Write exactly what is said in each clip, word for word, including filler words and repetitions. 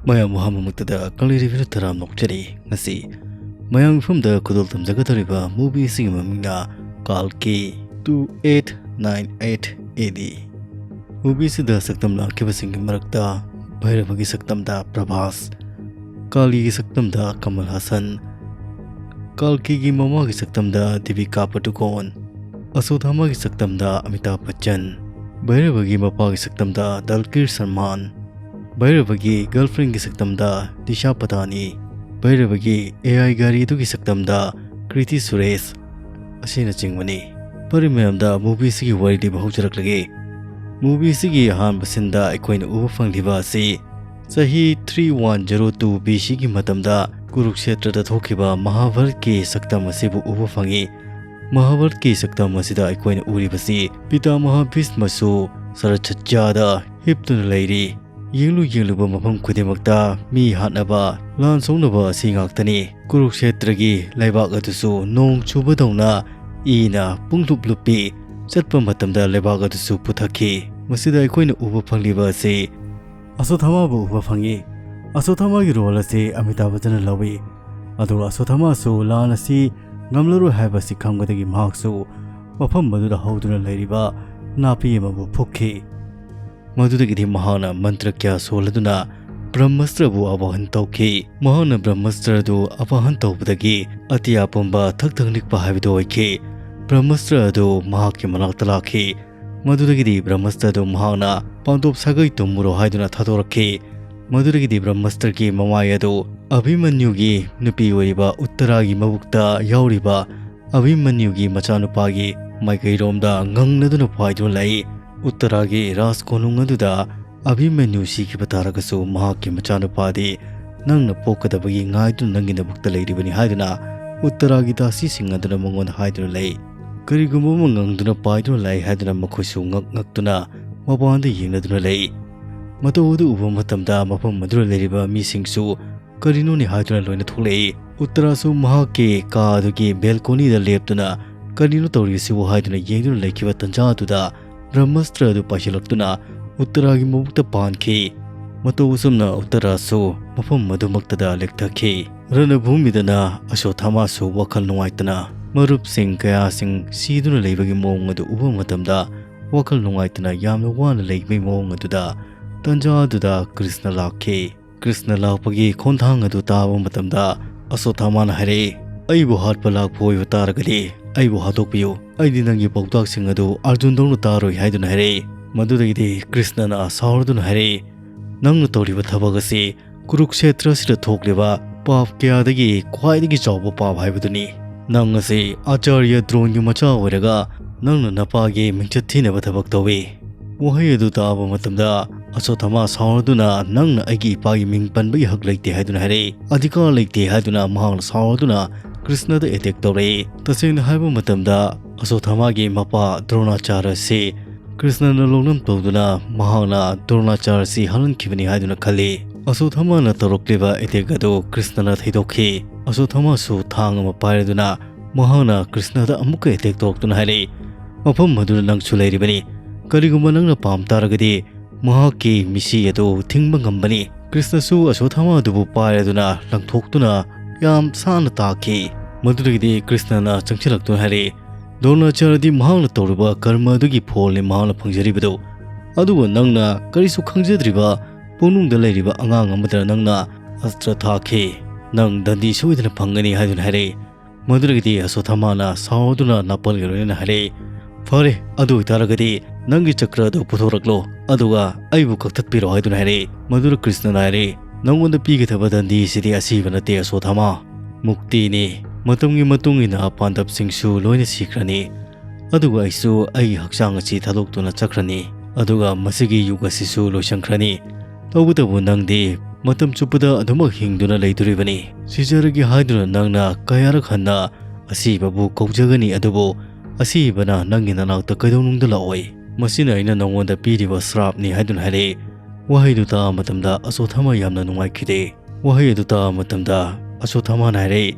ꯃꯌꯥꯝꯕꯨ ꯑꯍꯥꯟꯕꯃꯛꯇꯗ ꯀꯪꯂꯩ ꯔꯤꯚꯤꯌꯨꯗ ꯇꯔꯥꯝꯅ ꯑꯣꯛꯆꯔꯤ꯫ ꯉꯁꯤ ꯃꯌꯥꯝꯒꯤ ꯃꯐꯝꯗ ꯈꯨꯗꯣꯜ ꯇꯝꯖꯒꯗꯧꯔꯤꯕ movie ꯑꯁꯤꯒꯤ ꯃꯃꯤꯡꯅ ꯀꯥꯜꯀꯤ two eight nine eight A D꯫ Movie ꯑꯁꯤꯗ ꯁꯛꯇꯝ ꯂꯥꯡꯈꯤꯕꯁꯤꯡꯒꯤ ꯃꯔꯛꯇ ꯚꯩꯔꯕꯒꯤ ꯁꯛꯇꯝꯗ ꯄ꯭ꯔꯚꯥꯁ, ꯀꯥꯂꯤꯒꯤ ꯁꯛꯇꯝꯗ ꯀꯃꯜ ꯍꯥꯁꯟ, ꯀꯥꯜꯀꯤꯒꯤ ꯃꯃꯥꯒꯤ ꯁꯛꯇꯝꯗ ꯗꯤꯕꯤꯀꯥ ꯄꯗꯨꯀꯣꯟ, ꯑꯁꯣꯊꯥꯃꯥꯒꯤ ꯁꯛꯇꯝꯗ ꯑꯃꯤꯇꯥꯚ ꯕꯆꯟ, ꯚꯩꯔꯕꯒꯤ ꯃꯄꯥꯒꯤ ꯁꯛꯇꯝꯗ ꯗꯜꯀꯤꯔ ꯁꯜꯃꯥꯟ, ꯚꯩꯔꯕꯒꯤ girlfriendꯒꯤ ꯁꯛꯇꯝꯗ ꯗꯤꯁꯥ ꯄꯇꯥꯅꯤ, ꯚꯩꯔꯕꯒꯤ A I ꯒꯥꯔꯤꯗꯨꯒꯤ ꯁꯛꯇꯝꯗ ꯀ꯭ꯔꯤꯇꯤ ꯁꯨꯔꯦꯁ ꯑꯁꯤꯅꯆꯤꯡꯕꯅꯤ꯫ ꯐꯔꯦ ꯃꯌꯥꯝꯗ movie ꯑꯁꯤꯒꯤ ꯋꯥꯔꯤ ꯂꯤꯕ ꯍꯧꯖꯔꯛꯂꯒꯦ꯫ Movie ꯑꯁꯤꯒꯤ ꯑꯍꯥꯟꯕ sceneꯗ ꯑꯩꯈꯣꯏꯅ ꯎꯕ ꯐꯪꯂꯤꯕ ꯑꯁꯤ ꯆꯍꯤ three one zero two B Cꯒꯤ ꯃꯇꯝꯗ ꯀꯨꯔꯨꯛꯁꯦꯇ꯭ꯔꯗ ꯊꯣꯛꯈꯤꯕ ꯃꯍꯥꯚꯥꯔꯠꯀꯤ ꯁꯛꯇꯝ ꯑꯁꯤꯕꯨ ꯎꯕ ꯐꯪꯏ꯫ ꯃꯍꯥꯚꯥꯔꯠꯀꯤ ꯁꯛꯇꯝ ꯑꯁꯤꯗ ꯑꯩꯈꯣꯏꯅ ꯎꯔꯤꯕꯁꯤ ꯄꯤꯇꯥꯃꯍꯥ ꯚꯤꯁꯃꯁꯨ ꯁꯔꯠꯁꯖ꯭ꯌꯥꯗ ꯍꯤꯞꯇꯨꯅ ꯂꯩꯔꯤ꯫ ꯌꯦꯡꯂꯨ ꯌꯦꯡꯂꯨꯕ ꯃꯐꯝ ꯈꯨꯗꯤꯡꯃꯛꯇ ꯃꯤ ꯍꯥꯠꯅꯕ, ꯂꯥꯟ ꯁꯣꯛꯅꯕ ꯑꯁꯤ ꯉꯥꯛꯇꯅꯤ꯫ ꯀꯨꯔꯨꯛꯁꯦꯇ꯭ꯔꯒꯤ ꯂꯩꯕꯥꯛ ꯑꯗꯨꯁꯨ ꯅꯣꯡ ꯆꯨꯕꯗꯧꯅ ꯏꯅ ꯄꯨꯡꯂꯨꯞ ꯂꯨꯞꯄꯤ꯫ ꯆꯠꯄ ꯃꯇꯝꯗ ꯂꯩꯕꯥꯛ ꯑꯗꯨꯁꯨ ꯄꯨꯊꯛꯈꯤ꯫ ꯃꯁꯤꯗ ꯑꯩꯈꯣꯏꯅ ꯎꯕ ꯐꯪꯂꯤꯕ ꯑꯁꯤ ꯑꯁꯣꯊꯥꯃꯥꯕꯨ ꯎꯕ ꯐꯪꯏ꯫ ꯑꯁꯣꯊꯥꯃꯥꯒꯤ role ꯑꯁꯤ ꯑꯃꯤꯇꯥꯚ ꯕꯆꯟꯅ ꯂꯧꯏ꯫ ꯑꯗꯨꯒ ꯑꯁꯣꯊꯥꯃꯥꯁꯨ ꯂꯥꯟ ꯑꯁꯤ ꯉꯝꯂꯔꯣꯏ ꯍꯥꯏꯕꯁꯤ ꯈꯪꯕꯗꯒꯤ ꯃꯍꯥꯛꯁꯨ ꯃꯐꯝ ꯑꯗꯨꯗ ꯍꯧꯗꯨꯅ ꯂꯩꯔꯤꯕ ꯅꯥꯄꯤ ꯑꯃꯕꯨ ꯐꯨꯛꯈꯤ꯫ ꯃꯗꯨꯗꯒꯤꯗꯤ ꯃꯍꯥꯛꯅ ꯃꯟꯇ꯭ꯔ ꯀꯌꯥ ꯁꯣꯜꯂꯗꯨꯅ ꯕ꯭ꯔꯍꯃꯁꯇ꯭ꯔꯕꯨ ꯑꯋꯥꯍꯟ ꯇꯧꯈꯤ꯫ ꯃꯍꯥꯛꯅ ꯕ꯭ꯔꯍꯃꯁꯇ꯭ꯔ ꯑꯗꯨ ꯑꯋꯥꯍꯟ ꯇꯧꯕꯗꯒꯤ ꯑꯇꯤꯌꯥ ꯄꯨꯝꯕ ꯊꯛ ꯊꯛ ꯅꯤꯛꯄ ꯍꯥꯏꯕꯗꯨ ꯑꯣꯏꯈꯤ꯫ ꯕ꯭ꯔꯍꯃꯁꯇ꯭ꯔ ꯑꯗꯨ ꯃꯍꯥꯛꯀꯤ ꯃꯅꯥꯛꯇ ꯂꯥꯛꯈꯤ꯫ ꯃꯗꯨꯗꯒꯤꯗꯤ ꯕ꯭ꯔꯍꯃꯁꯇ꯭ꯔ ꯑꯗꯨ ꯃꯍꯥꯛꯅ ꯄꯥꯟꯗꯣꯞ ꯁꯥꯒꯩ ꯇꯨꯝꯃꯨꯔꯣ ꯍꯥꯏꯗꯨꯅ ꯊꯥꯗꯣꯔꯛꯈꯤ꯫ ꯃꯗꯨꯗꯒꯤꯗꯤ ꯕ꯭ꯔꯍꯃꯁꯇ꯭ꯔꯒꯤ ꯃꯃꯥꯏ ꯑꯗꯨ ꯑꯚꯤꯃꯟꯌꯨꯒꯤ ꯅꯨꯄꯤ ꯑꯣꯏꯔꯤꯕ ꯎꯠꯇꯔꯥꯒꯤ ꯃꯕꯨꯛꯇ ꯌꯥꯎꯔꯤꯕ ꯑꯚꯤꯃꯟꯌꯨꯒꯤ ꯃꯆꯥꯅꯨꯄꯥꯒꯤ ꯃꯥꯏꯀꯩꯔꯣꯝꯗ ꯉꯪꯅꯗꯨꯅ ꯄꯥꯏꯗꯨꯅ ꯂꯩ꯫ ꯎꯠꯇꯔꯥꯒꯤ ꯔꯥꯖ ꯀꯣꯅꯨꯡ ꯑꯗꯨꯗ ꯑꯚꯤꯃꯟꯌꯨ ꯁꯤꯈꯤꯕ ꯇꯥꯔꯒꯁꯨ ꯃꯍꯥꯛꯀꯤ ꯃꯆꯥꯅꯨꯄꯥꯗꯤ ꯅꯪꯅ ꯄꯣꯛꯀꯗꯕꯒꯤ ꯉꯥꯏꯗꯨꯅ ꯅꯪꯒꯤ ꯅꯕꯨꯛꯇ ꯂꯩꯔꯤꯕꯅꯤ ꯍꯥꯏꯗꯨꯅ ꯎꯠꯇꯔꯥꯒꯤ ꯗꯥꯁꯤꯁꯤꯡ ꯑꯗꯨꯅ ꯃꯉꯣꯟꯗ ꯍꯥꯏꯗꯨꯅ ꯂꯩ꯫ ꯀꯔꯤꯒꯨꯝꯕ ꯑꯃ ꯉꯪꯗꯨꯅ ꯄꯥꯏꯗꯨꯅ ꯂꯩ ꯍꯥꯏꯗꯨꯅ ꯃꯈꯣꯏꯁꯨ ꯉꯛ ꯉꯛꯇꯨꯅ ꯃꯄꯥꯟꯗ ꯌꯦꯡꯅꯗꯨꯅ ꯂꯩ꯫ ꯃꯇꯧ ꯑꯗꯨ ꯎꯕ ꯃꯇꯝꯗ ꯃꯐꯝ ꯑꯗꯨꯗ ꯂꯩꯔꯤꯕ ꯃꯤꯁꯤꯡꯁꯨ ꯀꯔꯤꯅꯣꯅꯦ ꯍꯥꯏꯗꯨꯅ ꯂꯣꯏꯅ ꯊꯣꯛꯂꯛꯏ꯫ ꯎꯠꯇꯔꯥꯁꯨ ꯃꯍꯥꯛꯀꯤ ꯀꯥ ꯑꯗꯨꯒꯤ ꯕꯦꯜꯀꯣꯅꯤꯗ ꯂꯦꯞꯇꯨꯅ ꯀꯔꯤꯅꯣ ꯇꯧꯔꯤꯕꯁꯤꯕꯨ ꯍꯥꯏꯗꯨꯅ ꯌꯦꯡꯗꯨꯅ ꯂꯩꯈꯤꯕ ꯇꯟꯖꯥ ꯑꯗꯨꯗ ꯕ꯭ꯔꯍꯃꯁꯇ꯭ꯔ ꯑꯗꯨ ꯄꯥꯏꯁꯤꯜꯂꯛꯇꯨꯅ ꯎꯠꯇꯔꯥꯒꯤ ꯃꯕꯨꯛꯇ ꯄꯥꯟꯈꯤ꯫ ꯃꯇꯧ ꯑꯁꯨꯝꯅ ꯎꯠꯇꯔꯥꯁꯨ ꯃꯐꯝ ꯑꯗꯨꯃꯛꯇꯗ ꯂꯦꯛꯊꯈꯤ꯫ ꯔꯅꯚꯨꯃꯤꯗꯅ ꯑꯁꯣꯊꯥꯃꯥꯁꯨ ꯋꯥꯈꯜ ꯅꯨꯡꯉꯥꯏꯇꯅ ꯃꯔꯨꯞꯁꯤꯡ ꯀꯌꯥꯁꯤꯡ ꯁꯤꯗꯨꯅ ꯂꯩꯕꯒꯤ ꯃꯑꯣꯡ ꯑꯗꯨ ꯎꯕ ꯃꯇꯝꯗ ꯋꯥꯈꯜ ꯅꯨꯡꯉꯥꯏꯇꯅ ꯌꯥꯝꯅ ꯋꯥꯅ ꯂꯩꯕꯒꯤ ꯃꯑꯣꯡ ꯑꯗꯨꯗ ꯇꯟꯖꯥ ꯑꯗꯨꯗ ꯀ꯭ꯔꯤꯁꯅ ꯂꯥꯛꯈꯤ꯫ ꯀ꯭ꯔꯤꯁꯅ ꯂꯥꯛꯄꯒꯤ ꯈꯣꯟꯊꯥꯡ ꯑꯗꯨ ꯇꯥꯕ ꯃꯇꯝꯗ ꯑꯁꯣꯊꯥꯃꯥꯅ ꯍꯥꯏꯔꯛꯏ, "ꯑꯩꯕꯨ ꯍꯥꯠꯄ ꯂꯥꯛꯄ ꯑꯣꯏꯕ ꯇꯥꯔꯒꯗꯤ ꯑꯩꯕꯨ ꯍꯥꯠꯇꯣꯛꯄꯤꯌꯨ꯫ ꯑꯩꯗꯤ ꯅꯪꯒꯤ ꯄꯥꯎꯇꯥꯛꯁꯤꯡ ꯑꯗꯨ ꯑꯔꯖꯨꯟꯗꯧꯅ ꯇꯥꯔꯣꯏ" ꯍꯥꯏꯗꯨꯅ ꯍꯥꯏꯔꯛꯏ꯫ ꯃꯗꯨꯗꯒꯤꯗꯤ ꯀ꯭ꯔꯤꯁꯅꯅ ꯁꯥꯎꯔꯗꯨꯅ ꯍꯥꯏꯔꯛꯏ, "ꯅꯪꯅ ꯇꯧꯔꯤꯕ ꯊꯕꯛ ꯑꯁꯤ ꯀꯨꯔꯨꯛꯁꯦꯇ꯭ꯔ ꯑꯁꯤꯗ ꯊꯣꯛꯂꯤꯕ ꯄꯥꯞ ꯀꯌꯥꯗꯒꯤ ꯈ꯭ꯋꯥꯏꯗꯒꯤ ꯆꯥꯎꯕ ꯄꯥꯞ ꯍꯥꯏꯕꯗꯨꯅꯤ꯫ ꯅꯪ ꯑꯁꯤ ꯑꯆꯥꯔꯌ ꯗ꯭ꯔꯣꯟꯒꯤ ꯃꯆꯥ ꯑꯣꯏꯔꯒ ꯅꯪꯅ ꯅꯄꯥꯒꯤ ꯃꯤꯡꯆꯠ ꯊꯤꯅꯕ ꯊꯕꯛ ꯇꯧꯏ"꯫ ꯋꯥꯍꯩ ꯑꯗꯨ ꯇꯥꯕ ꯃꯇꯝꯗ ꯑꯁꯣꯊꯥꯃꯥ ꯁꯥꯎꯔꯗꯨꯅ, "ꯅꯪꯅ ꯑꯩꯒꯤ ꯏꯄꯥꯒꯤ ꯃꯤꯡ ꯄꯟꯕꯒꯤ ꯍꯛ ꯂꯩꯇꯦ" ꯍꯥꯏꯗꯨꯅ ꯍꯥꯏꯔꯛꯏ꯫ "ꯑꯙꯤꯀꯥꯔ ꯂꯩꯇꯦ" ꯍꯥꯏꯗꯨꯅ ꯃꯍꯥꯛꯅ ꯁꯥꯎꯔꯗꯨꯅ ꯀ꯭ꯔꯤꯁꯅꯗ ꯑꯦꯇꯦꯛ ꯇꯧꯔꯛꯏ꯫ ꯇꯁꯦꯡꯅ ꯍꯥꯏꯕ ꯃꯇꯝꯗ ꯑꯁꯣꯊꯥꯃꯥꯒꯤ ꯃꯄꯥ ꯗ꯭ꯔꯣꯅꯥꯆꯥꯔ ꯑꯁꯤ ꯀ꯭ꯔꯤꯁꯅꯅ ꯂꯧꯅꯝ ꯇꯧꯗꯨꯅ ꯃꯍꯥꯛꯅ ꯗ꯭ꯔꯣꯅꯥꯆꯥꯔ ꯑꯁꯤ ꯍꯥꯠꯍꯟꯈꯤꯕꯅꯤ ꯍꯥꯏꯗꯨꯅ ꯈꯜꯂꯤ꯫ ꯑꯁꯣꯊꯥꯃꯥꯅ ꯇꯧꯔꯛꯂꯤꯕ ꯑꯦꯇꯦꯛ ꯑꯗꯨ ꯀ꯭ꯔꯤꯁꯅꯅ ꯊꯩꯗꯣꯛꯈꯤ꯫ ꯑꯁꯣꯊꯥꯃꯥꯁꯨ ꯊꯥꯡ ꯑꯃ ꯄꯥꯏꯔꯗꯨꯅ ꯃꯍꯥꯛꯅ ꯀ꯭ꯔꯤꯁꯅꯗ ꯑꯃꯨꯛꯀ ꯑꯦꯇꯦꯛ ꯇꯧꯔꯛꯇꯨꯅ ꯍꯥꯏꯔꯛꯏ, "ꯃꯐꯝ ꯑꯗꯨꯗ ꯅꯪꯁꯨ ꯂꯩꯔꯤꯕꯅꯤ꯫ ꯀꯔꯤꯒꯨꯝꯕ ꯅꯪꯅ ꯄꯥꯝ ꯇꯥꯔꯒꯗꯤ ꯃꯍꯥꯛꯀꯤ ꯃꯤꯁꯤ ꯑꯗꯨ ꯊꯤꯡꯕ ꯉꯝꯕꯅꯤ"꯫ ꯀ꯭ꯔꯤꯁꯅꯁꯨ ꯑꯁꯣꯊꯥꯃꯥ ꯑꯗꯨꯕꯨ ꯄꯥꯏꯔꯗꯨꯅ ꯂꯪꯊꯣꯛꯇꯨꯅ ꯌꯥꯝ ꯁꯥꯟꯅ ꯇꯥꯈꯤ꯫ ꯃꯗꯨꯗꯒꯤꯗꯤ ꯀ꯭ꯔꯤꯁꯅꯅ ꯆꯪꯁꯤꯜꯂꯛꯇꯨꯅ ꯍꯥꯏꯔꯛꯏ, "ꯗ꯭ꯔꯣꯅꯥꯆꯥꯔꯗꯤ ꯃꯍꯥꯛꯅ ꯇꯧꯔꯤꯕ ꯀꯔꯃ ꯑꯗꯨꯒꯤ ꯐꯣꯜꯅꯤ ꯃꯍꯥꯛꯅ ꯐꯪꯖꯔꯤꯕꯗꯨ꯫ ꯑꯗꯨꯒ ꯅꯪꯅ ꯀꯔꯤꯁꯨ ꯈꯪꯖꯗ꯭ꯔꯤꯕ ꯄꯨꯛꯅꯨꯡꯗ ꯂꯩꯔꯤꯕ ꯑꯉꯥꯡ ꯑꯃꯗ ꯅꯪꯅ ꯑꯁꯇ꯭ꯔ ꯊꯥꯈꯤ꯫ ꯅꯪ ꯗꯟꯗꯤ ꯁꯣꯏꯗꯅ ꯐꯪꯒꯅꯤ" ꯍꯥꯏꯗꯨꯅ ꯍꯥꯏꯔꯛꯏ꯫ ꯃꯗꯨꯗꯒꯤꯗꯤ ꯑꯁꯣꯊꯥꯃꯥꯅ ꯁꯥꯎꯗꯨꯅ ꯅꯥꯄꯜꯒꯤ ꯂꯣꯏꯅꯅ ꯍꯥꯏꯔꯛꯏ, "ꯐꯔꯦ, ꯑꯗꯨ ꯑꯣꯏꯇꯥꯔꯒꯗꯤ ꯅꯪꯒꯤ ꯆꯀ꯭ꯔ ꯑꯗꯨ ꯄꯨꯊꯣꯔꯛꯂꯣ, ꯑꯗꯨꯒ ꯑꯩꯕꯨ ꯀꯛꯊꯠꯄꯤꯔꯣ" ꯍꯥꯏꯗꯨꯅ ꯍꯥꯏꯔꯛꯏ꯫ ꯃꯗꯨꯗ ꯀ꯭ꯔꯤꯁꯅꯅ ꯍꯥꯏꯔꯛꯏ, "ꯅꯪꯉꯣꯟꯗ ꯄꯤꯒꯗꯕ ꯗꯟꯗꯤ ꯑꯁꯤꯗꯤ ꯑꯁꯤꯕ ꯅꯠꯇꯦ ꯑꯁꯣꯊꯥꯃꯥ, ꯃꯨꯛꯇꯤꯅꯤ꯫ ꯃꯇꯝꯒꯤ ꯃꯇꯨꯡ ꯏꯟꯅ ꯄꯥꯟꯗꯕꯁꯤꯡꯁꯨ ꯂꯣꯏꯅ ꯁꯤꯈ꯭ꯔꯅꯤ꯫ ꯑꯗꯨꯒ ꯑꯩꯁꯨ ꯑꯩꯒꯤ ꯍꯛꯆꯥꯡ ꯑꯁꯤ ꯊꯥꯗꯣꯛꯇꯨꯅ ꯆꯠꯈ꯭ꯔꯅꯤ꯫ ꯑꯗꯨꯒ ꯃꯁꯤꯒꯤ ꯌꯨꯒ ꯑꯁꯤꯁꯨ ꯂꯣꯏꯁꯤꯟꯈ꯭ꯔꯅꯤ꯫ ꯇꯧꯕꯇꯕꯨ ꯅꯪꯗꯤ ꯃꯇꯝ ꯆꯨꯞꯄꯗ ꯑꯗꯨꯃꯛ ꯍꯤꯡꯗꯨꯅ ꯂꯩꯗꯣꯔꯤꯕꯅꯤ꯫ ꯁꯤꯖꯔꯒꯦ ꯍꯥꯏꯗꯨꯅ ꯅꯪꯅ ꯀꯌꯥꯔꯛ ꯍꯟꯅ ꯑꯁꯤꯕꯕꯨ ꯀꯧꯖꯒꯅꯤ, ꯑꯗꯨꯕꯨ ꯑꯁꯤꯕꯅ ꯅꯪꯒꯤ ꯅꯅꯥꯛꯇ ꯀꯩꯗꯧꯅꯨꯡꯗ ꯂꯥꯛꯑꯣꯏ꯫ ꯃꯁꯤꯅ ꯑꯩꯅ ꯅꯉꯣꯟꯗ ꯄꯤꯔꯤꯕ ꯁ꯭ꯔꯥꯞꯅꯤ" ꯍꯥꯏꯗꯨꯅ ꯍꯥꯏꯔꯛꯏ꯫ ꯋꯥꯍꯩꯗꯨ ꯇꯥꯕ ꯃꯇꯝꯗ ꯑꯁꯣꯊꯥꯃꯥ ꯌꯥꯝꯅ ꯅꯨꯡꯉꯥꯏꯈꯤꯗꯦ꯫ ꯋꯥꯍꯩ ꯑꯗꯨ ꯇꯥꯕ ꯃꯇꯝꯗ ꯑꯁꯣꯊꯥꯃꯥꯅ ꯍꯥꯏꯔꯛꯏ,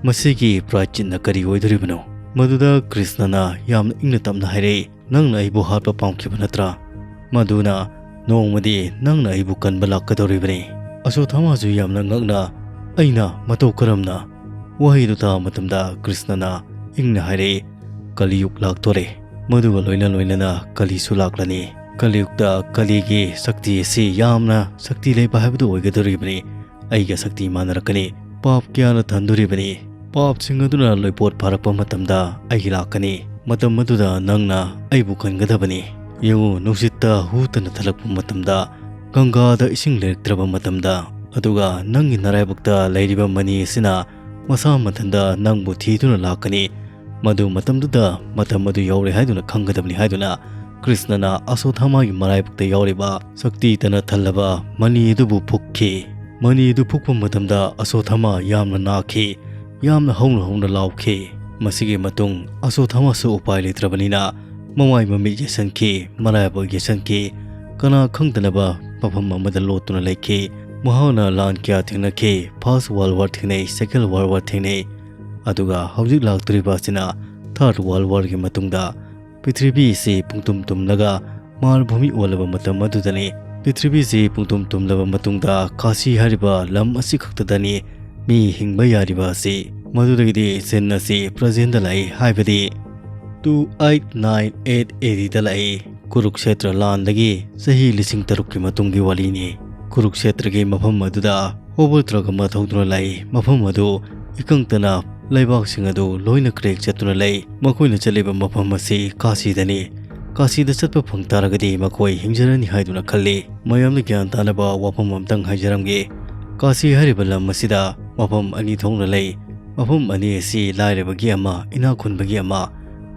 "ꯃꯁꯤꯒꯤ ꯄ꯭ꯔꯥꯏꯆꯤꯠꯅ ꯀꯔꯤ ꯑꯣꯏꯗꯣꯔꯤꯕꯅꯣ?" ꯃꯗꯨꯗ ꯀ꯭ꯔꯤꯁꯅꯅ ꯌꯥꯝꯅ ꯏꯪꯅ ꯇꯞꯅ ꯍꯥꯏꯔꯛꯏ, "ꯅꯪꯅ ꯑꯩꯕꯨ ꯍꯥꯠꯄ ꯄꯥꯝꯈꯤꯕ ꯅꯠꯇ꯭ꯔꯥ? ꯃꯗꯨꯅ ꯅꯣꯡꯃꯗꯤ ꯅꯪꯅ ꯑꯩꯕꯨ ꯀꯟꯕ ꯂꯥꯛꯀꯗꯧꯔꯤꯕꯅꯤ꯫ ꯑꯁꯣꯊꯥꯃꯥꯁꯨ ꯌꯥꯝꯅ ꯉꯛꯅ, "ꯑꯩꯅ? ꯃꯇꯧ ꯀꯔꯝꯅ?" ꯋꯥꯍꯩꯗꯨ ꯇꯥꯕ ꯃꯇꯝꯗ ꯀ꯭ꯔꯤꯁꯅꯅ ꯏꯪꯅ ꯍꯥꯏꯔꯛꯏ, "ꯀꯂꯤꯌꯨꯒ ꯂꯥꯛꯇꯣꯔꯦ꯫ ꯃꯗꯨꯒ ꯂꯣꯏꯅ ꯂꯣꯏꯅꯅ ꯀꯂꯤꯁꯨ ꯂꯥꯛꯂꯅꯤ꯫ ꯀꯂꯤꯌꯨꯒꯇ ꯀꯂꯤꯒꯤ ꯁꯛꯇꯤ ꯑꯁꯤ ꯌꯥꯝꯅ ꯁꯛꯇꯤ ꯂꯩꯕ ꯍꯥꯏꯕꯗꯨ ꯑꯣꯏꯒꯗꯧꯔꯤꯕꯅꯤ꯫ ꯑꯩꯒ ꯁꯛꯇꯤ ꯃꯥꯟꯅꯔꯛꯀꯅꯤ꯫ ꯄꯥꯞ ꯀꯌꯥꯅ ꯊꯟꯗꯣꯔꯤꯕꯅꯤ꯫ ꯄꯥꯞꯁꯤꯡ ꯑꯗꯨꯅ ꯂꯣꯏꯄꯣꯠ ꯐꯥꯔꯛꯄ ꯃꯇꯝꯗ ꯑꯩ ꯂꯥꯛꯀꯅꯤ꯫ ꯃꯇꯝ ꯑꯗꯨꯗ ꯅꯪꯅ ꯑꯩꯕꯨ ꯀꯟꯒꯗꯕꯅꯤ꯫ ꯌꯦꯡꯉꯨ, ꯅꯨꯡꯁꯤꯠꯇ ꯍꯨ ꯇꯅ ꯊꯜꯂꯛꯄ ꯃꯇꯝꯗ, ꯒꯪꯒꯥꯗ ꯏꯁꯤꯡ ꯂꯩꯔꯛꯇ꯭ꯔꯕ ꯃꯇꯝꯗ, ꯑꯗꯨꯒ ꯅꯪꯒꯤ ꯅꯔꯥꯏꯕꯛꯇ ꯂꯩꯔꯤꯕ ꯃꯅꯤ ꯑꯁꯤꯅ ꯃꯁꯥ ꯃꯊꯟꯇ ꯅꯪꯕꯨ ꯊꯤꯗꯨꯅ ꯂꯥꯛꯀꯅꯤ꯫ ꯃꯗꯨ ꯃꯇꯝꯗꯨꯗ ꯃꯇꯝ ꯑꯗꯨ ꯌꯧꯔꯦ ꯍꯥꯏꯗꯨꯅ ꯈꯪꯒꯗꯕꯅꯤ" ꯍꯥꯏꯗꯨꯅ ꯀ꯭ꯔꯤꯁꯅꯅ ꯑꯁꯣꯊꯥꯃꯥꯒꯤ ꯃꯔꯥꯏꯕꯛꯇ ꯌꯥꯎꯔꯤꯕ ꯁꯛꯇꯤ ꯇꯅ ꯊꯜꯂꯕ ꯃꯅꯤ ꯑꯗꯨꯕꯨ ꯐꯨꯛꯈꯤ꯫ ꯃꯅꯤ ꯑꯗꯨ ꯐꯨꯛꯄ ꯃꯇꯝꯗ ꯑꯁꯣꯊꯥꯃꯥ ꯌꯥꯝꯅ ꯅꯥꯈꯤ, ꯌꯥꯝꯅ ꯍꯧꯅ ꯍꯧꯅ ꯂꯥꯎꯈꯤ꯫ ꯃꯁꯤꯒꯤ ꯃꯇꯨꯡ ꯑꯁꯣꯊꯥꯃꯥꯁꯨ ꯎꯄꯥꯏ ꯂꯩꯇ꯭ꯔꯕꯅꯤꯅ ꯃꯃꯥꯏ ꯃꯃꯤꯠ ꯌꯦꯠꯁꯟꯈꯤ, ꯃꯔꯥꯏꯕꯛ ꯌꯦꯠꯁꯟꯈꯤ꯫ ꯀꯅꯥ ꯈꯪꯗꯅꯕ ꯃꯐꯝ ꯑꯃꯗ ꯂꯣꯠꯇꯨꯅ ꯂꯩꯈꯤ꯫ ꯃꯍꯥꯛꯅ ꯂꯥꯟ ꯀꯌꯥ ꯊꯦꯡꯅꯈꯤ, First World War ꯊꯦꯡꯅꯩ, Second World War ꯊꯦꯡꯅꯩ, ꯑꯗꯨꯒ ꯍꯧꯖꯤꯛ ꯂꯥꯛꯇꯣꯔꯤꯕ ꯑꯁꯤꯅ Third World Warꯒꯤ ꯃꯇꯨꯡꯗ ꯄ꯭ꯔꯤꯊꯤꯕꯤ ꯑꯁꯤ ꯄꯨꯡꯇꯨꯝ ꯇꯨꯝꯂꯒ ꯃꯥꯔꯚꯨꯃꯤ ꯑꯣꯜꯂꯕ ꯃꯇꯝ ꯑꯗꯨꯗꯅꯤ꯫ ꯄ꯭ꯔꯤꯊꯤꯕꯤꯁꯤ ꯄꯨꯡꯇꯨꯝ ꯇꯨꯝꯂꯕ ꯃꯇꯨꯡꯗ ꯀꯥꯁꯤ ꯍꯥꯏꯔꯤꯕ ꯂꯝ ꯑꯁꯤ ꯈꯛꯇꯗꯅꯤ ꯃꯤ ꯍꯤꯡꯕ ꯌꯥꯔꯤꯕ ꯑꯁꯤ꯫ ꯃꯗꯨꯗꯒꯤꯗꯤ ꯆꯤꯟ ꯑꯁꯤ ꯄ꯭ꯔꯖꯦꯟꯗ ꯂꯥꯛꯏ, ꯍꯥꯏꯕꯗꯤ two eight nine eight A Dꯗ ꯂꯥꯛꯏ꯫ ꯀꯨꯔꯨꯛꯁꯦꯇ꯭ꯔ ꯂꯥꯟꯗꯒꯤ ꯆꯍꯤ ꯂꯤꯁꯤꯡ ꯇꯔꯨꯛꯀꯤ ꯃꯇꯨꯡꯒꯤ ꯋꯥꯔꯤꯅꯤ꯫ ꯀꯨꯔꯨꯛꯁꯦꯇ꯭ꯔꯒꯤ ꯃꯐꯝ ꯑꯗꯨꯗ ꯍꯣꯕꯔ ꯇ꯭ꯔꯛ ꯑꯃ ꯊꯧꯗꯨꯅ ꯂꯥꯛꯏ꯫ ꯃꯐꯝ ꯑꯗꯨ ꯏꯀꯪꯇꯅ ꯂꯩꯕꯥꯛꯁꯤꯡ ꯑꯗꯨ ꯂꯣꯏꯅ ꯀ꯭ꯔꯦꯛ ꯆꯠꯇꯨꯅ ꯂꯩ꯫ ꯃꯈꯣꯏꯅ ꯆꯠꯂꯤꯕ ꯃꯐꯝ ꯑꯁꯤ ꯀꯥꯁꯤꯗꯅꯤ꯫ ꯀꯥꯁꯤꯗ ꯆꯠꯄ ꯐꯪ ꯇꯥꯔꯒꯗꯤ ꯃꯈꯣꯏ ꯍꯤꯡꯖꯔꯅꯤ ꯍꯥꯏꯗꯨꯅ ꯈꯜꯂꯤ꯫ ꯃꯌꯥꯝꯅ ꯒ꯭ꯌꯥꯟ ꯇꯥꯅꯕ ꯋꯥꯐꯝ ꯑꯃꯇꯪ ꯍꯥꯏꯖꯔꯝꯒꯦ꯫ ꯀꯥꯁꯤ ꯍꯥꯏꯔꯤꯕ ꯂꯝ ꯑꯁꯤꯗ ꯃꯐꯝ ꯑꯅꯤ ꯊꯣꯛꯅ ꯂꯩ꯫ ꯃꯐꯝ ꯑꯅꯤ ꯑꯁꯤ ꯂꯥꯏꯔꯕꯒꯤ ꯑꯃ, ꯏꯅꯥꯛ ꯈꯨꯟꯕꯒꯤ ꯑꯃ꯫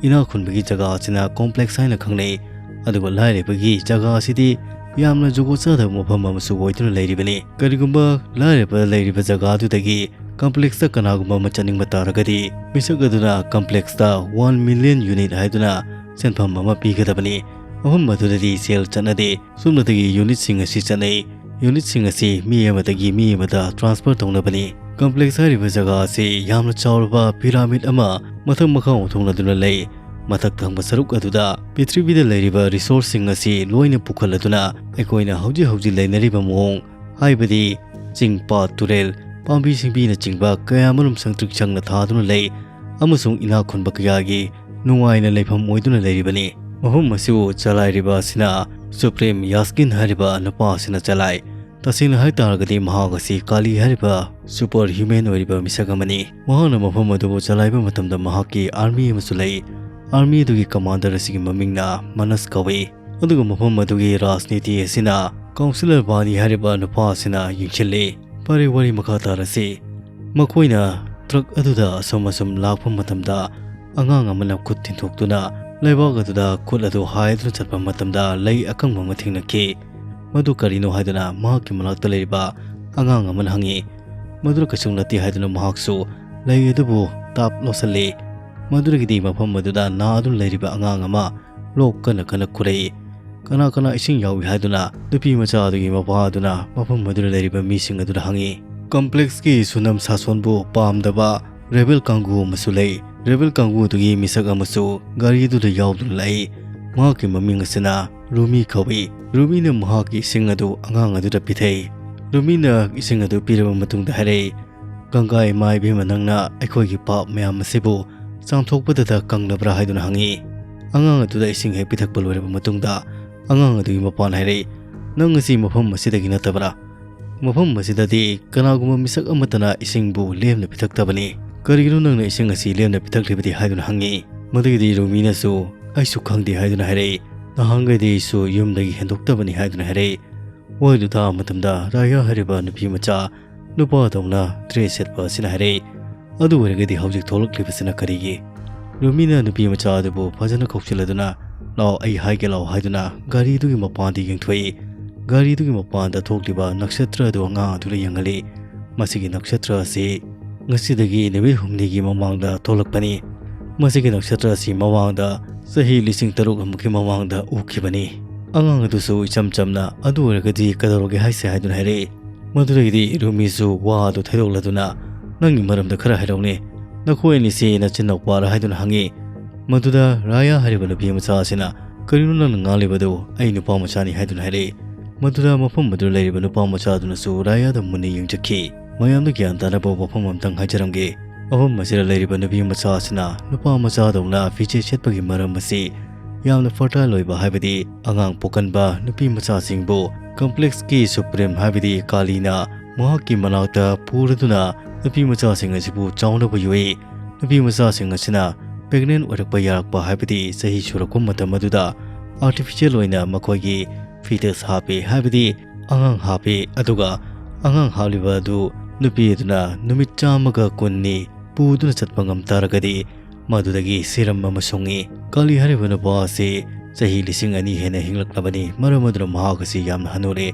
ꯏꯅꯥꯛ ꯈꯨꯟꯕꯒꯤ ꯖꯒꯥ ꯑꯁꯤꯅ ꯀꯣꯝꯄ꯭ꯂꯦꯛꯁ ꯍꯥꯏꯅ ꯈꯪꯅꯩ, ꯑꯗꯨꯒ ꯂꯥꯏꯔꯕꯒꯤ ꯖꯒꯥ ꯑꯁꯤꯗꯤ ꯌꯥꯝꯅ ꯖꯨꯒꯣꯠ ꯆꯥꯗꯕ ꯃꯐꯝ ꯑꯃꯁꯨ ꯑꯣꯏꯗꯨꯅ ꯂꯩꯔꯤꯕꯅꯤ꯫ ꯀꯔꯤꯒꯨꯝꯕ ꯂꯥꯏꯔꯕ ꯂꯩꯔꯤꯕ ꯖꯒꯥ ꯑꯗꯨꯗꯒꯤ ꯀꯝꯄ꯭ꯂꯦꯛꯁꯇ ꯀꯅꯥꯒꯨꯝꯕ ꯑꯃ ꯆꯠꯅꯤꯡꯕ ꯇꯥꯔꯒꯗꯤ, ꯃꯤꯁꯛ ꯑꯗꯨꯅ ꯀꯝꯄ꯭ꯂꯦꯛꯁꯇ one million unit ꯍꯥꯏꯗꯨꯅ ꯁꯦꯟꯐꯝ ꯑꯃ ꯄꯤꯒꯗꯕꯅꯤ꯫ ꯃꯐꯝ ꯑꯗꯨꯗꯗꯤ ꯁꯦꯜ ꯆꯠꯅꯗꯦ꯫ ꯁꯨꯞꯅꯇꯒꯤ ꯌꯨꯅꯤꯠꯁꯤꯡ ꯑꯁꯤ ꯆꯠꯅꯩ꯫ ꯌꯨꯅꯤꯠꯁꯤꯡ ꯑꯁꯤ ꯃꯤ ꯑꯃꯗꯒꯤ ꯃꯤ ꯑꯃꯗ ꯇ꯭ꯔꯥꯟꯁꯐꯔ ꯇꯧꯅꯕꯅꯤ꯫ ꯀꯝꯄ꯭ꯂꯦꯛꯁ ꯍꯥꯏꯔꯤꯕ ꯖꯒꯥ ꯑꯁꯤ ꯌꯥꯝꯅ ꯆꯥꯎꯔꯕ ꯄꯤꯔꯥꯃꯤꯗ ꯑꯃ ꯃꯊꯛ ꯃꯈꯥ ꯑꯣꯟꯊꯣꯛꯅꯗꯨꯅ ꯂꯩ꯫ ꯃꯊꯛ ꯊꯪꯕ ꯁꯔꯨꯛ ꯑꯗꯨꯗ ꯄ꯭ꯔꯤꯊꯤꯕꯤꯗ ꯂꯩꯔꯤꯕ ꯔꯤꯁꯣꯔꯁꯁꯤꯡ ꯑꯁꯤ ꯂꯣꯏꯅ ꯄꯨꯈꯠꯂꯗꯨꯅ ꯑꯩꯈꯣꯏꯅ ꯍꯧꯖꯤꯛ ꯍꯧꯖꯤꯛ ꯂꯩꯅꯔꯤꯕ ꯃꯑꯣꯡ, ꯍꯥꯏꯕꯗꯤ ꯆꯤꯡ, ꯄꯥꯠ, ꯇꯨꯔꯦꯜ, ꯄꯥꯝꯕꯤ ꯁꯤꯡꯕꯤꯅꯆꯤꯡꯕ ꯀꯌꯥ ꯑꯃꯔꯣꯝ ꯁꯪꯇ꯭ꯔꯤꯛ ꯁꯪꯅ ꯊꯥꯗꯨꯅ ꯂꯩ ꯑꯃꯁꯨꯡ ꯏꯅꯥꯛ ꯈꯨꯟꯕ ꯀꯌꯥꯒꯤ ꯅꯨꯡꯉꯥꯏꯅ ꯂꯩꯐꯝ ꯑꯣꯏꯗꯨꯅ ꯂꯩꯔꯤꯕꯅꯤ꯫ ꯃꯐꯝ ꯑꯁꯤꯕꯨ ꯆꯂꯥꯏꯔꯤꯕ ꯑꯁꯤꯅ ꯁꯨꯄ꯭ꯔꯤꯝ ꯌꯥꯁꯀꯤꯟ ꯍꯥꯏꯔꯤꯕ ꯅꯨꯄꯥ ꯑꯁꯤꯅ ꯆꯂꯥꯏ꯫ ꯇꯁꯦꯡꯅ ꯍꯥꯏꯇꯥꯔꯒꯗꯤ ꯃꯍꯥꯛ ꯑꯁꯤ ꯀꯥꯂꯤ ꯍꯥꯏꯔꯤꯕ ꯁꯨꯄꯔ ꯍ꯭ꯌꯨꯃꯦꯟ ꯑꯣꯏꯔꯤꯕ ꯃꯤꯁꯛ ꯑꯃꯅꯤ꯫ ꯃꯍꯥꯛꯅ ꯃꯐꯝ ꯑꯗꯨꯕꯨ ꯆꯂꯥꯏꯕ ꯃꯇꯝꯗ ꯃꯍꯥꯛꯀꯤ ꯑꯥꯔꯃꯤ ꯑꯃꯁꯨ ꯂꯩ꯫ ꯑꯥꯔꯃꯤ ꯑꯗꯨꯒꯤ ꯀꯃꯥꯟꯗꯔ ꯑꯁꯤꯒꯤ ꯃꯃꯤꯡꯅ ꯃꯅꯁ ꯀꯧꯏ꯫ ꯑꯗꯨꯒ ꯃꯐꯝ ꯑꯗꯨꯒꯤ ꯔꯥꯖꯅꯤꯇꯤ ꯑꯁꯤꯅ ꯀꯥꯎꯟꯁꯤꯂꯔ ꯕꯥꯅꯤ ꯍꯥꯏꯔꯤꯕ ꯅꯨꯄꯥ ꯑꯁꯤꯅ ꯌꯦꯡꯁꯤꯜꯂꯤ꯫ ꯐꯔꯦ, ꯋꯥꯔꯤ ꯃꯈꯥ ꯇꯥꯔꯁꯤ꯫ ꯃꯈꯣꯏꯅ ꯇ꯭ꯔꯛ ꯑꯗꯨꯗ ꯑꯁꯨꯝ ꯑꯁꯨꯝ ꯂꯥꯛꯄ ꯃꯇꯝꯗ ꯑꯉꯥꯡ ꯑꯃꯅ ꯈꯨꯠ ꯊꯤꯟꯗꯣꯛꯇꯨꯅ ꯂꯩꯕꯥꯛ ꯑꯗꯨꯗ ꯈꯨꯠ ꯑꯗꯨ ꯍꯥꯏꯗꯨꯅ ꯆꯠꯄ ꯃꯇꯝꯗ ꯂꯩ ꯑꯀꯪꯕ ꯑꯃ ꯊꯦꯡꯅꯈꯤ꯫ ꯃꯗꯨ ꯀꯔꯤꯅꯣ ꯍꯥꯏꯗꯨꯅ ꯃꯍꯥꯛꯀꯤ ꯃꯅꯥꯛꯇ ꯂꯩꯔꯤꯕ ꯑꯉꯥꯡ ꯑꯃꯅ ꯍꯪꯉꯤ꯫ ꯃꯗꯨꯅ ꯀꯩꯁꯨ ꯅꯠꯇꯦ ꯍꯥꯏꯗꯨꯅ ꯃꯍꯥꯛꯁꯨ ꯂꯩ ꯑꯗꯨꯕꯨ ꯇꯥꯞ ꯂꯧꯁꯤꯜꯂꯤ꯫ ꯃꯗꯨꯗꯒꯤꯗꯤ ꯃꯐꯝ ꯑꯗꯨꯗ ꯅꯥꯗꯨꯅ ꯂꯩꯔꯤꯕ ꯑꯉꯥꯡ ꯑꯃ ꯂꯣꯛ ꯀꯟꯅ ꯀꯟꯅ ꯈꯨꯔꯛꯏ꯫ ꯀꯅꯥ ꯀꯅꯥ ꯏꯁꯤꯡ ꯌꯥꯎꯏ ꯍꯥꯏꯗꯨꯅ ꯅꯨꯄꯤ ꯃꯆꯥ ꯑꯗꯨꯒꯤ ꯃꯄꯥ ꯑꯗꯨꯅ ꯃꯐꯝ ꯑꯗꯨꯗ ꯂꯩꯔꯤꯕ ꯃꯤꯁꯤꯡ ꯑꯗꯨꯗ ꯍꯪꯉꯤ꯫ ꯀꯝꯄ꯭ꯂꯦꯛꯁꯀꯤ ꯁꯨꯅꯝ ꯁꯥꯁꯣꯟꯕꯨ ꯄꯥꯝꯗꯕ ꯔꯦꯕꯦꯜ ꯀꯥꯡꯕꯨ ꯑꯃꯁꯨ ꯂꯩ꯫ ꯔꯦꯕꯦꯜ ꯀꯥꯡꯕꯨ ꯑꯗꯨꯒꯤ ꯃꯤꯁꯛ ꯑꯃꯁꯨ ꯒꯥꯔꯤ ꯑꯗꯨꯗ ꯌꯥꯎꯗꯨꯅ ꯂꯥꯛꯏ꯫ ꯃꯍꯥꯛꯀꯤ ꯃꯃꯤꯡ ꯑꯁꯤꯅ ꯔꯨꯃꯤ ꯀꯧꯏ꯫ ꯔꯨꯃꯤꯅ ꯃꯍꯥꯛꯀꯤ ꯏꯁꯤꯡ ꯑꯗꯨ ꯑꯉꯥꯡ ꯑꯗꯨꯗ ꯄꯤꯊꯛꯏ꯫ ꯔꯨꯃꯤꯅ ꯏꯁꯤꯡ ꯑꯗꯨ ꯄꯤꯔꯕ ꯃꯇꯨꯡꯗ ꯍꯥꯏꯔꯛꯏ, "ꯒꯪꯒꯥ ꯏꯃꯥ ꯏꯕꯦꯝꯃ, ꯅꯪꯅ ꯑꯩꯈꯣꯏꯒꯤ ꯄꯥꯞ ꯃꯌꯥꯝ ꯑꯁꯤꯕꯨ ꯆꯥꯝꯊꯣꯛꯄꯗꯇ ꯀꯪꯂꯕ꯭ꯔꯥ?" ꯍꯥꯏꯗꯨꯅ ꯍꯪꯉꯤ꯫ ꯑꯉꯥꯡ ꯑꯗꯨꯗ ꯏꯁꯤꯡ ꯍꯦꯛ ꯄꯤꯊꯛꯄ ꯂꯣꯏꯔꯕ ꯃꯇꯨꯡꯗ ꯑꯉꯥꯡ ꯑꯗꯨꯒꯤ ꯃꯄꯥꯅ ꯍꯥꯏꯔꯛꯏ, "ꯅꯪ ꯑꯁꯤ ꯃꯐꯝ ꯑꯁꯤꯗꯒꯤ ꯅꯠꯇꯕ꯭ꯔꯥ? ꯃꯐꯝ ꯑꯁꯤꯗꯗꯤ ꯀꯅꯥꯒꯨꯝꯕ ꯃꯤꯁꯛ ꯑꯃꯠꯇꯅ ꯏꯁꯤꯡꯕꯨ ꯂꯦꯝꯅ ꯄꯤꯊꯛꯇꯕꯅꯤ꯫ ꯀꯔꯤꯒꯤꯅꯣ ꯅꯪꯅ ꯏꯁꯤꯡ ꯑꯁꯤ ꯂꯦꯝꯅ ꯄꯤꯊꯛꯂꯤꯕꯗꯤ?" ꯍꯥꯏꯗꯨꯅ ꯍꯪꯉꯤ꯫ ꯃꯗꯨꯒꯤꯗꯤ ꯔꯨꯃꯤꯅꯁꯨ, "ꯑꯩꯁꯨ ꯈꯪꯗꯦ" ꯍꯥꯏꯗꯨꯅ ꯍꯥꯏꯔꯛꯏ꯫ "ꯅꯍꯥꯟꯈꯩꯗꯤ ꯑꯩꯁꯨ ꯌꯨꯝꯗꯒꯤ ꯍꯦꯟꯗꯣꯛꯇꯕꯅꯤ" ꯍꯥꯏꯗꯨꯅ ꯍꯥꯏꯔꯛꯏ꯫ ꯋꯥꯍꯩꯗꯨ ꯇꯥꯕ ꯃꯇꯝꯗ ꯔꯥꯌꯥ ꯍꯥꯏꯔꯤꯕ ꯅꯨꯄꯤ ꯃꯆꯥ ꯅꯨꯄꯥꯗꯧꯅ ꯗ꯭ꯔꯦꯁ ꯁꯦꯠꯄ ꯑꯁꯤꯅ ꯍꯥꯏꯔꯛꯏ, "ꯑꯗꯨ ꯑꯣꯏꯔꯒꯗꯤ ꯍꯧꯖꯤꯛ ꯊꯣꯛꯂꯛꯂꯤꯕꯁꯤꯅ ꯀꯔꯤꯒꯤ?" ꯔꯨꯃꯤꯅ ꯅꯨꯄꯤ ꯃꯆꯥ ꯑꯗꯨꯕꯨ ꯐꯖꯅ ꯀꯧꯁꯤꯜꯂꯗꯨꯅ, "ꯂꯥꯛꯑꯣ, ꯑꯩ ꯍꯥꯏꯒꯦ ꯂꯥꯛꯑꯣ" ꯍꯥꯏꯗꯨꯅ ꯒꯥꯔꯤꯗꯨꯒꯤ ꯃꯄꯥꯟꯗ ꯌꯦꯡꯊꯣꯛꯏ꯫ ꯒꯥꯔꯤꯗꯨꯒꯤ ꯃꯄꯥꯟꯗ ꯊꯣꯛꯂꯤꯕ ꯅꯛꯁꯇ꯭ꯔ ꯑꯗꯨ ꯑꯉꯥꯡ ꯑꯗꯨꯗ ꯌꯦꯡꯍꯜꯂꯤ꯫ ꯃꯁꯤꯒꯤ ꯅꯛꯁꯇ꯭ꯔ ꯑꯁꯤ ꯉꯁꯤꯗꯒꯤ ꯅꯨꯃꯤꯠ ꯍꯨꯝꯅꯤꯒꯤ ꯃꯃꯥꯡꯗ ꯊꯣꯛꯂꯛꯄꯅꯤ꯫ ꯃꯁꯤꯒꯤ ꯅꯛꯁꯇ꯭ꯔ ꯑꯁꯤ ꯃꯃꯥꯡꯗ ꯆꯍꯤ ꯂꯤꯁꯤꯡ ꯇꯔꯨꯛ ꯑꯃꯨꯛꯀꯤ ꯃꯃꯥꯡꯗ ꯎꯈꯤꯕꯅꯤ꯫ ꯑꯉꯥꯡ ꯑꯗꯨꯁꯨ ꯏꯆꯝ ꯆꯝꯅ, "ꯑꯗꯨ ꯑꯣꯏꯔꯒꯗꯤ ꯀꯩꯗꯧꯔꯒꯦ ꯍꯥꯏꯁꯦ?" ꯍꯥꯏꯗꯨꯅ ꯍꯥꯏꯔꯛꯏ꯫ ꯃꯗꯨꯗꯒꯤꯗꯤ ꯔꯨꯃꯤꯁꯨ ꯋꯥ ꯑꯗꯨ ꯊꯩꯗꯣꯛꯂꯗꯨꯅ, "ꯅꯪꯒꯤ ꯃꯔꯝꯗ ꯈꯔ ꯍꯥꯏꯔꯛꯎꯅꯦ, ꯅꯈꯣꯏ ꯑꯅꯤꯁꯤ ꯅꯆꯤꯟ ꯅꯧꯄꯥꯔ?" ꯍꯥꯏꯗꯨꯅ ꯍꯪꯉꯤ꯫ ꯃꯗꯨꯗ ꯔꯥꯌꯥ ꯍꯥꯏꯔꯤꯕ ꯅꯨꯄꯤ ꯃꯆꯥ ꯑꯁꯤꯅ, "ꯀꯔꯤꯅꯣ ꯅꯪꯅ ꯉꯥꯡꯂꯤꯕꯗꯨ? ꯑꯩ ꯅꯨꯄꯥ ꯃꯆꯥꯅꯤ" ꯍꯥꯏꯗꯨꯅ ꯍꯥꯏꯔꯛꯏ꯫ ꯃꯗꯨꯗ ꯃꯐꯝ ꯑꯗꯨꯗ ꯂꯩꯔꯤꯕ ꯅꯨꯄꯥ ꯃꯆꯥ ꯑꯗꯨꯅꯁꯨ ꯔꯥꯌꯥꯗ ꯃꯨꯟꯅ ꯌꯦꯡꯖꯈꯤ꯫ ꯃꯌꯥꯝꯗ ꯒ꯭ꯌꯥꯟ ꯇꯥꯅꯕ ꯋꯥꯐꯝ ꯑꯃꯇꯪ ꯍꯥꯏꯖꯔꯝꯒꯦ꯫ ꯃꯐꯝ ꯑꯁꯤꯗ ꯂꯩꯔꯤꯕ ꯅꯨꯄꯤ ꯃꯆꯥ ꯑꯁꯤꯅ ꯅꯨꯄꯥ ꯃꯆꯥꯗꯧꯅ ꯐꯤꯖꯦꯠ ꯁꯦꯠꯄꯒꯤ ꯃꯔꯝ ꯑꯁꯤ ꯌꯥꯝꯅ fertile ꯑꯣꯏꯕ, ꯍꯥꯏꯕꯗꯤ ꯑꯉꯥꯡ ꯄꯣꯛꯀꯟꯕ ꯅꯨꯄꯤ ꯃꯆꯥꯁꯤꯡꯕꯨ complexꯀꯤ supreme, ꯍꯥꯏꯕꯗꯤ ꯀꯥꯂꯤꯅ ꯃꯍꯥꯛꯀꯤ ꯃꯅꯥꯛꯇ ꯄꯨꯔꯗꯨꯅ ꯅꯨꯄꯤ ꯃꯆꯥꯁꯤꯡ ꯑꯁꯤꯕꯨ ꯆꯥꯎꯅꯕ ꯌꯣꯛꯏ꯫ ꯅꯨꯄꯤ ꯃꯆꯥꯁꯤꯡ ꯑꯁꯤꯅ pregnant ꯑꯣꯏꯔꯛꯄ ꯌꯥꯔꯛꯄ, ꯍꯥꯏꯕꯗꯤ ꯆꯍꯤ ꯁꯨꯔꯛꯄ ꯃꯇꯝ ꯑꯗꯨꯗ artificial ꯑꯣꯏꯅ ꯃꯈꯣꯏꯒꯤ fetus ꯍꯥꯞꯄꯤ, ꯍꯥꯏꯕꯗꯤ ꯑꯉꯥꯡ ꯍꯥꯞꯄꯤ꯫ ꯑꯗꯨꯒ ꯑꯉꯥꯡ ꯍꯥꯞꯂꯤꯕ ꯑꯗꯨ ꯅꯨꯄꯤ ꯑꯗꯨꯅ ꯅꯨꯃꯤꯠ ꯆꯥꯝꯃꯒ ꯀꯨꯟꯅꯤ ꯄꯨꯗꯨꯅ ꯆꯠꯄ ꯉꯝ ꯇꯥꯔꯒꯗꯤ ꯃꯗꯨꯗꯒꯤ serum ꯑꯃ ꯁꯨꯡꯏ꯫ ꯀꯥꯂꯤ ꯍꯥꯏꯔꯤꯕ ꯅꯨꯄꯥ ꯑꯁꯤ ꯆꯍꯤ ꯂꯤꯁꯤꯡ ꯑꯅꯤ ꯍꯦꯟꯅ ꯍꯤꯡꯂꯛꯂꯕꯅꯤ꯫ ꯃꯔꯝ ꯑꯗꯨꯅ ꯃꯍꯥꯛ ꯑꯁꯤ ꯌꯥꯝꯅ ꯍꯅꯨꯔꯦ꯫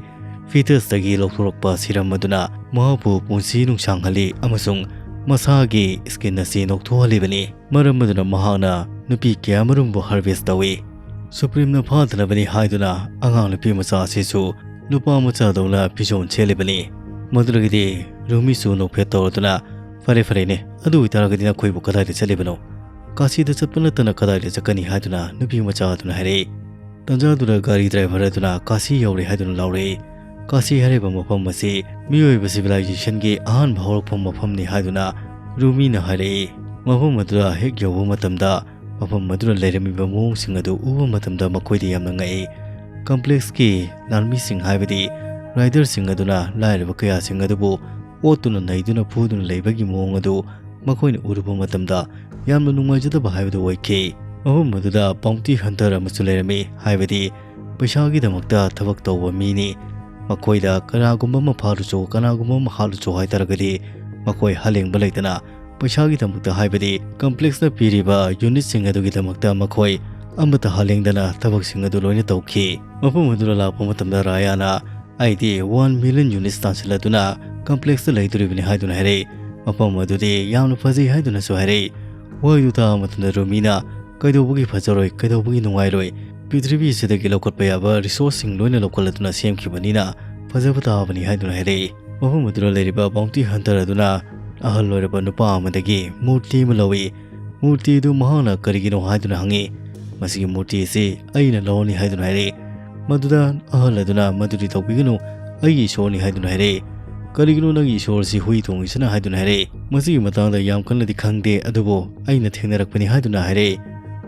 Fetusꯇꯒꯤ ꯂꯧꯊꯣꯔꯛꯄ serum ꯑꯗꯨꯅ ꯃꯍꯥꯛꯄꯨ ꯄꯨꯟꯁꯤ ꯅꯨꯡꯁꯥꯡꯍꯜꯂꯤ ꯑꯃꯁꯨꯡ ꯃꯁꯥꯒꯤ skin ꯑꯁꯤ ꯅꯧꯊꯣꯛꯍꯜꯂꯤꯕꯅꯤ꯫ ꯃꯔꯝ ꯑꯗꯨꯅ ꯃꯍꯥꯛꯅ ꯅꯨꯄꯤ ꯀꯌꯥꯃꯔꯨꯝꯕꯨ harvest ꯇꯧꯏ꯫ Supremeꯅ ꯐꯥꯗꯅꯕꯅꯤ ꯍꯥꯏꯗꯨꯅ ꯑꯉꯥꯡ ꯅꯨꯄꯤ ꯃꯆꯥ ꯑꯁꯤꯁꯨ ꯅꯨꯄꯥ ꯃꯆꯥꯗꯧꯅ ꯐꯤꯖꯣꯜ ꯁꯦꯠꯂꯤꯕꯅꯤ꯫ ꯃꯗꯨꯗꯒꯤꯗꯤ ꯔꯨꯃꯤꯁꯨ ꯅꯣꯛꯐꯦꯠ ꯇꯧꯔꯗꯨꯅ, "ꯐꯔꯦ, ꯐꯔꯦꯅꯦ, ꯑꯗꯨ ꯑꯣꯏꯇꯥꯔꯒꯗꯤ ꯅꯈꯣꯏꯕꯨ ꯀꯗꯥꯏꯗ ꯆꯠꯂꯤꯕꯅꯣ? ꯀꯥꯁꯤꯗ ꯆꯠꯄ ꯅꯠꯇꯅ ꯀꯗꯥꯏꯗ ꯆꯠꯀꯅꯤ?" ꯍꯥꯏꯗꯨꯅ ꯅꯨꯄꯤ ꯃꯆꯥ ꯑꯗꯨꯅ ꯍꯥꯏꯔꯛꯏ꯫ ꯇꯟꯖꯥꯗꯨꯗ ꯒꯥꯔꯤ driver ꯑꯗꯨꯅ ꯀꯥꯁꯤ ꯌꯧꯔꯦ ꯍꯥꯏꯗꯨꯅ ꯂꯥꯎꯔꯛꯏ꯫ ꯀꯥꯁꯤ ꯍꯥꯏꯔꯤꯕ ꯃꯐꯝ ꯑꯁꯤ ꯃꯤꯑꯣꯏꯕ civilizationꯒꯤ ꯑꯍꯥꯟꯕ ꯍꯧꯔꯛꯐꯝ ꯃꯐꯝꯅꯤ ꯍꯥꯏꯗꯨꯅ ꯔꯨꯃꯤꯅ ꯍꯥꯏꯔꯛꯏ꯫ ꯃꯐꯝ ꯑꯗꯨꯗ ꯍꯦꯛ ꯌꯧꯕ ꯃꯇꯝꯗ ꯃꯐꯝ ꯑꯗꯨꯗ ꯂꯩꯔꯝꯃꯤꯕ ꯃꯑꯣꯡꯁꯤꯡ ꯑꯗꯨ ꯎꯕ ꯃꯇꯝꯗ ꯃꯈꯣꯏꯗ ꯌꯥꯝꯅ ꯉꯛꯏ꯫ Complexꯀꯤ ꯂꯥꯟꯃꯤꯁꯤꯡ, ꯍꯥꯏꯕꯗꯤ riderꯁꯤꯡ ꯑꯗꯨꯅ ꯂꯥꯏꯔꯕ ꯀꯌꯥꯁꯤꯡ ꯑꯗꯨꯕꯨ ꯑꯣꯠꯇꯨꯅ ꯅꯩꯗꯨꯅ ꯐꯨꯗꯨꯅ ꯂꯩꯕꯒꯤ ꯃꯑꯣꯡ ꯑꯗꯨ ꯃꯈꯣꯏꯅ ꯎꯔꯨꯕ ꯃꯇꯝꯗ ꯌꯥꯝꯅ ꯅꯨꯡꯉꯥꯏꯖꯗꯕ ꯍꯥꯏꯕꯗꯨ ꯑꯣꯏꯈꯤ꯫ ꯃꯐꯝ ꯑꯗꯨꯗ bounty hunter ꯑꯃꯁꯨ ꯂꯩꯔꯝꯃꯤ, ꯍꯥꯏꯕꯗꯤ ꯄꯩꯁꯥꯒꯤꯗꯃꯛꯇ ꯊꯕꯛ ꯇꯧꯕ ꯃꯤꯅꯤ꯫ ꯃꯈꯣꯏꯗ ꯀꯅꯥꯒꯨꯝꯕ ꯑꯃ ꯐꯥꯔꯨꯆꯣ, ꯀꯅꯥꯒꯨꯝꯕ ꯑꯃ ꯍꯥꯠꯂꯨꯆꯣ ꯍꯥꯏꯇꯥꯔꯒꯗꯤ ꯃꯈꯣꯏ ꯍꯂꯦꯡꯕ ꯂꯩꯇꯅ ꯄꯩꯁꯥꯒꯤꯗꯃꯛꯇ, ꯍꯥꯏꯕꯗꯤ complexꯅ ꯄꯤꯔꯤꯕ unitꯁꯤꯡ ꯑꯗꯨꯒꯤꯗꯃꯛꯇ ꯃꯈꯣꯏ ꯑꯃꯠꯇ ꯍꯂꯦꯡꯗꯅ ꯊꯕꯛꯁꯤꯡ ꯑꯗꯨ ꯂꯣꯏꯅ ꯇꯧꯈꯤ꯫ ꯃꯐꯝ ꯑꯗꯨꯗ ꯂꯥꯛꯄ ꯃꯇꯝꯗ ꯔꯥꯌꯥꯅ, "ꯑꯩꯗꯤ one million units ꯇꯥꯟꯁꯤꯜꯂꯗꯨꯅ complexꯇ ꯂꯩꯗꯣꯔꯤꯕꯅꯤ" ꯍꯥꯏꯗꯨꯅ ꯍꯥꯏꯔꯛꯏ꯫ ꯃꯐꯝ ꯑꯗꯨꯗꯤ ꯌꯥꯝꯅ ꯐꯖꯩ ꯍꯥꯏꯗꯨꯅꯁꯨ ꯍꯥꯏꯔꯛꯏ꯫ ꯋꯥꯍꯩꯗꯨ ꯇꯥꯕ ꯃꯇꯝꯗ ꯔꯨꯃꯤꯅ, "ꯀꯩꯗꯧꯕꯒꯤ ꯐꯖꯔꯣꯏ, ꯀꯩꯗꯧꯕꯒꯤ ꯅꯨꯡꯉꯥꯏꯔꯣꯏ? ꯄ꯭ꯔꯤꯊꯤꯕꯤ ꯑꯁꯤꯗꯒꯤ ꯂꯧꯈꯠꯄ ꯌꯥꯕ resourceꯁꯤꯡ ꯂꯣꯏꯅ ꯂꯧꯈꯠꯂꯗꯨꯅ ꯁꯦꯝꯈꯤꯕꯅꯤꯅ ꯐꯖꯕ ꯇꯥꯕꯅꯤ" ꯍꯥꯏꯗꯨꯅ ꯍꯥꯏꯔꯛꯏ꯫ ꯃꯐꯝ ꯑꯗꯨꯗ ꯂꯩꯔꯤꯕ bounty hunter ꯑꯗꯨꯅ ꯑꯍꯜ ꯑꯣꯏꯔꯕ ꯅꯨꯄꯥ ꯑꯃꯗꯒꯤ ꯃꯨꯔꯇꯤ ꯑꯃ ꯂꯧꯏ꯫ ꯃꯨꯔꯇꯤ ꯑꯗꯨ ꯃꯍꯥꯛꯅ ꯀꯔꯤꯒꯤꯅꯣ ꯍꯥꯏꯗꯨꯅ ꯍꯪꯉꯤ꯫ "ꯃꯁꯤꯒꯤ ꯃꯨꯔꯇꯤ ꯑꯁꯤ ꯑꯩꯅ ꯂꯧꯔꯅꯤ" ꯍꯥꯏꯗꯨꯅ ꯍꯥꯏꯔꯛꯏ꯫ ꯃꯗꯨꯗ ꯑꯍꯜ ꯑꯗꯨꯅ "ꯃꯗꯨꯗꯤ ꯇꯧꯕꯤꯒꯅꯨ, ꯑꯩꯒꯤ ꯏꯁꯣꯔꯅꯤ" ꯍꯥꯏꯗꯨꯅ ꯍꯥꯏꯔꯛꯏ꯫ "ꯀꯔꯤꯒꯤꯅꯣ ꯅꯪꯒꯤ ꯏꯁꯣꯔꯁꯤ ꯍꯨꯏ ꯊꯣꯡꯉꯤꯁꯤꯅ?" ꯍꯥꯏꯗꯨꯅ ꯍꯥꯏꯔꯛꯏ꯫ "ꯃꯁꯤꯒꯤ ꯃꯇꯥꯡꯗ ꯌꯥꯝ ꯀꯟꯅꯗꯤ ꯈꯪꯗꯦ, ꯑꯗꯨꯕꯨ ꯑꯩꯅ ꯊꯦꯡꯅꯔꯛꯄꯅꯤ" ꯍꯥꯏꯗꯨꯅ ꯍꯥꯏꯔꯛꯏ꯫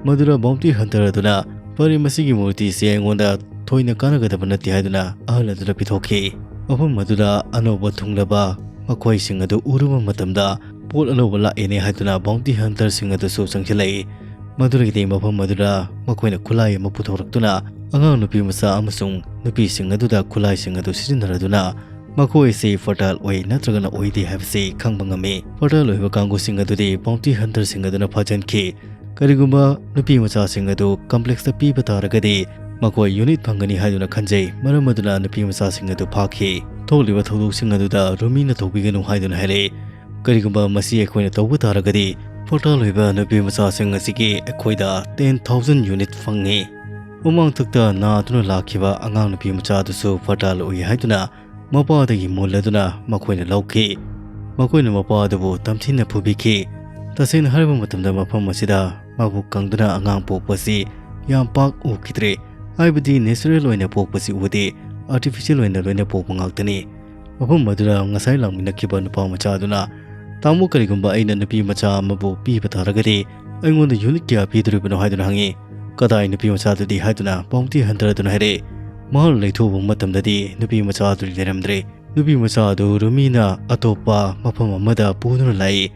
ꯃꯗꯨꯗ bounty hunter ꯑꯗꯨꯅ, "ꯐꯔꯦ, ꯃꯁꯤꯒꯤ ꯃꯨꯔꯇꯤꯁꯦ ꯑꯩꯉꯣꯟꯗ ꯊꯣꯏꯅ ꯀꯥꯟꯅꯒꯗꯕ ꯅꯠꯇꯦ" ꯍꯥꯏꯗꯨꯅ ꯑꯍꯜ ꯑꯗꯨꯗ ꯄꯤꯊꯣꯛꯈꯤ꯫ ꯃꯐꯝ ꯑꯗꯨꯗ ꯑꯅꯧꯕ ꯊꯨꯡꯂꯕ ꯃꯈꯣꯏꯁꯤꯡ ꯑꯗꯨ ꯎꯔꯨꯕ ꯃꯇꯝꯗ, "ꯄꯣꯠ ꯑꯅꯧꯕ ꯂꯥꯛꯑꯦꯅꯦ" ꯍꯥꯏꯗꯨꯅ bounty hunter ꯁꯤꯡ ꯑꯗꯨꯁꯨ ꯆꯪꯁꯤꯜꯂꯛꯏ꯫ ꯃꯗꯨꯗꯒꯤꯗꯤ ꯃꯐꯝ ꯑꯗꯨꯗ ꯃꯈꯣꯏꯅ ꯈꯨꯠꯂꯥꯏ ꯑꯃ ꯄꯨꯊꯣꯔꯛꯇꯨꯅ, ꯑꯉꯥꯡ ꯅꯨꯄꯤ ꯃꯆꯥ ꯑꯃꯁꯨꯡ ꯅꯨꯄꯤꯁꯤꯡ ꯑꯗꯨꯗ ꯈꯨꯠꯂꯥꯏꯁꯤꯡ ꯑꯗꯨ ꯁꯤꯖꯤꯟꯅꯔꯗꯨꯅ, ꯃꯈꯣꯏ ꯑꯁꯤ fertile ꯑꯣꯏ ꯅꯠꯇ꯭ꯔꯒꯅ ꯑꯣꯏꯗꯦ ꯍꯥꯏꯕꯁꯤ ꯈꯪꯕ ꯉꯝꯃꯤ꯫ Fertile ꯑꯣꯏꯕ ꯀꯥꯡꯕꯨꯁꯤꯡ ꯑꯗꯨꯗꯤ bounty hunter ꯁꯤꯡ ꯑꯗꯨꯅ ꯐꯥꯖꯤꯟꯈꯤ꯫ ꯀꯔꯤꯒꯨꯝꯕ ꯅꯨꯄꯤ ꯃꯆꯥꯁꯤꯡ ꯑꯗꯨ complex ꯇ ꯄꯤꯕ ꯇꯥꯔꯒꯗꯤ, ꯃꯈꯣꯏ unit ꯐꯪꯒꯅꯤ ꯍꯥꯏꯗꯨꯅ ꯈꯟꯖꯩ꯫ ꯃꯔꯝ ꯑꯗꯨꯅ ꯅꯨꯄꯤ ꯃꯆꯥꯁꯤꯡ ꯑꯗꯨ ꯐꯥꯈꯤ꯫ ꯊꯣꯛꯂꯤꯕ ꯊꯧꯗꯣꯛꯁꯤꯡ ꯑꯗꯨꯗ ꯔꯨꯃꯤꯅ ꯇꯧꯕꯤꯒꯅꯨ ꯍꯥꯏꯗꯨꯅ ꯍꯥꯏꯔꯛꯏ꯫ "ꯀꯔꯤꯒꯨꯝꯕ ꯃꯁꯤ ꯑꯩꯈꯣꯏꯅ ꯇꯧꯕ ꯇꯥꯔꯒꯗꯤ, fertile ꯑꯣꯏꯕ ꯅꯨꯄꯤ ꯃꯆꯥꯁꯤꯡ ꯑꯁꯤꯒꯤ ꯑꯩꯈꯣꯏꯗ ten thousand unit ꯐꯪꯉꯤ"꯫ ꯃꯃꯥꯡꯊꯛꯇ ꯅꯥꯗꯨꯅ ꯂꯥꯛꯈꯤꯕ ꯑꯉꯥꯡ ꯅꯨꯄꯤ ꯃꯆꯥ ꯑꯗꯨꯁꯨ fertile ꯑꯣꯏ ꯍꯥꯏꯗꯨꯅ ꯃꯄꯥꯗꯒꯤ ꯃꯨꯜꯂꯗꯨꯅ ꯃꯈꯣꯏꯅ ꯂꯧꯈꯤ꯫ ꯃꯈꯣꯏꯅ ꯃꯄꯥ ꯑꯗꯨꯕꯨ ꯇꯝꯊꯤꯅ ꯐꯨꯕꯤꯈꯤ꯫ ꯇꯁꯦꯡꯅ ꯍꯥꯏꯔꯕ ꯃꯇꯝꯗ, ꯃꯐꯝ ꯑꯁꯤꯗ ꯃꯕꯨꯛ ꯀꯪꯗꯨꯅ ꯑꯉꯥꯡ ꯄꯣꯛꯄ ꯑꯁꯤ ꯌꯥꯝ ꯄꯥꯛ ꯎꯈꯤꯗ꯭ꯔꯦ꯫ ꯍꯥꯏꯕꯗꯤ natural ꯑꯣꯏꯅ ꯄꯣꯛꯄꯁꯤ ꯎꯗꯦ, artificial ꯑꯣꯏꯅ ꯂꯣꯏꯅ ꯄꯣꯛꯄ ꯉꯥꯛꯇꯅꯤ꯫ ꯃꯐꯝ ꯑꯗꯨꯗ ꯉꯁꯥꯏ ꯂꯥꯛꯃꯤꯟꯅꯈꯤꯕ ꯅꯨꯄꯥ ꯃꯆꯥ ꯑꯗꯨꯅ, "ꯇꯥꯃꯣ, ꯀꯔꯤꯒꯨꯝꯕ ꯑꯩꯅ ꯅꯨꯄꯤ ꯃꯆꯥ ꯑꯃꯕꯨ ꯄꯤꯕ ꯇꯥꯔꯒꯗꯤ, ꯑꯩꯉꯣꯟꯗ unit ꯀꯌꯥ ꯄꯤꯗꯣꯔꯤꯕꯅꯣ?" ꯍꯥꯏꯗꯨꯅ ꯍꯪꯉꯤ꯫ "ꯀꯗꯥꯏ ꯅꯨꯄꯤ ꯃꯆꯥꯗꯨꯗꯤ?" ꯍꯥꯏꯗꯨꯅ bounty hunter ꯑꯗꯨꯅ ꯍꯥꯏꯔꯛꯏ꯫ ꯃꯍꯥꯛꯅ ꯂꯩꯊꯣꯛꯎꯕ ꯃꯇꯝꯗꯗꯤ ꯅꯨꯄꯤ ꯃꯆꯥ ꯑꯗꯨꯗꯤ ꯂꯩꯔꯝꯗ꯭ꯔꯦ꯫ ꯅꯨꯄꯤ ꯃꯆꯥ ꯑꯗꯨ ꯔꯨꯃꯤꯅ ꯑꯇꯣꯞꯄ ꯃꯐꯝ ꯑꯃꯗ ꯄꯨꯗꯨꯅ ꯂꯥꯛꯏ꯫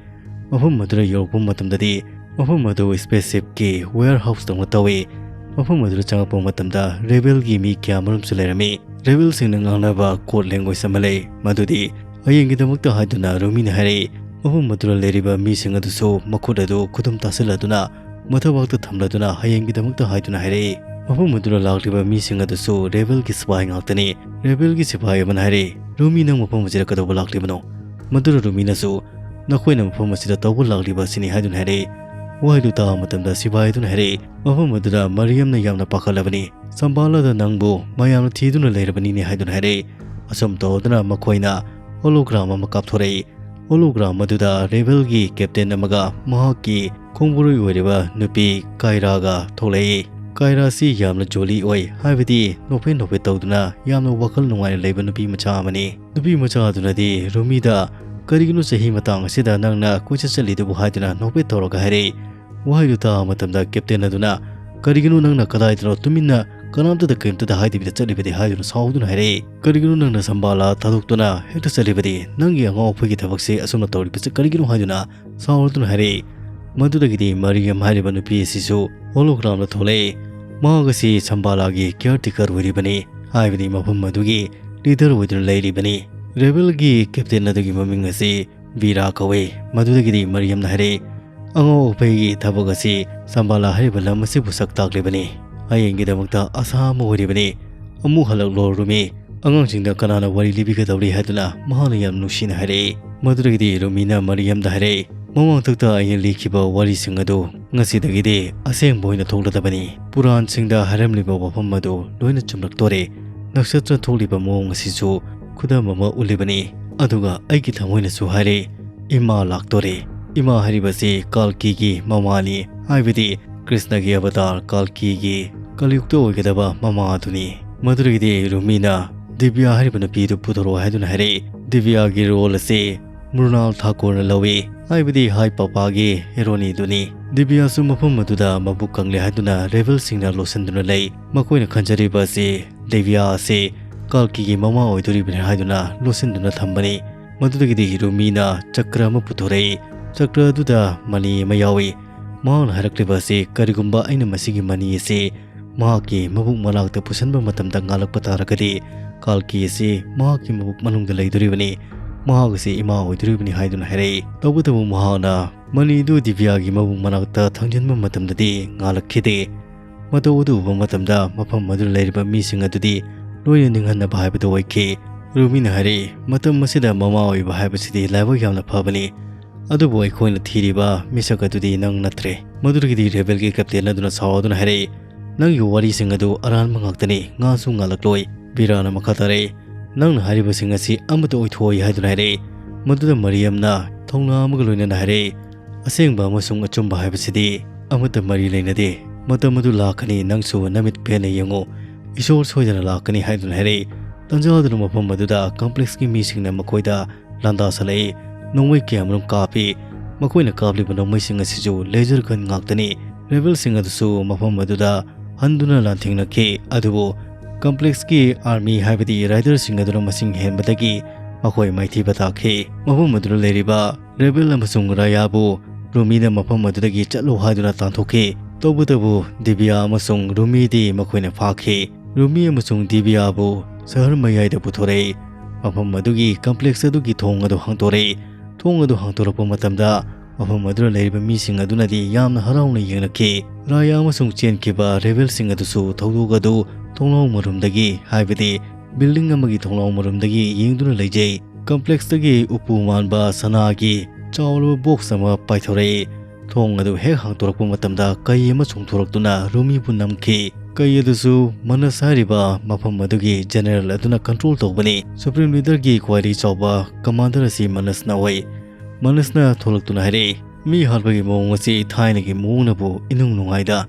ꯃꯐꯝ ꯑꯗꯨꯗ ꯌꯧꯔꯛꯄ ꯃꯇꯝꯗꯗꯤ, ꯃꯐꯝ ꯑꯗꯨ spaceship ꯀꯤ warehouse ꯇꯧꯅ ꯇꯧꯏ꯫ ꯃꯐꯝ ꯑꯗꯨꯗ ꯆꯪꯉꯛꯄ ꯃꯇꯝꯗ, rebel ꯒꯤ ꯃꯤ ꯀꯌꯥ ꯃꯔꯨꯝꯁꯨ ꯂꯩꯔꯝꯃꯤ꯫ Rebel ꯁꯤꯡꯅ ꯉꯥꯡꯅꯕ code language ꯑꯃ ꯂꯩ, ꯃꯗꯨꯗꯤ ꯍꯌꯦꯡꯒꯤꯗꯃꯛꯇ ꯍꯥꯏꯗꯨꯅ ꯔꯨꯃꯤꯅ ꯍꯥꯏꯔꯛꯏ꯫ ꯃꯐꯝ ꯑꯗꯨꯗ ꯂꯩꯔꯤꯕ ꯃꯤꯁꯤꯡ ꯑꯗꯨꯁꯨ ꯃꯈꯨꯠ ꯑꯗꯨ ꯈꯨꯗꯨꯝ ꯇꯥꯁꯤꯜꯂꯗꯨꯅ, ꯃꯊꯕꯥꯛꯇ ꯊꯝꯂꯗꯨꯅ ꯍꯌꯦꯡꯒꯤꯗꯃꯛꯇ ꯍꯥꯏꯗꯨꯅ ꯍꯥꯏꯔꯛꯏ꯫ ꯃꯐꯝ ꯑꯗꯨꯗ ꯂꯥꯛꯂꯤꯕ ꯃꯤꯁꯤꯡ ꯑꯗꯨꯁꯨ rebel ꯒꯤ ꯁꯤꯐꯥꯏ ꯉꯥꯛꯇꯅꯤ꯫ Rebel ꯒꯤ ꯁꯤꯐꯥꯏ ꯑꯃꯅ ꯍꯥꯏꯔꯛꯏ, "ꯔꯨꯃꯤ, ꯅꯪ ꯃꯐꯝ ꯑꯁꯤꯗ ꯀꯩꯗꯧꯕ ꯂꯥꯛꯂꯤꯕꯅꯣ?" ꯃꯗꯨꯗ ꯔꯨꯃꯤꯅꯁꯨ, "ꯅꯈꯣꯏꯅ ꯃꯐꯝ ꯑꯁꯤꯗ ꯇꯧꯕ ꯂꯥꯛꯂꯤꯕ ꯑꯁꯤꯅꯤ" ꯍꯥꯏꯗꯨꯅ ꯍꯥꯏꯔꯛꯏ꯫ ꯋꯥꯍꯩꯗꯨ ꯇꯥꯕ ꯃꯇꯝꯗ ꯁꯤꯐꯥꯏ ꯑꯗꯨꯅ ꯍꯥꯏꯔꯛꯏ, "ꯃꯐꯝ ꯑꯗꯨꯗ ꯃꯔꯤꯌꯝꯅ ꯌꯥꯝꯅ ꯄꯥꯈꯠꯂꯕꯅꯤ꯫ ꯁꯝꯕꯥꯂꯥꯗ ꯅꯪꯕꯨ ꯃꯌꯥꯝꯅ ꯊꯤꯗꯨꯅ ꯂꯩꯔꯕꯅꯤꯅꯦ" ꯍꯥꯏꯗꯨꯅ ꯍꯥꯏꯔꯛꯏ꯫ ꯑꯁꯨꯝ ꯇꯧꯗꯨꯅ ꯃꯈꯣꯏꯅ hologram ꯑꯃ ꯀꯥꯞꯊꯣꯔꯛꯏ꯫ Hologram ꯑꯗꯨꯗ Rebel ꯒꯤ captain ꯑꯃꯒ ꯃꯍꯥꯛꯀꯤ ꯈꯣꯡꯕꯨꯔꯣꯏ ꯑꯣꯏꯔꯤꯕ ꯅꯨꯄꯤ Kyra ꯒ ꯊꯣꯛꯂꯛꯏ꯫ Kyra ꯁꯤ ꯌꯥꯝꯅ jolly ꯑꯣꯏ, ꯍꯥꯏꯕꯗꯤ ꯅꯣꯛꯐꯦꯠ ꯅꯣꯛꯐꯦꯠ ꯇꯧꯗꯨꯅ ꯌꯥꯝꯅ ꯋꯥꯈꯜ ꯅꯨꯡꯉꯥꯏꯅ ꯂꯩꯕ ꯅꯨꯄꯤ ꯃꯆꯥ ꯑꯃꯅꯤ꯫ ꯅꯨꯄꯤ ꯃꯆꯥ ꯑꯗꯨꯅꯗꯤ ꯔꯨꯃꯤꯗ "ꯀꯔꯤꯒꯤꯅꯣ ꯆꯍꯤ ꯃꯇꯥꯡ ꯑꯁꯤꯗ ꯅꯪꯅ ꯀꯣꯏꯆꯠ ꯆꯠꯂꯤꯗꯨꯕꯨ?" ꯍꯥꯏꯗꯨꯅ ꯅꯣꯛꯐꯦꯠ ꯇꯧꯔꯒ ꯍꯥꯏꯔꯛꯏ꯫ ꯋꯥꯍꯩꯗꯨ ꯇꯥꯕ ꯃꯇꯝꯗ captain ꯑꯗꯨꯅ "ꯀꯔꯤꯒꯤꯅꯣ ꯅꯪꯅ ꯀꯗꯥꯏꯗꯅꯣ ꯇꯨꯃꯤꯟꯅ ꯀꯅꯥꯝꯇꯗ ꯀꯔꯤꯝꯇꯗ ꯍꯥꯏꯗꯕꯤꯗ ꯆꯠꯂꯤꯕꯗꯤ?" ꯍꯥꯏꯗꯨꯅ ꯁꯥꯎꯗꯨꯅ ꯍꯥꯏꯔꯛꯏ꯫ "ꯀꯔꯤꯒꯤꯅꯣ ꯅꯪꯅ ꯁꯝꯕꯥꯂꯥ ꯊꯥꯗꯣꯛꯇꯨꯅ ꯍꯦꯛꯇ ꯆꯠꯂꯤꯕꯗꯤ? ꯅꯪꯒꯤ ꯑꯉꯥꯎ ꯑꯐꯩꯒꯤ ꯊꯕꯛꯁꯦ ꯑꯁꯨꯝꯅ ꯇꯧꯔꯤꯕꯁꯦ ꯀꯔꯤꯒꯤꯅꯣ?" ꯍꯥꯏꯗꯨꯅ ꯁꯥꯎꯔꯗꯨꯅ ꯍꯥꯏꯔꯛꯏ꯫ ꯃꯗꯨꯗꯒꯤꯗꯤ ꯃꯔꯤꯌꯝ ꯍꯥꯏꯔꯤꯕ ꯅꯨꯄꯤ ꯑꯁꯤꯁꯨ Hologram ꯗ ꯊꯣꯛꯂꯛꯏ꯫ ꯃꯍꯥꯛ ꯑꯁꯤ ꯁꯝꯕꯥꯂꯥꯒꯤ caretaker ꯑꯣꯏꯔꯤꯕꯅꯤ, ꯍꯥꯏꯕꯗꯤ ꯃꯐꯝ ꯑꯗꯨꯒꯤ leader ꯑꯣꯏꯗꯨꯅ ꯂꯩꯔꯤꯕꯅꯤ꯫ Rebel ꯒꯤ captain ꯑꯗꯨꯒꯤ ꯃꯃꯤꯡ ꯑꯁꯤ ꯕꯤꯔꯥ ꯀꯧꯏ꯫ ꯃꯗꯨꯗꯒꯤꯗꯤ ꯃꯔꯤꯌꯝꯅ ꯍꯥꯏꯔꯛꯏ, "ꯑꯉꯥꯎ ꯑꯐꯩꯒꯤ ꯊꯕꯛ ꯑꯁꯤ ꯁꯝꯕꯥꯂꯥ ꯍꯥꯏꯔꯤꯕ ꯂꯝ ꯑꯁꯤꯕꯨ ꯁꯛ ꯇꯥꯛꯂꯤꯕꯅꯤ꯫ ꯍꯌꯦꯡꯒꯤꯗꯃꯛꯇ ꯑꯁꯥ ꯑꯃ ꯑꯣꯏꯔꯤꯕꯅꯤ꯫ ꯑꯃꯨꯛ ꯍꯜꯂꯛꯂꯣ ꯔꯨꯃꯤ꯫ ꯑꯉꯥꯡꯁꯤꯡꯗ ꯀꯅꯥꯅ ꯋꯥꯔꯤ ꯂꯤꯕꯤꯒꯗꯧꯔꯤ?" ꯍꯥꯏꯗꯨꯅ ꯃꯍꯥꯛꯅ ꯌꯥꯝ ꯅꯨꯡꯁꯤꯅ ꯍꯥꯏꯔꯛꯏ꯫ ꯃꯗꯨꯗꯒꯤꯗꯤ ꯔꯨꯃꯤꯅ ꯃꯔꯤꯌꯝꯗ ꯍꯥꯏꯔꯛꯏ, "ꯃꯃꯥꯡꯊꯛꯇ ꯑꯩꯅ ꯂꯤꯈꯤꯕ ꯋꯥꯔꯤꯁꯤꯡ ꯑꯗꯨ ꯉꯁꯤꯗꯒꯤꯗꯤ ꯑꯁꯦꯡꯕ ꯑꯣꯏꯅ ꯊꯣꯛꯂꯗꯕꯅꯤ꯫ ꯄꯨꯔꯥꯟꯁꯤꯡꯗ ꯍꯥꯏꯔꯝꯂꯤꯕ ꯋꯥꯐꯝ ꯑꯗꯨ ꯂꯣꯏꯅ ꯆꯨꯝꯂꯛꯇꯣꯔꯦ꯫ ꯅꯛꯁꯇ꯭ꯔ ꯊꯣꯛꯂꯤꯕ ꯃꯑꯣꯡ ꯑꯁꯤꯁꯨ ꯈꯨꯗꯝ ꯑꯃ ꯎꯠꯂꯤꯕꯅꯤ꯫ ꯑꯗꯨꯒ ꯑꯩꯒꯤ ꯊꯃꯣꯏꯅꯁꯨ ꯍꯥꯏꯔꯤ, ꯏꯃꯥ ꯂꯥꯛꯇꯣꯔꯦ꯫ ꯏꯃꯥ ꯍꯥꯏꯔꯤꯕꯁꯤ ꯀꯥꯜꯀꯤꯒꯤ ꯃꯃꯥꯅꯤ, ꯍꯥꯏꯕꯗꯤ ꯀ꯭ꯔꯤꯁꯅꯒꯤ ꯑꯕꯇꯥꯔ ꯀꯥꯜꯀꯤꯒꯤ ꯀꯂꯤꯌꯨꯛꯇ ꯑꯣꯏꯒꯗꯕ ꯃꯃꯥ ꯑꯗꯨꯅꯤ꯫" ꯃꯗꯨꯗꯒꯤꯗꯤ ꯔꯨꯃꯤꯅ ꯗꯤꯕ꯭ꯌꯥ ꯍꯥꯏꯔꯤꯕ ꯅꯨꯄꯤ ꯑꯗꯨ ꯄꯨꯊꯣꯔꯛꯑꯣ ꯍꯥꯏꯗꯨꯅ ꯍꯥꯏꯔꯛꯏ꯫ ꯗꯤꯕ꯭ꯌꯥꯒꯤ role ꯑꯁꯤ ꯃ꯭ꯔꯨꯅꯥꯜ ꯊꯥꯀꯨꯔꯅ ꯂꯧꯏ, ꯍꯥꯏꯕꯗꯤ ꯍꯥꯏ ꯄꯥꯄꯥꯒꯤ ꯍꯦꯔꯣꯅꯤꯗꯨꯅꯤ꯫ ꯗꯤꯕ꯭ꯌꯥꯁꯨ ꯃꯐꯝ ꯑꯗꯨꯗ ꯃꯕꯨꯛ ꯀꯪꯂꯦ ꯍꯥꯏꯗꯨꯅ rebel ꯁꯤꯡꯅ ꯂꯣꯠꯁꯤꯟꯗꯨꯅ ꯂꯩ꯫ ꯃꯈꯣꯏꯅ ꯈꯟꯖꯔꯤꯕ ꯑꯁꯤ ꯗꯤꯕ꯭ꯌꯥ ꯑꯁꯤ ꯀꯥꯜꯀꯤꯒꯤ ꯃꯃꯥ ꯑꯣꯏꯗꯣꯔꯤꯕꯅꯤ ꯍꯥꯏꯗꯨꯅ ꯂꯣꯠꯁꯤꯟꯗꯨꯅ ꯊꯝꯕꯅꯤ꯫ ꯃꯗꯨꯗꯒꯤꯗꯤ ꯔꯨꯃꯤꯅ ꯆꯀ꯭ꯔ ꯑꯃ ꯄꯨꯊꯣꯔꯛꯏ꯫ ꯆꯀ꯭ꯔ ꯑꯗꯨꯗ ꯃꯅꯤ ꯑꯃ ꯌꯥꯎꯏ꯫ ꯃꯍꯥꯛꯅ ꯍꯥꯏꯔꯛꯂꯤꯕ ꯑꯁꯤ, "ꯀꯔꯤꯒꯨꯝꯕ ꯑꯩꯅ ꯃꯁꯤꯒꯤ ꯃꯅꯤ ꯑꯁꯤ ꯃꯍꯥꯛꯀꯤ ꯃꯕꯨꯛ ꯃꯅꯥꯛꯇ ꯄꯨꯁꯤꯟꯕ ꯃꯇꯝꯗ ꯉꯥꯂꯛꯄ ꯇꯥꯔꯒꯗꯤ, ꯀꯥꯜꯀꯤ ꯑꯁꯤ ꯃꯍꯥꯛꯀꯤ ꯃꯕꯨꯛ ꯃꯅꯨꯡꯗ ꯂꯩꯗꯣꯔꯤꯕꯅꯤ, ꯃꯍꯥꯛ ꯑꯁꯤ ꯏꯃꯥ ꯑꯣꯏꯗꯣꯔꯤꯕꯅꯤ" ꯍꯥꯏꯗꯨꯅ ꯍꯥꯏꯔꯛꯏ꯫ ꯇꯧꯕꯇꯕꯨ ꯃꯍꯥꯛꯅ ꯃꯅꯤꯗꯨ ꯗꯤꯕ꯭ꯌꯥꯒꯤ ꯃꯕꯨꯛ ꯃꯅꯥꯛꯇ ꯊꯝꯖꯤꯟꯕ ꯃꯇꯝꯗꯗꯤ ꯉꯥꯂꯛꯈꯤꯗꯦ꯫ ꯃꯇꯧ ꯑꯗꯨ ꯎꯕ ꯃꯇꯝꯗ ꯃꯐꯝ ꯑꯗꯨꯗ ꯂꯩꯔꯤꯕ ꯃꯤꯁꯤꯡ ꯑꯗꯨꯗꯤ ꯂꯣꯏꯅ ꯅꯤꯡꯍꯟꯅꯕ ꯍꯥꯏꯕꯗꯨ ꯑꯣꯏꯈꯤ꯫ ꯔꯨꯃꯤꯅ ꯍꯥꯏꯔꯛꯏ, "ꯃꯇꯝ ꯑꯁꯤꯗ ꯃꯃꯥ ꯑꯣꯏꯕ ꯍꯥꯏꯕꯁꯤꯗꯤ ꯂꯥꯏꯕꯛ ꯌꯥꯝꯅ ꯐꯕꯅꯤ, ꯑꯗꯨꯕꯨ ꯑꯩꯈꯣꯏꯅ ꯊꯤꯔꯤꯕ ꯃꯤꯁꯛ ꯑꯗꯨꯗꯤ ꯅꯪ ꯅꯠꯇ꯭ꯔꯦ꯫" ꯃꯗꯨꯗꯒꯤꯗꯤ rebel ꯒꯤ captain ꯑꯗꯨꯅ ꯁꯥꯎꯗꯨꯅ ꯍꯥꯏꯔꯛꯏ, "ꯅꯪꯒꯤ ꯋꯥꯔꯤꯁꯤꯡ ꯑꯗꯨ ꯑꯔꯥꯟꯕ ꯉꯥꯛꯇꯅꯤ, ꯉꯥꯁꯨ ꯉꯥꯜꯂꯛꯂꯣꯏ꯫" ꯕꯤꯔꯥꯅ ꯃꯈꯥ ꯇꯥꯔꯛꯏ, "ꯅꯪꯅ ꯍꯥꯏꯔꯤꯕꯁꯤꯡ ꯑꯁꯤ ꯑꯃꯠꯇ ꯑꯣꯏꯊꯣꯛꯑꯣꯏ" ꯍꯥꯏꯗꯨꯅ ꯍꯥꯏꯔꯛꯏ꯫ ꯃꯗꯨꯗ ꯃꯔꯤꯌꯝꯅ ꯊꯧꯅꯥ ꯑꯃꯒ ꯂꯣꯏꯅꯅ ꯍꯥꯏꯔꯛꯏ, "ꯑꯁꯦꯡꯕ ꯑꯃꯁꯨꯡ ꯑꯆꯨꯝꯕ ꯍꯥꯏꯕꯁꯤꯗꯤ ꯑꯃꯠꯇ ꯃꯔꯤ ꯂꯩꯅꯗꯦ꯫ ꯃꯇꯝ ꯑꯗꯨ ꯂꯥꯛꯀꯅꯤ, ꯅꯪꯁꯨ ꯅꯃꯤꯠ ꯄꯦꯟꯅ ꯌꯦꯡꯉꯨ꯫ ꯏꯁꯣꯔ ꯁꯣꯏꯗꯅ ꯂꯥꯛꯀꯅꯤ" ꯍꯥꯏꯗꯨꯅ ꯍꯥꯏꯔꯛꯏ꯫ ꯇꯥꯟꯖꯥ ꯑꯗꯨꯅ ꯃꯐꯝ ꯑꯗꯨꯗ complexꯀꯤ ꯃꯤꯁꯤꯡꯅ ꯃꯈꯣꯏꯗ ꯂꯥꯟꯗꯥꯁꯜꯂꯛꯏ꯫ ꯅꯣꯡꯃꯩ ꯀꯌꯥꯃꯔꯨꯝ ꯀꯥꯞꯄꯤ꯫ ꯃꯈꯣꯏꯅ ꯀꯥꯞꯂꯤꯕ ꯅꯣꯡꯃꯩꯁꯤꯡ ꯑꯁꯤꯁꯨ laser gun ꯉꯥꯛꯇꯅꯤ꯫ Rebelꯁꯤꯡ ꯑꯗꯨꯁꯨ ꯃꯐꯝ ꯑꯗꯨꯗ ꯍꯟꯗꯨꯅ ꯂꯥꯟꯊꯦꯡꯅꯈꯤ꯫ ꯑꯗꯨꯕꯨ complexꯀꯤ army, ꯍꯥꯏꯕꯗꯤ riderꯁꯤꯡ ꯑꯗꯨꯅ ꯃꯁꯤꯡ ꯍꯦꯟꯕꯗꯒꯤ ꯃꯈꯣꯏ ꯃꯥꯏꯊꯤꯕ ꯇꯥꯈꯤ꯫ ꯃꯐꯝ ꯑꯗꯨꯗ ꯂꯩꯔꯤꯕ Rebel ꯑꯃꯁꯨꯡ ꯔꯥꯌꯥꯕꯨ ꯔꯨꯃꯤꯅ ꯃꯐꯝ ꯑꯗꯨꯗꯒꯤ ꯆꯠꯂꯨ ꯍꯥꯏꯗꯨꯅ ꯇꯥꯟꯊꯣꯛꯈꯤ꯫ ꯇꯧꯕꯇꯕꯨ ꯗꯤꯕꯤꯌꯥ ꯑꯃꯁꯨꯡ ꯔꯨꯃꯤꯗꯤ ꯃꯈꯣꯏꯅ ꯐꯥꯈꯤ꯫ ꯔꯨꯃꯤ ꯑꯃꯁꯨꯡ ꯗꯤꯕꯤꯌꯥꯕꯨ ꯁꯍꯔ ꯃꯌꯥꯏꯗ ꯄꯨꯊꯣꯔꯛꯏ꯫ ꯃꯐꯝ ꯑꯗꯨꯒꯤ complex ꯑꯗꯨꯒꯤ ꯊꯣꯡ ꯑꯗꯨ ꯍꯥꯡꯗꯣꯔꯛꯏ꯫ ꯊꯣꯡ ꯑꯗꯨ ꯍꯥꯡꯗꯣꯔꯛꯄ ꯃꯇꯝꯗ ꯃꯐꯝ ꯑꯗꯨꯗ ꯂꯩꯔꯤꯕ ꯃꯤꯁꯤꯡ ꯑꯗꯨꯅꯗꯤ ꯌꯥꯝꯅ ꯍꯔꯥꯎꯅ ꯌꯦꯡꯂꯛꯈꯤ꯫ ꯔꯥꯌꯥ ꯑꯃꯁꯨꯡ ꯆꯦꯟꯈꯤꯕ Rebelꯁꯤꯡ ꯑꯗꯨꯁꯨ ꯊꯧꯗꯣꯛ ꯑꯗꯨ ꯊꯣꯡꯅꯥꯎ ꯃꯔꯨꯝꯗꯒꯤ, ꯍꯥꯏꯕꯗꯤ building ꯑꯃꯒꯤ ꯊꯣꯡꯅꯥꯎ ꯃꯔꯨꯝꯗꯒꯤ ꯌꯦꯡꯗꯨꯅ ꯂꯩꯖꯩ꯫ Complexꯇꯒꯤ ꯎꯄꯨ ꯃꯥꯟꯕ ꯁꯅꯥꯒꯤ ꯆꯥꯎꯔꯕ box ꯑꯃ ꯄꯥꯏꯊꯣꯔꯛꯏ꯫ ꯊꯣꯡ ꯑꯗꯨ ꯍꯦꯛ ꯍꯥꯡꯗꯣꯔꯛꯄ ꯃꯇꯝꯗ ꯀꯩ ꯑꯃ ꯆꯣꯡꯊꯣꯔꯛꯇꯨꯅ ꯔꯨꯃꯤꯕꯨ ꯅꯝꯈꯤ꯫ ꯀꯩ ꯑꯗꯨꯁꯨ ꯃꯅꯁ ꯍꯥꯏꯔꯤꯕ ꯃꯐꯝ ꯑꯗꯨꯒꯤ general ꯑꯗꯨꯅ control ꯇꯧꯕꯅꯤ꯫ Supreme Leaderꯒꯤ ꯈ꯭ꯋꯥꯏꯗꯒꯤ ꯆꯥꯎꯕ commander ꯑꯁꯤ ꯃꯅꯁꯅ ꯑꯣꯏ꯫ ꯃꯅꯁꯅ ꯊꯣꯛꯂꯛꯇꯨꯅ ꯍꯥꯏꯔꯛꯏ, "ꯃꯤ ꯍꯥꯠꯄꯒꯤ ꯃꯑꯣꯡ ꯑꯁꯤ ꯊꯥꯏꯅꯒꯤ ꯃꯑꯣꯡꯅꯕꯨ ꯏꯅꯨꯡ ꯅꯨꯡꯉꯥꯏꯗ"꯫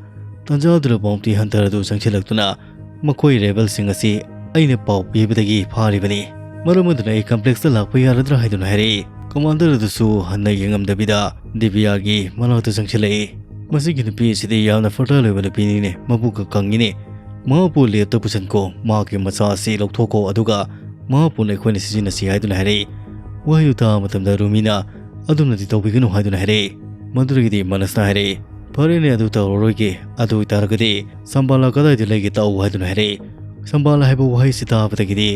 ꯇꯥꯟꯖꯥꯗꯨꯗ bounty hunter ꯑꯗꯨ ꯆꯪꯁꯤꯜꯂꯛꯇꯨꯅ, "ꯃꯈꯣꯏ Rebelꯁꯤꯡ ꯑꯁꯤ ꯑꯩꯅ ꯄꯥꯎ ꯄꯤꯕꯗꯒꯤ ꯐꯥꯔꯤꯕꯅꯤ꯫ ꯃꯔꯝ ꯑꯗꯨꯅ ꯑꯩ complexꯇ ꯂꯥꯛꯄ ꯌꯥꯔꯗ꯭ꯔꯥ?" ꯍꯥꯏꯗꯨꯅ ꯍꯥꯏꯔꯛꯏ꯫ Commander ꯑꯗꯨꯁꯨ ꯍꯟꯅ ꯌꯦꯡꯉꯝꯗꯕꯤꯗ ꯗꯤꯕꯤꯌꯥꯒꯤ ꯃꯅꯥꯛꯇ ꯆꯪꯁꯤꯜꯂꯛꯏ꯫ "ꯃꯁꯤꯒꯤ ꯅꯨꯄꯤ ꯑꯁꯤꯗꯤ ꯌꯥꯝꯅ fertile ꯑꯣꯏꯕ ꯅꯨꯄꯤꯅꯤꯅꯦ, ꯃꯕꯨꯛꯀ ꯀꯪꯉꯤꯅꯦ꯫ ꯃꯍꯥꯛꯄꯨ labꯇ ꯄꯨꯁꯤꯟꯈꯣ, ꯃꯍꯥꯛꯀꯤ ꯃꯆꯥ ꯑꯁꯤ ꯂꯧꯊꯣꯛꯈꯣ, ꯑꯗꯨꯒ ꯃꯍꯥꯛꯄꯨ ꯑꯩꯈꯣꯏꯅ ꯁꯤꯖꯤꯟꯅꯁꯤ" ꯍꯥꯏꯗꯨꯅ ꯍꯥꯏꯔꯛꯏ꯫ ꯋꯥꯍꯩꯗꯨ ꯇꯥꯕ ꯃꯇꯝꯗ ꯔꯨꯃꯤꯅ, "ꯑꯗꯨꯝꯅꯗꯤ ꯇꯧꯕꯤꯒꯅꯨ" ꯍꯥꯏꯗꯨꯅ ꯍꯥꯏꯔꯛꯏ꯫ ꯃꯗꯨꯗꯒꯤꯗꯤ ꯃꯅꯁꯅ ꯍꯥꯏꯔꯛꯏ, "ꯐꯔꯦꯅꯦ, ꯑꯗꯨ ꯇꯧꯔꯔꯣꯏꯒꯦ꯫ ꯑꯗꯨ ꯑꯣꯏꯇꯥꯔꯒꯗꯤ ꯁꯝꯕꯥꯂꯥ ꯀꯗꯥꯏꯗ ꯂꯩꯒꯦ ꯇꯥꯛꯎ" ꯍꯥꯏꯗꯨꯅ ꯍꯥꯏꯔꯛꯏ꯫ ꯁꯝꯕꯥꯂꯥ ꯍꯥꯏꯕ ꯋꯥꯍꯩꯁꯤ ꯇꯥꯕꯗꯒꯤꯗꯤ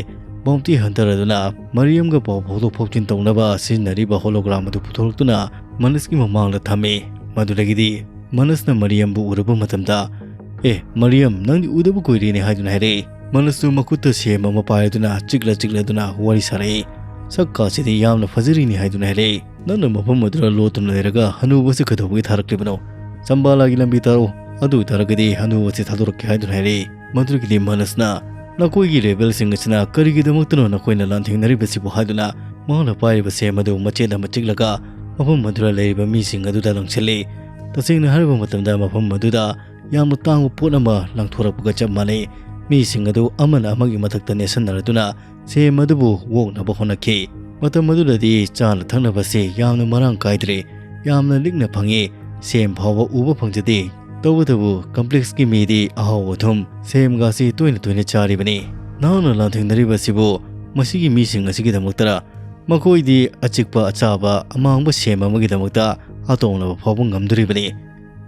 bounty hunter ꯑꯗꯨꯅ ꯃꯔꯤꯌꯝꯒ ꯄꯥꯎ ꯐꯥꯎꯗꯣꯛ ꯐꯥꯎꯖꯤꯟ ꯇꯧꯅꯕ ꯁꯤꯖꯤꯟꯅꯔꯤꯕ hologram ꯑꯗꯨ ꯄꯨꯊꯣꯔꯛꯇꯨꯅ ꯃꯅꯁꯀꯤ ꯃꯃꯥꯡꯗ ꯊꯝꯃꯤ꯫ ꯃꯗꯨꯗꯒꯤꯗꯤ ꯃꯅꯁꯅ ꯃꯔꯤꯌꯝꯕꯨ ꯎꯔꯨꯕ ꯃꯇꯝꯗ, "ꯑꯦ, ꯃꯔꯤꯌꯝ, ꯅꯪꯗꯤ ꯎꯗꯕ ꯀꯨꯏꯔꯦꯅꯦ" ꯍꯥꯏꯗꯨꯅ ꯍꯥꯏꯔꯛꯏ꯫ ꯃꯅꯁꯁꯨ ꯃꯈꯨꯠꯇ ꯁꯦꯝ ꯑꯃ ꯄꯥꯏꯔꯗꯨꯅ ꯆꯤꯛꯂ ꯆꯤꯛꯂꯗꯨꯅ ꯋꯥꯔꯤ ꯁꯥꯔꯛꯏ꯫ "ꯁꯛ ꯀꯥꯁꯤꯗꯤ ꯌꯥꯝꯅ ꯐꯖꯔꯤꯅꯤ" ꯍꯥꯏꯗꯨꯅ ꯍꯥꯏꯔꯛꯏ꯫ "ꯅꯪꯅ ꯃꯐꯝ ꯑꯗꯨꯗ ꯂꯣꯠꯇꯨꯅ ꯂꯩꯔꯒ ꯍꯅꯨꯕꯁꯤ ꯀꯩꯗꯧꯕꯒꯤ ꯊꯥꯔꯛꯂꯤꯕꯅꯣ? ꯁꯝꯕꯥꯂꯥꯒꯤ ꯂꯝꯕꯤ ꯇꯥꯔꯛꯎ, ꯑꯗꯨ ꯑꯣꯏꯇꯥꯔꯒꯗꯤ ꯍꯅꯨꯕꯁꯤ ꯊꯥꯗꯣꯔꯛꯀꯦ" ꯍꯥꯏꯗꯨꯅ ꯍꯥꯏꯔꯛꯏ꯫ ꯃꯗꯨꯗꯒꯤꯗꯤ ꯃꯅꯁꯅ, "ꯅꯈꯣꯏꯒꯤ Rebelꯁꯤꯡ ꯑꯁꯤꯅ ꯀꯔꯤꯒꯤꯗꯃꯛꯇꯅꯣ ꯅꯈꯣꯏꯅ ꯂꯥꯟꯊꯦꯡꯅꯔꯤꯕꯁꯤꯕꯨ?" ꯍꯥꯏꯗꯨꯅ ꯃꯍꯥꯛꯅ ꯄꯥꯏꯔꯤꯕ ꯁꯦꯝ ꯑꯗꯨ ꯃꯆꯦꯠ ꯑꯃ ꯆꯤꯛꯂꯒ ꯃꯐꯝ ꯑꯗꯨꯗ ꯂꯩꯔꯤꯕ ꯃꯤꯁꯤꯡ ꯑꯗꯨꯗ ꯂꯪꯁꯤꯜꯂꯤ꯫ ꯇꯁꯦꯡꯅ ꯍꯥꯏꯔꯕ ꯃꯇꯝꯗ ꯃꯐꯝ ꯑꯗꯨꯗ ꯌꯥꯝꯅ ꯇꯥꯡꯕ ꯄꯣꯠ ꯑꯃ ꯂꯪꯊꯣꯔꯛꯄꯒ ꯆꯞ ꯃꯥꯟꯅꯩ꯫ ꯃꯤꯁꯤꯡ ꯑꯗꯨ ꯑꯃꯅ ꯑꯃꯒꯤ ꯃꯊꯛꯇ ꯅꯦꯠꯁꯟꯅꯔꯗꯨꯅ ꯁꯦꯝ ꯑꯗꯨꯕꯨ ꯑꯣꯛꯅꯕ ꯍꯣꯠꯅꯈꯤ꯫ ꯃꯇꯝ ꯑꯗꯨꯗꯗꯤ ꯆꯥꯅ ꯊꯛꯅꯕꯁꯤ ꯌꯥꯝꯅ ꯃꯔꯥꯡ ꯀꯥꯏꯗ꯭ꯔꯦ, ꯌꯥꯝꯅ ꯂꯤꯛꯅ ꯐꯪꯉꯤ꯫ ꯁꯦꯝ ꯐꯥꯎꯕ ꯎꯕ ꯐꯪꯖꯗꯦ꯫ ꯇꯧꯕꯇꯕꯨ ꯀꯝꯄ꯭ꯂꯦꯛꯁꯀꯤ ꯃꯤꯗꯤ ꯑꯍꯥꯎ ꯑꯊꯨꯝ ꯁꯦꯝꯒꯁꯤ ꯇꯣꯏꯅ ꯇꯣꯏꯅ ꯆꯥꯔꯤꯕꯅꯤ꯫ ꯅꯍꯥꯛꯅ ꯂꯥꯟꯊꯦꯡꯅꯔꯤꯕꯁꯤꯕꯨ ꯃꯁꯤꯒꯤ ꯃꯤꯁꯤꯡ ꯑꯁꯤꯒꯤꯗꯃꯛꯇꯔ? ꯃꯈꯣꯏꯗꯤ ꯑꯆꯤꯛꯄ ꯑꯆꯥꯕ ꯑꯃꯥꯡꯕ ꯁꯦꯝ ꯑꯃꯒꯤꯗꯃꯛꯇ ꯑꯇꯣꯡꯂꯕ ꯐꯥꯎꯕ ꯉꯝꯗꯣꯔꯤꯕꯅꯤ꯫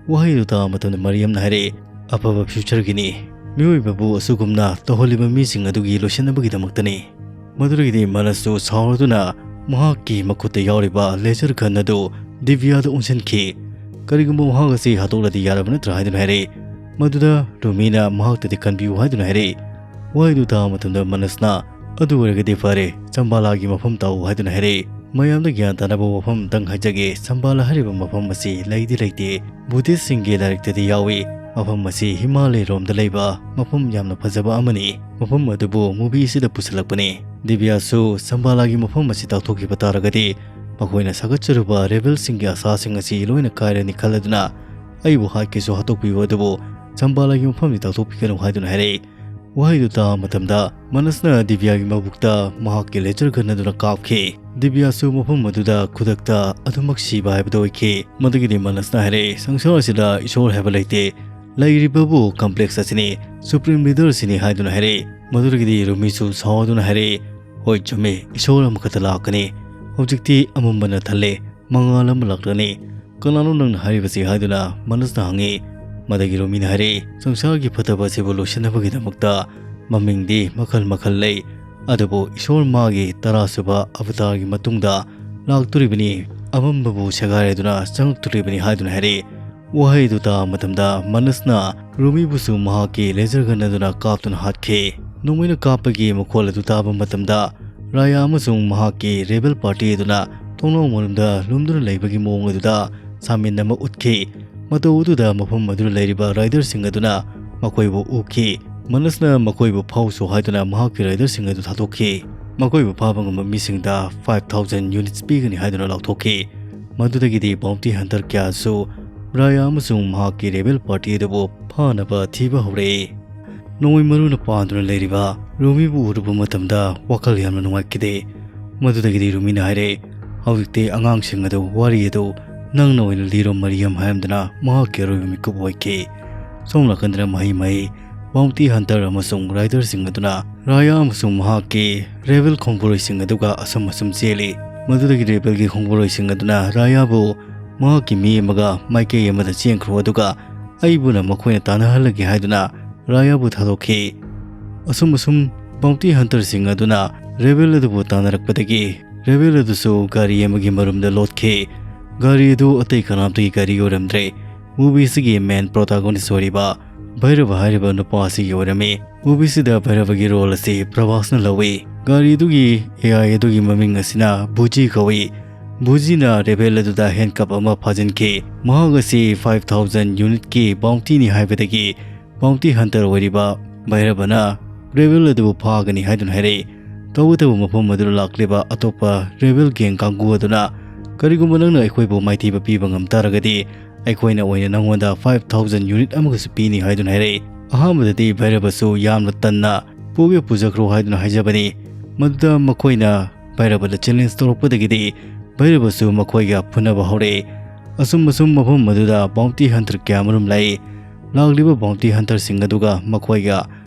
ꯋꯥꯍꯩꯗꯨ ꯇꯥꯕ ꯃꯇꯝꯗ ꯃꯔꯤꯌꯝꯅ ꯍꯥꯏꯔꯛꯏ, "ꯑꯐꯕ ꯐ꯭ꯌꯨꯆꯔꯒꯤꯅꯤ꯫ ꯃꯤꯑꯣꯏꯕꯕꯨ ꯑꯁꯨꯒꯨꯝꯅ ꯇꯧꯍꯜꯂꯤꯕ ꯃꯤꯁꯤꯡ ꯑꯗꯨꯒꯤ ꯂꯣꯏꯁꯤꯟꯅꯕꯒꯤꯗꯃꯛꯇꯅꯤ"꯫ ꯃꯗꯨꯗꯒꯤꯗꯤ ꯃꯅꯁꯁꯨ ꯁꯥꯎꯔꯗꯨꯅ ꯃꯍꯥꯛꯀꯤ ꯃꯈꯨꯠꯇ ꯌꯥꯎꯔꯤꯕ ꯂꯦꯖꯔ ꯒꯟ ꯑꯗꯨ ꯗꯤꯕꯤꯌꯥꯗ ꯑꯣꯟꯁꯤꯟꯈꯤ꯫ "ꯀꯔꯤꯒꯨꯝꯕ ꯃꯍꯥꯛ ꯑꯁꯤ ꯍꯥꯠꯇꯣꯛꯂꯗꯤ ꯌꯥꯔꯕ ꯅꯠꯇ꯭ꯔꯥ?" ꯍꯥꯏꯗꯨꯅ ꯍꯥꯏꯔꯛꯏ꯫ ꯃꯗꯨꯗ ꯔꯨꯃꯤꯅ ꯃꯍꯥꯛꯇꯗꯤ ꯀꯟꯕꯤꯌꯨ ꯍꯥꯏꯗꯨꯅ ꯍꯥꯏꯔꯛꯏ꯫ ꯋꯥꯍꯩꯗꯨ ꯇꯥꯕ ꯃꯇꯝꯗ ꯃꯅꯁꯅ, "ꯑꯗꯨ ꯑꯣꯏꯔꯒꯗꯤ ꯐꯔꯦ, ꯆꯝꯕꯥꯂꯥꯒꯤ ꯃꯐꯝ ꯇꯥꯛꯎ" ꯍꯥꯏꯗꯨꯅ ꯍꯥꯏꯔꯛꯏ꯫ ꯃꯌꯥꯝꯗ ꯒ꯭ꯌꯥꯟ ꯇꯥꯅꯕ ꯋꯥꯐꯝ ꯑꯝꯇꯪ ꯍꯥꯏꯖꯒꯦ, ꯆꯝꯕꯥꯂꯥ ꯍꯥꯏꯔꯤꯕ ꯃꯐꯝ ꯑꯁꯤ ꯂꯩꯗꯤ ꯂꯩꯇꯦ꯫ ꯕꯨꯙꯤꯁꯁꯤꯡꯒꯤ ꯂꯥꯏꯔꯤꯛꯇꯗꯤ ꯌꯥꯎꯏ꯫ ꯃꯐꯝ ꯑꯁꯤ ꯍꯤꯃꯥꯂꯌꯔꯣꯝꯗ ꯂꯩꯕ ꯃꯐꯝ ꯌꯥꯝꯅ ꯐꯖꯕ ꯑꯃꯅꯤ꯫ ꯃꯐꯝ ꯑꯗꯨꯕꯨ ꯃꯨꯚꯤ ꯑꯁꯤꯗ ꯄꯨꯁꯤꯜꯂꯛꯄꯅꯤ꯫ ꯗꯤꯕꯤꯌꯥꯁꯨ ꯆꯝꯕꯥꯂꯥꯒꯤ ꯃꯐꯝ ꯑꯁꯤ ꯇꯥꯛꯊꯣꯛꯈꯤꯕ ꯇꯥꯔꯒꯗꯤ ꯃꯈꯣꯏꯅ ꯁꯥꯒꯠꯆꯔꯨꯕ ꯔꯦꯕꯦꯜꯁꯤꯡꯒꯤ ꯑꯁꯥꯁꯤꯡ ꯑꯁꯤ ꯂꯣꯏꯅ ꯀꯥꯏꯔꯅꯤ ꯈꯜꯂꯗꯨꯅ, "ꯑꯩꯕꯨ ꯍꯥꯠꯀꯦꯁꯨ ꯍꯥꯠꯇꯣꯛꯄꯤꯌꯨ, ꯑꯗꯨꯕꯨ ꯆꯝꯕꯥꯂꯥꯒꯤ ꯃꯐꯝꯗꯤ ꯇꯥꯛꯊꯣꯛꯄꯤꯒꯅꯨ" ꯍꯥꯏꯗꯨꯅ ꯍꯥꯏꯔꯛꯏ꯫ ꯋꯥꯍꯩꯗꯨ ꯇꯥꯕ ꯃꯇꯝꯗ ꯃꯅꯁꯅ ꯗꯤꯕꯤꯌꯥꯒꯤ ꯃꯕꯨꯛꯇ ꯃꯍꯥꯛꯀꯤ ꯂꯦꯖꯔ ꯒꯟ ꯑꯗꯨꯅ ꯀꯥꯞꯈꯤ꯫ ꯗꯤꯕꯤꯌꯥꯁꯨ ꯃꯐꯝ ꯑꯗꯨꯗ ꯈꯨꯗꯛꯇ ꯑꯗꯨꯃꯛ ꯁꯤꯕ ꯍꯥꯏꯕꯗꯨ ꯑꯣꯏꯈꯤ꯫ ꯃꯗꯨꯒꯤꯗꯤ ꯃꯅꯁꯅ ꯍꯥꯏꯔꯛꯏ, "ꯁꯪꯁꯥꯔ ꯑꯁꯤꯗ ꯏꯁꯣꯔ ꯍꯥꯏꯕ ꯂꯩꯇꯦ꯫ ꯂꯩꯔꯤꯕꯕꯨ ꯀꯝꯄ꯭ꯂꯦꯛꯁ ꯑꯁꯤꯅꯤ, ꯁꯨꯄ꯭ꯔꯤꯝ ꯂꯤꯗꯔ ꯑꯁꯤꯅꯤ" ꯍꯥꯏꯗꯨꯅ ꯍꯥꯏꯔꯛꯏ꯫ ꯃꯗꯨꯗꯒꯤꯗꯤ ꯔꯨꯃꯤꯁꯨ ꯁꯥꯎꯗꯨꯅ ꯍꯥꯏꯔꯛꯏ, "ꯍꯣꯏ, ꯆꯨꯝꯃꯤ, ꯏꯁꯣꯔ ꯑꯃꯈꯛꯇ ꯂꯥꯛꯀꯅꯤ꯫ ꯍꯧꯖꯤꯛꯇꯤ ꯑꯃꯝꯕꯅ ꯊꯜꯂꯦ, ꯃꯉꯥꯜ ꯑꯃ ꯂꯥꯛꯂꯅꯤ꯫ ꯀꯅꯥꯅꯣ ꯅꯪꯅ ꯍꯥꯏꯔꯤꯕꯁꯤ?" ꯍꯥꯏꯗꯨꯅ ꯃꯅꯁꯅ ꯍꯪꯉꯤ꯫ ꯃꯗꯒꯤ ꯔꯨꯃꯤꯅ ꯍꯥꯏꯔꯛꯏ, "ꯁꯪꯁꯥꯔꯒꯤ ꯐꯠꯇꯕ ꯑꯁꯤꯕꯨ ꯂꯣꯏꯁꯤꯟꯅꯕꯒꯤꯗꯃꯛꯇ ꯃꯃꯤꯡꯗꯤ ꯃꯈꯜ ꯃꯈꯜ ꯂꯩ, ꯑꯗꯨꯕꯨ ꯏꯁꯣꯔ ꯃꯥꯒꯤ ꯇꯔꯥꯁꯨꯕ ꯑꯕꯇꯥꯔꯒꯤ ꯃꯇꯨꯡꯗ ꯂꯥꯛꯇꯣꯔꯤꯕꯅꯤ, ꯑꯃꯝꯕꯕꯨ ꯁꯦꯒꯥꯏꯔꯗꯨꯅ ꯆꯪꯂꯛꯇꯣꯔꯤꯕꯅꯤ" ꯍꯥꯏꯗꯨꯅ ꯍꯥꯏꯔꯛꯏ꯫ ꯋꯥꯍꯩꯗꯨ ꯇꯥꯕ ꯃꯇꯝꯗ ꯃꯅꯁꯅ ꯔꯨꯃꯤꯕꯨꯁꯨ ꯃꯍꯥꯛꯀꯤ ꯂꯦꯖꯔ ꯒꯟ ꯑꯗꯨꯅ ꯀꯥꯞꯇꯨꯅ ꯍꯥꯠꯈꯤ꯫ ꯅꯣꯡꯃꯩꯅ ꯀꯥꯞꯄꯒꯤ ꯃꯈꯣꯜ ꯑꯗꯨ ꯇꯥꯕ ꯃꯇꯝꯗ ꯔꯥꯌꯥ ꯑꯃꯁꯨꯡ ꯃꯍꯥꯛꯀꯤ ꯔꯦꯕꯦꯜ ꯄꯥꯔꯇꯤ ꯑꯗꯨꯅ ꯊꯣꯡꯅꯥꯎ ꯃꯅꯨꯡꯗ ꯂꯨꯝꯗꯨꯅ ꯂꯩꯕꯒꯤ ꯃꯑꯣꯡ ꯑꯗꯨꯗ ꯁꯥꯃꯤꯟ ꯑꯃ ꯎꯠꯈꯤ꯫ ꯃꯇꯧ ꯑꯗꯨꯗ ꯃꯐꯝ ꯑꯗꯨꯗ ꯂꯩꯔꯤꯕ ꯔꯥꯏꯗꯔꯁꯤꯡ ꯑꯗꯨꯅ ꯃꯈꯣꯏꯕꯨ ꯎꯈꯤ꯫ ꯃꯅꯁꯅ ꯃꯈꯣꯏꯕꯨ ꯐꯥꯎꯁꯨ ꯍꯥꯏꯗꯨꯅ ꯃꯍꯥꯛꯀꯤ ꯔꯥꯏꯗꯔꯁꯤꯡ ꯑꯗꯨ ꯊꯥꯗꯣꯛꯈꯤ꯫ ꯃꯈꯣꯏꯕꯨ ꯐꯥꯕ ꯉꯝꯕ ꯃꯤꯁꯤꯡꯗ five thousand units ꯄꯤꯒꯅꯤ ꯍꯥꯏꯗꯨꯅ ꯂꯥꯎꯊꯣꯛꯈꯤ꯫ ꯃꯗꯨꯗꯒꯤꯗꯤ bounty hunter ꯀꯌꯥꯁꯨ ꯔꯥꯌꯥ ꯑꯃꯁꯨꯡ ꯃꯍꯥꯛꯀꯤ rebel party ꯑꯗꯨꯕꯨ ꯐꯥꯅꯕ ꯊꯤꯕ ꯍꯧꯔꯛꯏ꯫ ꯅꯣꯡꯃꯩ ꯃꯔꯨꯅ ꯄꯥꯟꯗꯨꯅ ꯂꯩꯔꯤꯕ ꯔꯨꯃꯤꯕꯨ ꯎꯔꯨꯕ ꯃꯇꯝꯗ ꯋꯥꯈꯜ ꯌꯥꯝꯅ ꯅꯨꯡꯉꯥꯏꯈꯤꯗꯦ꯫ ꯃꯗꯨꯗꯒꯤꯗꯤ ꯔꯨꯃꯤꯅ ꯍꯥꯏꯔꯦ, "ꯍꯧꯖꯤꯛꯇꯤ ꯑꯉꯥꯡꯁꯤꯡ ꯑꯗꯨ, ꯋꯥꯔꯤ ꯑꯗꯨ ꯅꯪꯅ ꯑꯣꯏꯅ ꯂꯤꯔꯣ ꯃꯔꯤꯌꯝ" ꯍꯥꯏꯔꯝꯗꯨꯅ ꯃꯍꯥꯛꯀꯤ ꯑꯔꯣꯏꯕ ꯃꯤꯀꯨꯞ ꯑꯣꯏꯈꯤ꯫ ꯁꯣꯝ ꯅꯥꯀꯟꯗꯅ ꯃꯍꯩ ꯃꯍꯩ bounty hunter ꯑꯃꯁꯨꯡ rider ꯁꯤꯡ ꯑꯗꯨꯅ ꯔꯥꯌꯥ ꯑꯃꯁꯨꯡ ꯃꯍꯥꯛꯀꯤ rebel ꯈꯣꯡꯕꯨꯔꯣꯏꯁꯤꯡ ꯑꯗꯨꯒ ꯑꯁꯨꯝ ꯑꯁꯨꯝ ꯆꯦꯜꯂꯤ꯫ ꯃꯗꯨꯗꯒꯤ rebel ꯒꯤ ꯈꯣꯡꯕꯨꯔꯣꯏꯁꯤꯡ ꯑꯗꯨꯅ ꯔꯥꯌꯥꯕꯨ ꯃꯍꯥꯛꯀꯤ ꯃꯤ ꯑꯃꯒ ꯃꯥꯏꯀꯩ ꯑꯃꯗ ꯆꯦꯟꯈ꯭ꯔꯣ, ꯑꯗꯨꯒ ꯑꯩꯕꯨꯅ ꯃꯈꯣꯏꯅ ꯇꯥꯟꯅꯍꯜꯂꯒꯦ ꯍꯥꯏꯗꯨꯅ ꯔꯥꯌꯥꯕꯨ ꯊꯥꯗꯣꯛꯈꯤ꯫ ꯑꯁꯨꯝ ꯑꯁꯨꯝ bounty hunter ꯁꯤꯡ ꯑꯗꯨꯅ rebel ꯑꯗꯨꯕꯨ ꯇꯥꯟꯅꯔꯛꯄꯗꯒꯤ rebel ꯑꯗꯨꯁꯨ ꯒꯥꯔꯤ ꯑꯃꯒꯤ ꯃꯔꯨꯝꯗ ꯂꯣꯠꯈꯤ꯫ ꯒꯥꯔꯤ ꯑꯗꯨ ꯑꯇꯩ ꯀꯅꯥꯝꯇꯒꯤ ꯒꯥꯔꯤ ꯑꯣꯏꯔꯝꯗ꯭ꯔꯦ꯫ Movie ꯁꯤꯒꯤ main protagonist ꯑꯣꯏꯔꯤꯕ ꯚꯩꯔꯕ ꯍꯥꯏꯔꯤꯕ ꯅꯨꯄꯥ ꯑꯁꯤꯒꯤ ꯑꯣꯏꯔꯝꯃꯤ꯫ Movie ꯁꯤꯗ ꯚꯩꯔꯕꯒꯤ role ꯑꯁꯤ ꯄ꯭ꯔꯚꯥꯁꯅ ꯂꯧꯏ꯫ ꯒꯥꯔꯤ ꯑꯗꯨꯒꯤ A I ꯑꯗꯨꯒꯤ ꯃꯃꯤꯡ ꯑꯁꯤꯅ ꯕꯨꯖꯤ ꯀꯧꯏ꯫ ꯕꯨꯖꯤꯅ rebel ꯑꯗꯨꯗ handcuff ꯑꯃ ꯐꯥꯖꯤꯟꯈꯤ꯫ ꯃꯍꯥꯛ ꯑꯁꯤ five thousand unit ꯀꯤ bounty ꯅꯤ ꯍꯥꯏꯕꯗꯒꯤ bounty hunter ꯑꯣꯏꯔꯤꯕ ꯚꯩꯔꯕꯅ rebel ꯑꯗꯨꯕꯨ ꯐꯥꯒꯅꯤ ꯍꯥꯏꯗꯨꯅ ꯍꯥꯏꯔꯛꯏ꯫ ꯇꯧꯕꯇꯕꯨ ꯃꯐꯝ ꯑꯗꯨꯗ ꯂꯥꯛꯂꯤꯕ ꯑꯇꯣꯞꯄ rebel gang ꯀꯥꯡꯕꯨ ꯑꯗꯨꯅ, "ꯀꯔꯤꯒꯨꯝꯕ ꯅꯪꯅ ꯑꯩꯈꯣꯏꯕꯨ ꯃꯥꯏꯊꯤꯕ ꯄꯤꯕ ꯉꯝ ꯇꯥꯔꯒꯗꯤ, ꯑꯩꯈꯣꯏꯅ ꯑꯣꯏꯅ ꯅꯪꯉꯣꯟꯗ five thousand unit ꯑꯃꯒꯁꯨ ꯄꯤꯅꯤ" ꯍꯥꯏꯗꯨꯅ ꯍꯥꯏꯔꯛꯏ꯫ ꯑꯍꯥꯟꯕꯗꯗꯤ ꯚꯩꯔꯕꯁꯨ ꯌꯥꯝꯅ ꯇꯟꯅ "ꯄꯨꯒꯦ ꯄꯨꯖꯈ꯭ꯔꯣ" ꯍꯥꯏꯗꯨꯅ ꯍꯥꯏꯖꯕꯅꯤ꯫ ꯃꯗꯨꯗ ꯃꯈꯣꯏꯅ ꯚꯩꯔꯕꯗ challenge ꯇꯧꯔꯛꯄꯗꯒꯤꯗꯤ ꯚꯩꯔꯕꯁꯨ ꯃꯈꯣꯏꯒ ꯐꯨꯅꯕ ꯍꯧꯔꯛꯏ꯫ ꯑꯁꯨꯝ ꯑꯁꯨꯝ ꯃꯐꯝ ꯑꯗꯨꯗ bounty hunter ꯀꯌꯥ ꯑꯃꯔꯣꯝ ꯂꯥꯛꯏ꯫ ꯂꯥꯛꯂꯤꯕ bounty hunter ꯁꯤꯡ ꯑꯗꯨꯒ ꯃꯈꯣꯏꯒ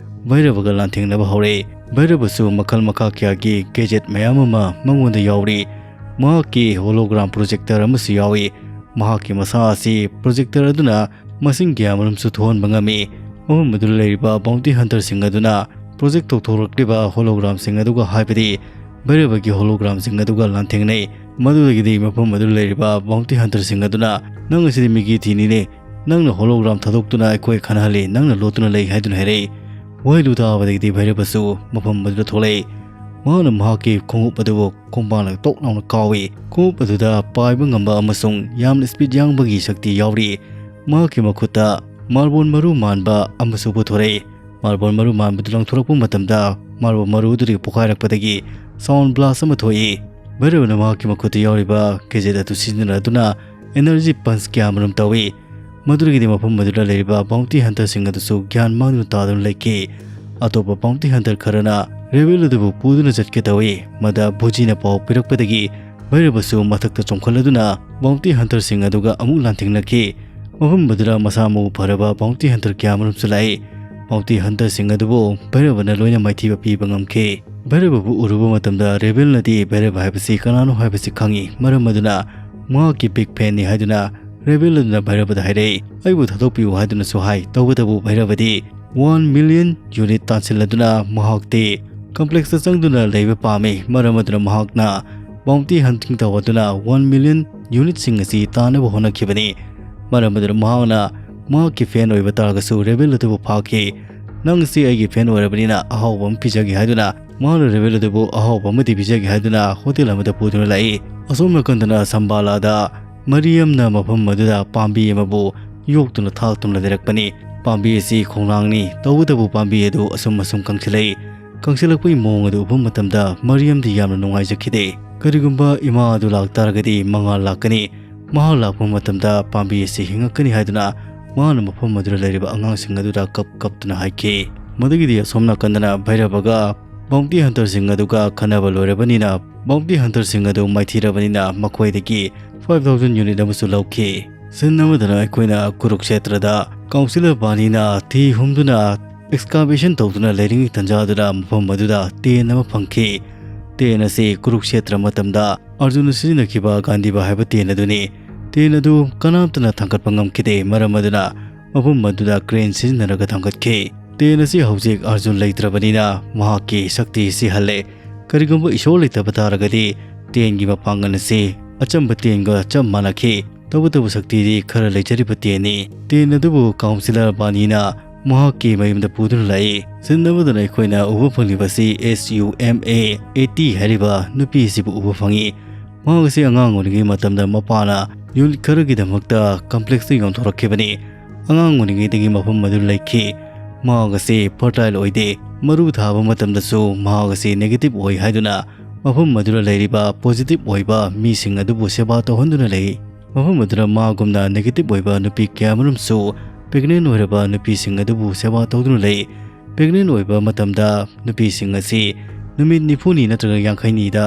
ꯚꯩꯔꯕꯒ ꯂꯥꯟꯊꯦꯡꯅꯕ ꯍꯧꯔꯛꯏ꯫ ꯚꯩꯔꯕꯁꯨ ꯃꯈꯜ ꯃꯈꯥ ꯀꯌꯥꯒꯤ gadget ꯃꯌꯥꯝ ꯑꯃ ꯃꯉꯣꯟꯗ ꯌꯥꯎꯔꯤ꯫ ꯃꯍꯥꯛꯀꯤ hologram projector ꯑꯃꯁꯨ ꯌꯥꯎꯏ꯫ ꯃꯍꯥꯛꯀꯤ ꯃꯁꯥ ꯑꯁꯤ projector ꯑꯗꯨꯅ ꯃꯁꯤꯡ ꯀꯌꯥꯃꯔꯨꯝꯁꯨ ꯊꯣꯛꯍꯟꯕ ꯉꯝꯃꯤ꯫ ꯃꯐꯝ ꯑꯗꯨꯗ ꯂꯩꯔꯤꯕ bounty hunter ꯁꯤꯡ ꯑꯗꯨꯅ project ꯇꯧꯊꯣꯔꯛꯂꯤꯕ hologram ꯁꯤꯡ ꯑꯗꯨꯒ, ꯍꯥꯏꯕꯗꯤ ꯚꯩꯔꯕꯒꯤ hologram ꯁꯤꯡ ꯑꯗꯨꯒ ꯂꯥꯟꯊꯦꯡꯅꯩ꯫ ꯃꯗꯨꯗꯒꯤꯗꯤ ꯃꯐꯝ ꯑꯗꯨꯗ ꯂꯩꯔꯤꯕ bounty hunter ꯁꯤꯡ ꯑꯗꯨꯅ, "ꯅꯪ ꯑꯁꯤꯗꯤ ꯃꯤꯒꯤ ꯊꯤꯅꯤꯅꯦ, ꯅꯪꯅ hologram ꯊꯥꯗꯣꯛꯇꯨꯅ ꯑꯩꯈꯣꯏ ꯈꯟꯅꯍꯜꯂꯤ, ꯅꯪꯅ ꯂꯣꯠꯇꯨꯅ ꯂꯩ" ꯍꯥꯏꯗꯨꯅ ꯍꯥꯏꯔꯛꯏ꯫ ꯋꯥꯍꯩꯗꯨ ꯇꯥꯕꯗꯒꯤꯗꯤ ꯚꯩꯔꯕꯁꯨ ꯃꯐꯝ ꯑꯗꯨꯗ ꯊꯣꯛꯂꯛꯏ꯫ ꯃꯍꯥꯛꯅ ꯃꯍꯥꯛꯀꯤ ꯈꯣꯡꯎꯞ ꯑꯗꯨꯕꯨ ꯈꯣꯡꯕꯥꯡꯅ ꯇꯣꯛ ꯂꯥꯎꯅ ꯀꯥꯎꯏ꯫ ꯈꯣꯡꯎꯞ ꯑꯗꯨꯗ ꯄꯥꯏꯕ ꯉꯝꯕ ꯑꯃꯁꯨꯡ ꯌꯥꯝꯅ speed ꯌꯥꯡꯕꯒꯤ ꯁꯛꯇꯤ ꯌꯥꯎꯔꯤ꯫ ꯃꯍꯥꯛꯀꯤ ꯃꯈꯨꯠꯇ ꯃꯥꯔꯕꯣꯟ ꯃꯔꯨ ꯃꯥꯟꯕ ꯑꯃꯁꯨ ꯄꯨꯊꯣꯔꯛꯏ꯫ ꯃꯥꯔꯕꯣꯟ ꯃꯔꯨ ꯃꯥꯟꯕꯗꯨ ꯂꯪꯊꯣꯔꯛꯄ ꯃꯇꯝꯗ ꯃꯥꯔꯕꯜ ꯃꯔꯨꯗꯨꯗꯒꯤ ꯄꯣꯈꯥꯏꯔꯛꯄꯗꯒꯤ sound blast ꯑꯃ ꯊꯣꯛꯏ꯫ ꯚꯩꯔꯕꯅ ꯃꯍꯥꯛꯀꯤ ꯃꯈꯨꯠꯇ ꯌꯥꯎꯔꯤꯕ gadget ꯑꯗꯨ ꯁꯤꯖꯤꯟꯅꯗꯨꯅ energy punch ꯀꯌꯥꯃꯔꯨꯝ ꯇꯧꯏ꯫ ꯃꯗꯨꯗꯒꯤꯗꯤ ꯃꯐꯝ ꯑꯗꯨꯗ ꯂꯩꯔꯤꯕ bounty hunterꯁꯤꯡ ꯑꯗꯨꯁꯨ ꯒ꯭ꯌꯥꯟ ꯃꯥꯡꯗꯨꯅ ꯇꯥꯗꯨꯅ ꯂꯩꯈꯤ꯫ ꯑꯇꯣꯞꯄ bounty hunter ꯈꯔꯅ rebel ꯑꯗꯨꯕꯨ ꯄꯨꯗꯨꯅ ꯆꯠꯀꯦ ꯇꯧꯏ꯫ ꯃꯗ ꯕꯨꯖꯤꯅ ꯄꯥꯎ ꯄꯤꯔꯛꯄꯗꯒꯤ ꯚꯩꯔꯕꯁꯨ ꯃꯊꯛꯇ ꯆꯣꯡꯈꯠꯂꯗꯨꯅ bounty hunterꯁꯤꯡ ꯑꯗꯨꯒ ꯑꯃꯨꯛ ꯂꯥꯟꯊꯦꯡꯅꯈꯤ꯫ ꯃꯐꯝ ꯑꯗꯨꯗ ꯃꯁꯥ ꯃꯎ ꯐꯔꯕ bounty hunter ꯀꯌꯥꯃꯔꯨꯝꯁꯨ ꯂꯥꯛꯏ꯫ Bounty hunterꯁꯤꯡ ꯑꯗꯨꯕꯨ ꯚꯩꯔꯕꯅ ꯂꯣꯏꯅ ꯃꯥꯏꯊꯤꯕ ꯄꯤꯕ ꯉꯝꯈꯤ꯫ ꯚꯩꯔꯕꯕꯨ ꯎꯔꯨꯕ ꯃꯇꯝꯗ rebelꯅꯗꯤ ꯚꯩꯔꯕ ꯍꯥꯏꯕꯁꯤ ꯀꯅꯥꯅꯣ ꯍꯥꯏꯕꯁꯤ ꯈꯪꯏ꯫ ꯃꯔꯝ ꯑꯗꯨꯅ ꯃꯍꯥꯛꯀꯤ big fanꯅꯤ ꯍꯥꯏꯗꯨꯅ rebel ꯑꯗꯨꯅ ꯚꯩꯔꯕꯗ ꯍꯥꯏꯔꯛꯏ, "ꯑꯩꯕꯨ ꯊꯥꯗꯣꯛꯄꯤꯌꯨ" ꯍꯥꯏꯗꯨꯅꯁꯨ ꯍꯥꯏ꯫ ꯇꯧꯕꯇꯕꯨ ꯚꯩꯔꯕꯗꯤ one million unit ꯇꯥꯟꯁꯤꯜꯂꯗꯨꯅ ꯃꯍꯥꯛꯇꯤ complexꯇ ꯆꯪꯗꯨꯅ ꯂꯩꯕ ꯄꯥꯝꯃꯤ꯫ ꯃꯔꯝ ꯑꯗꯨꯅ ꯃꯍꯥꯛꯅ bounty hunting ꯇꯧꯔꯗꯨꯅ one million unitꯁꯤꯡ ꯑꯁꯤ ꯇꯥꯟꯅꯕ ꯍꯣꯠꯅꯈꯤꯕꯅꯤ꯫ ꯃꯔꯝ ꯑꯗꯨꯅ ꯃꯍꯥꯛꯅ ꯃꯍꯥꯛꯀꯤ fan ꯑꯣꯏꯕ ꯇꯥꯔꯒꯁꯨ rebel ꯑꯗꯨꯕꯨ ꯐꯥꯈꯤ꯫ "ꯅꯪ ꯑꯁꯤ ꯑꯩꯒꯤ fan ꯑꯣꯏꯔꯕꯅꯤꯅ ꯑꯍꯥꯎꯕ ꯑꯃ ꯄꯤꯖꯒꯦ" ꯍꯥꯏꯗꯨꯅ ꯃꯍꯥꯛꯅ rebel ꯑꯗꯨꯕꯨ ꯑꯍꯥꯎꯕ ꯑꯃꯗꯤ ꯄꯤꯖꯒꯦ ꯍꯥꯏꯗꯨꯅ hotel ꯑꯃꯗ ꯄꯨꯗꯨꯅ ꯂꯥꯛꯏ꯫ ꯑꯁꯣꯝ ꯅꯥꯀꯟꯗꯅ ꯁꯝꯕꯥꯂꯥꯗ ꯃꯔꯤꯌꯝꯅ ꯃꯐꯝ ꯑꯗꯨꯗ ꯄꯥꯝꯕꯤ ꯑꯃꯕꯨ ꯌꯣꯛꯇꯨꯅ ꯊꯥꯛꯇꯨꯅ ꯂꯩꯔꯛꯄꯅꯤ꯫ ꯄꯥꯝꯕꯤ ꯑꯁꯤ ꯈꯣꯡꯅꯥꯡꯅꯤ꯫ ꯇꯧꯕꯇꯕꯨ ꯄꯥꯝꯕꯤ ꯑꯗꯨ ꯑꯁꯨꯝ ꯑꯁꯨꯝ ꯀꯪꯁꯤꯜꯂꯛꯏ꯫ ꯀꯪꯁꯤꯜꯂꯛꯄꯒꯤ ꯃꯑꯣꯡ ꯑꯗꯨ ꯎꯕ ꯃꯇꯝꯗ ꯃꯔꯤꯌꯝꯗꯤ ꯌꯥꯝꯅ ꯅꯨꯡꯉꯥꯏꯖꯈꯤꯗꯦ꯫ "ꯀꯔꯤꯒꯨꯝꯕ ꯏꯃꯥ ꯑꯗꯨ ꯂꯥꯛꯇꯥꯔꯒꯗꯤ ꯃꯉꯥꯜ ꯂꯥꯛꯀꯅꯤ꯫ ꯃꯍꯥꯛ ꯂꯥꯛꯄ ꯃꯇꯝꯗ ꯄꯥꯝꯕꯤ ꯑꯁꯤ ꯍꯤꯡꯉꯛꯀꯅꯤ" ꯍꯥꯏꯗꯨꯅ ꯃꯍꯥꯛꯅ ꯃꯐꯝ ꯑꯗꯨꯗ ꯂꯩꯔꯤꯕ ꯑꯉꯥꯡꯁꯤꯡ ꯑꯗꯨꯗ ꯀꯞ ꯀꯞꯇꯨꯅ ꯍꯥꯏꯈꯤ꯫ ꯃꯗꯨꯒꯤꯗꯤ ꯑꯁꯣꯝ ꯅꯥꯀꯟꯗꯅ ꯚꯩꯔꯕꯒ bounty hunterꯁꯤꯡ ꯑꯗꯨꯒ ꯈꯟꯅꯕ ꯂꯣꯏꯔꯕꯅꯤꯅ, bounty hunterꯁꯤꯡ ꯑꯗꯨ ꯃꯥꯏꯊꯤꯔꯕꯅꯤꯅ ꯃꯈꯣꯏꯗꯒꯤ five thousand unit ꯑꯃꯁꯨ ꯂꯧꯈꯤ꯫ Scene ꯑꯃꯗꯅ ꯑꯩꯈꯣꯏꯅ ꯀꯨꯔꯨꯛꯁꯦꯇ꯭ꯔꯗ councillor ꯕꯥꯅꯤꯅ ꯊꯤ ꯍꯨꯝꯗꯨꯅ excavation ꯇꯧꯗꯨꯅ ꯂꯩꯔꯤꯉꯩ ꯇꯟꯖꯥꯗꯨꯗ ꯃꯐꯝ ꯑꯗꯨꯗ ꯇꯦꯟ ꯑꯃ ꯐꯪꯈꯤ꯫ ꯇꯦꯟ ꯑꯁꯤ ꯀꯨꯔꯨꯛꯁꯦꯇ꯭ꯔ ꯃꯇꯝꯗ ꯑꯔꯖꯨꯟꯅ ꯁꯤꯖꯤꯟꯅꯈꯤꯕ ꯒꯥꯟꯙꯤꯕꯥ ꯍꯥꯏꯕ ꯇꯦꯟ ꯑꯗꯨꯅꯤ꯫ ꯇꯦꯟ ꯑꯗꯨ ꯀꯅꯥꯝꯇꯅ ꯊꯥꯡꯒꯠꯄ ꯉꯝꯈꯤꯗꯦ꯫ ꯃꯔꯝ ꯑꯗꯨꯅ ꯃꯐꯝ ꯑꯗꯨꯗ crane ꯁꯤꯖꯤꯟꯅꯔꯒ ꯊꯥꯡꯒꯠꯈꯤ꯫ ꯇꯦꯟ ꯑꯁꯤ ꯍꯧꯖꯤꯛ ꯑꯔꯖꯨꯟ ꯂꯩꯇ꯭ꯔꯕꯅꯤꯅ ꯃꯍꯥꯛꯀꯤ ꯁꯛꯇꯤ ꯑꯁꯤ ꯍꯜꯂꯦ꯫ ꯀꯔꯤꯒꯨꯝꯕ ꯏꯁꯣꯔ ꯂꯩꯇꯕ ꯇꯥꯔꯒꯗꯤ ꯇꯦꯟꯒꯤ ꯃꯄꯥꯡꯒꯜ ꯑꯁꯤ ꯑꯆꯝꯕ ꯇꯦꯟꯒ ꯆꯞ ꯃꯥꯟꯅꯈꯤ꯫ ꯇꯧꯕꯇꯕꯨ ꯁꯛꯇꯤꯗꯤ ꯈꯔ ꯂꯩꯖꯔꯤꯕ ꯇꯦꯟꯅꯤ꯫ ꯇꯦꯟ ꯑꯗꯨꯕꯨ councillor ꯕꯥꯅꯤꯅ ꯃꯍꯥꯛꯀꯤ ꯃꯌꯨꯝꯗ ꯄꯨꯗꯨꯅ ꯂꯥꯛꯏ꯫ Scene ꯑꯃꯗꯅ ꯑꯩꯈꯣꯏꯅ ꯎꯕ ꯐꯪꯂꯤꯕ ꯑꯁꯤ S U M A A T ꯍꯥꯏꯔꯤꯕ ꯅꯨꯄꯤ ꯑꯁꯤꯕꯨ ꯎꯕ ꯐꯪꯏ꯫ ꯃꯍꯥꯛ ꯑꯁꯤ ꯑꯉꯥꯡ ꯑꯣꯏꯔꯤꯉꯩ ꯃꯇꯝꯗ ꯃꯄꯥꯅ unit ꯈꯔꯒꯤꯗꯃꯛꯇ complexꯇ ꯌꯣꯟꯊꯣꯔꯛꯈꯤꯕꯅꯤ꯫ ꯑꯉꯥꯡ ꯑꯣꯏꯔꯤꯉꯩꯗꯒꯤ ꯃꯐꯝ ꯑꯗꯨ ꯂꯩꯈꯤ꯫ ꯃꯍꯥꯛ ꯑꯁꯤ fertile ꯑꯣꯏꯗꯦ꯫ ꯃꯔꯨ ꯊꯥꯕ ꯃꯇꯝꯗꯁꯨ ꯃꯍꯥꯛ ꯑꯁꯤ negative ꯑꯣꯏ ꯍꯥꯏꯗꯨꯅ ꯃꯐꯝ ꯑꯗꯨꯗ ꯂꯩꯔꯤꯕ positive ꯑꯣꯏꯕ ꯃꯤꯁꯤꯡ ꯑꯗꯨꯕꯨ ꯁꯦꯕꯥ ꯇꯧꯍꯟꯗꯨꯅ ꯂꯩ꯫ ꯃꯐꯝ ꯑꯗꯨꯗ ꯃꯥꯒꯨꯝꯅ negative ꯑꯣꯏꯕ ꯅꯨꯄꯤ ꯀꯌꯥꯃꯔꯨꯝꯁꯨ pregnant ꯑꯣꯏꯔꯕ ꯅꯨꯄꯤꯁꯤꯡ ꯑꯗꯨꯕꯨ ꯁꯦꯕꯥ ꯇꯧꯗꯨꯅ ꯂꯩ꯫ Pregnant ꯑꯣꯏꯕ ꯃꯇꯝꯗ ꯅꯨꯄꯤꯁꯤꯡ ꯑꯁꯤ ꯅꯨꯃꯤꯠ ꯅꯤꯐꯨꯅꯤ ꯅꯠꯇ꯭ꯔꯒ ꯌꯥꯡꯈꯩꯅꯤꯗ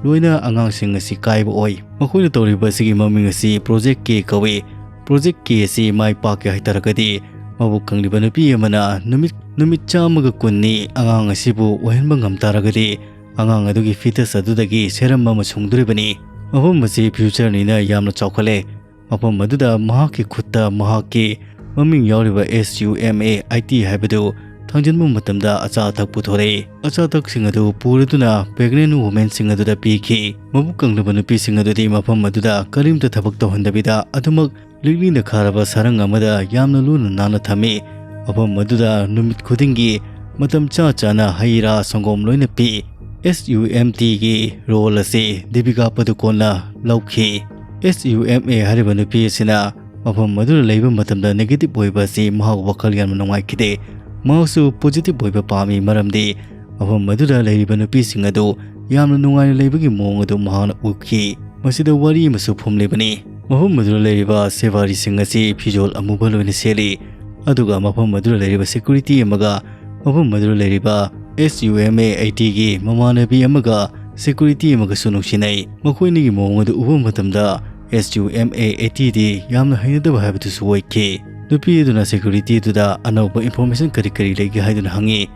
ꯂꯣꯏꯅ ꯑꯉꯥꯡꯁꯤꯡ ꯑꯁꯤ ꯀꯥꯏꯕ ꯑꯣꯏ꯫ ꯃꯈꯣꯏꯅ ꯇꯧꯔꯤꯕ ꯑꯁꯤꯒꯤ ꯃꯃꯤꯡ ꯑꯁꯤ Project K ꯀꯧꯏ꯫ Project K ꯑꯁꯤ ꯃꯥꯏ ꯄꯥꯛꯀꯦ ꯍꯥꯏꯇꯥꯔꯒꯗꯤ ꯃꯕꯨꯛ ꯀꯪꯂꯤꯕ ꯅꯨꯄꯤ ꯑꯃꯅ ꯅꯨꯃꯤꯠ, ꯅꯨꯃꯤꯠ ꯆꯥꯝꯃꯒ ꯀꯨꯟꯅꯤ ꯑꯉꯥꯡ ꯑꯁꯤꯕꯨ ꯑꯣꯏꯍꯟꯕ ꯉꯝ ꯇꯥꯔꯒꯗꯤ ꯑꯉꯥꯡ ꯑꯗꯨꯒꯤ fetus ꯑꯗꯨꯗꯒꯤ serum ꯑꯃ ꯁꯨꯡꯗꯣꯔꯤꯕꯅꯤ꯫ ꯃꯐꯝ ꯑꯁꯤ future ꯅꯤꯅ ꯌꯥꯝꯅ ꯆꯥꯎꯈꯠꯂꯦ꯫ ꯃꯐꯝ ꯑꯗꯨꯗ ꯃꯍꯥꯛꯀꯤ ꯈꯨꯠꯇ ꯃꯍꯥꯛꯀꯤ ꯃꯃꯤꯡ ꯌꯥꯎꯔꯤꯕ S U M A I T ꯍꯥꯏꯕꯗꯨ ꯊꯥꯡꯖꯤꯟꯕ ꯃꯇꯝꯗ ꯑꯆꯥ ꯑꯊꯛ ꯄꯨꯊꯣꯔꯛꯏ꯫ ꯑꯆꯥ ꯑꯊꯛꯁꯤꯡ ꯑꯗꯨ ꯄꯨꯔꯗꯨꯅ pregnant womenꯁꯤꯡ ꯑꯗꯨꯗ ꯄꯤꯈꯤ꯫ ꯃꯕꯨꯛ ꯀꯪꯂꯕ ꯅꯨꯄꯤꯁꯤꯡ ꯑꯗꯨꯗꯤ ꯃꯐꯝ ꯑꯗꯨꯗ ꯀꯔꯤꯝꯇ ꯊꯕꯛ ꯇꯧꯍꯟꯗꯕꯤꯗ ꯑꯗꯨꯃꯛ ꯂꯤꯛꯂꯤꯅ ꯈꯥꯔꯕ ꯁꯔꯪ ꯑꯃꯗ ꯌꯥꯝꯅ ꯂꯨꯅ ꯅꯥꯟꯅ ꯊꯝꯃꯤ꯫ ꯃꯐꯝ ꯑꯗꯨꯗ ꯅꯨꯃꯤꯠ ꯈꯨꯗꯤꯡꯒꯤ ꯃꯇꯝ ꯆꯥ ꯆꯥꯅ ꯍꯩ ꯔꯥ ꯁꯪꯒꯣꯝ ꯂꯣꯏꯅ ꯄꯤ꯫ S U M T ꯒꯤ role ꯑꯁꯤ ꯗꯤꯄꯤꯀꯥ ꯄꯗꯨꯀꯣꯟꯅ ꯂꯧꯈꯤ꯫ S U M A ꯍꯥꯏꯔꯤꯕ ꯅꯨꯄꯤ ꯑꯁꯤꯅ ꯃꯐꯝ ꯑꯗꯨꯗ ꯂꯩꯕ ꯃꯇꯝꯗ negative ꯑꯣꯏꯕ ꯑꯁꯤ ꯃꯍꯥꯛ ꯋꯥꯈꯜ ꯌꯥꯝꯅ ꯅꯨꯡꯉꯥꯏꯈꯤꯗꯦ꯫ ꯃꯍꯥꯛꯁꯨ positive ꯑꯣꯏꯕ ꯄꯥꯝꯃꯤ, ꯃꯔꯝꯗꯤ ꯃꯐꯝ ꯑꯗꯨꯗ ꯂꯩꯔꯤꯕ ꯅꯨꯄꯤꯁꯤꯡ ꯑꯗꯨ ꯌꯥꯝꯅ ꯅꯨꯡꯉꯥꯏꯅ ꯂꯩꯕꯒꯤ ꯃꯑꯣꯡ ꯑꯗꯨ ꯃꯍꯥꯛꯅ ꯎꯈꯤ꯫ ꯃꯁꯤꯗ ꯋꯥꯔꯤ ꯑꯃꯁꯨ ꯐꯨꯝꯂꯤꯕꯅꯤ꯫ ꯃꯐꯝ ꯑꯗꯨꯗ ꯂꯩꯔꯤꯕ ꯁꯦꯕꯥꯔꯤꯁꯤꯡ ꯑꯁꯤ ꯐꯤꯖꯣꯜ ꯑꯃꯨꯕ ꯂꯣꯏꯅ ꯁꯦꯠꯂꯤ, ꯑꯗꯨꯒ ꯃꯐꯝ ꯑꯗꯨꯗ ꯂꯩꯔꯤꯕ security ꯑꯃꯒ ꯃꯐꯝ ꯑꯗꯨꯗ ꯂꯩꯔꯤꯕ S U M A I T ꯒꯤ ꯃꯃꯥꯟꯅꯕꯤ ꯑꯃꯒ security ꯑꯃꯒꯁꯨ ꯅꯨꯡꯁꯤꯅꯩ꯫ ꯃꯈꯣꯏ ꯑꯅꯤꯒꯤ ꯃꯑꯣꯡ ꯑꯗꯨ ꯎꯕ ꯃꯇꯝꯗ S U M A I T ꯗꯤ ꯌꯥꯝꯅ ꯍꯩꯅꯗꯕ ꯍꯥꯏꯕꯗꯨꯁꯨ ꯑꯣꯏꯈꯤ꯫ ꯅꯨꯄꯤ ꯑꯗꯨꯅ security ꯑꯗꯨꯗ ꯑꯅꯧꯕ information ꯀꯔꯤ ꯀꯔꯤ ꯂꯩꯒꯦ ꯍꯥꯏꯗꯨꯅ ꯍꯪꯉꯤ꯫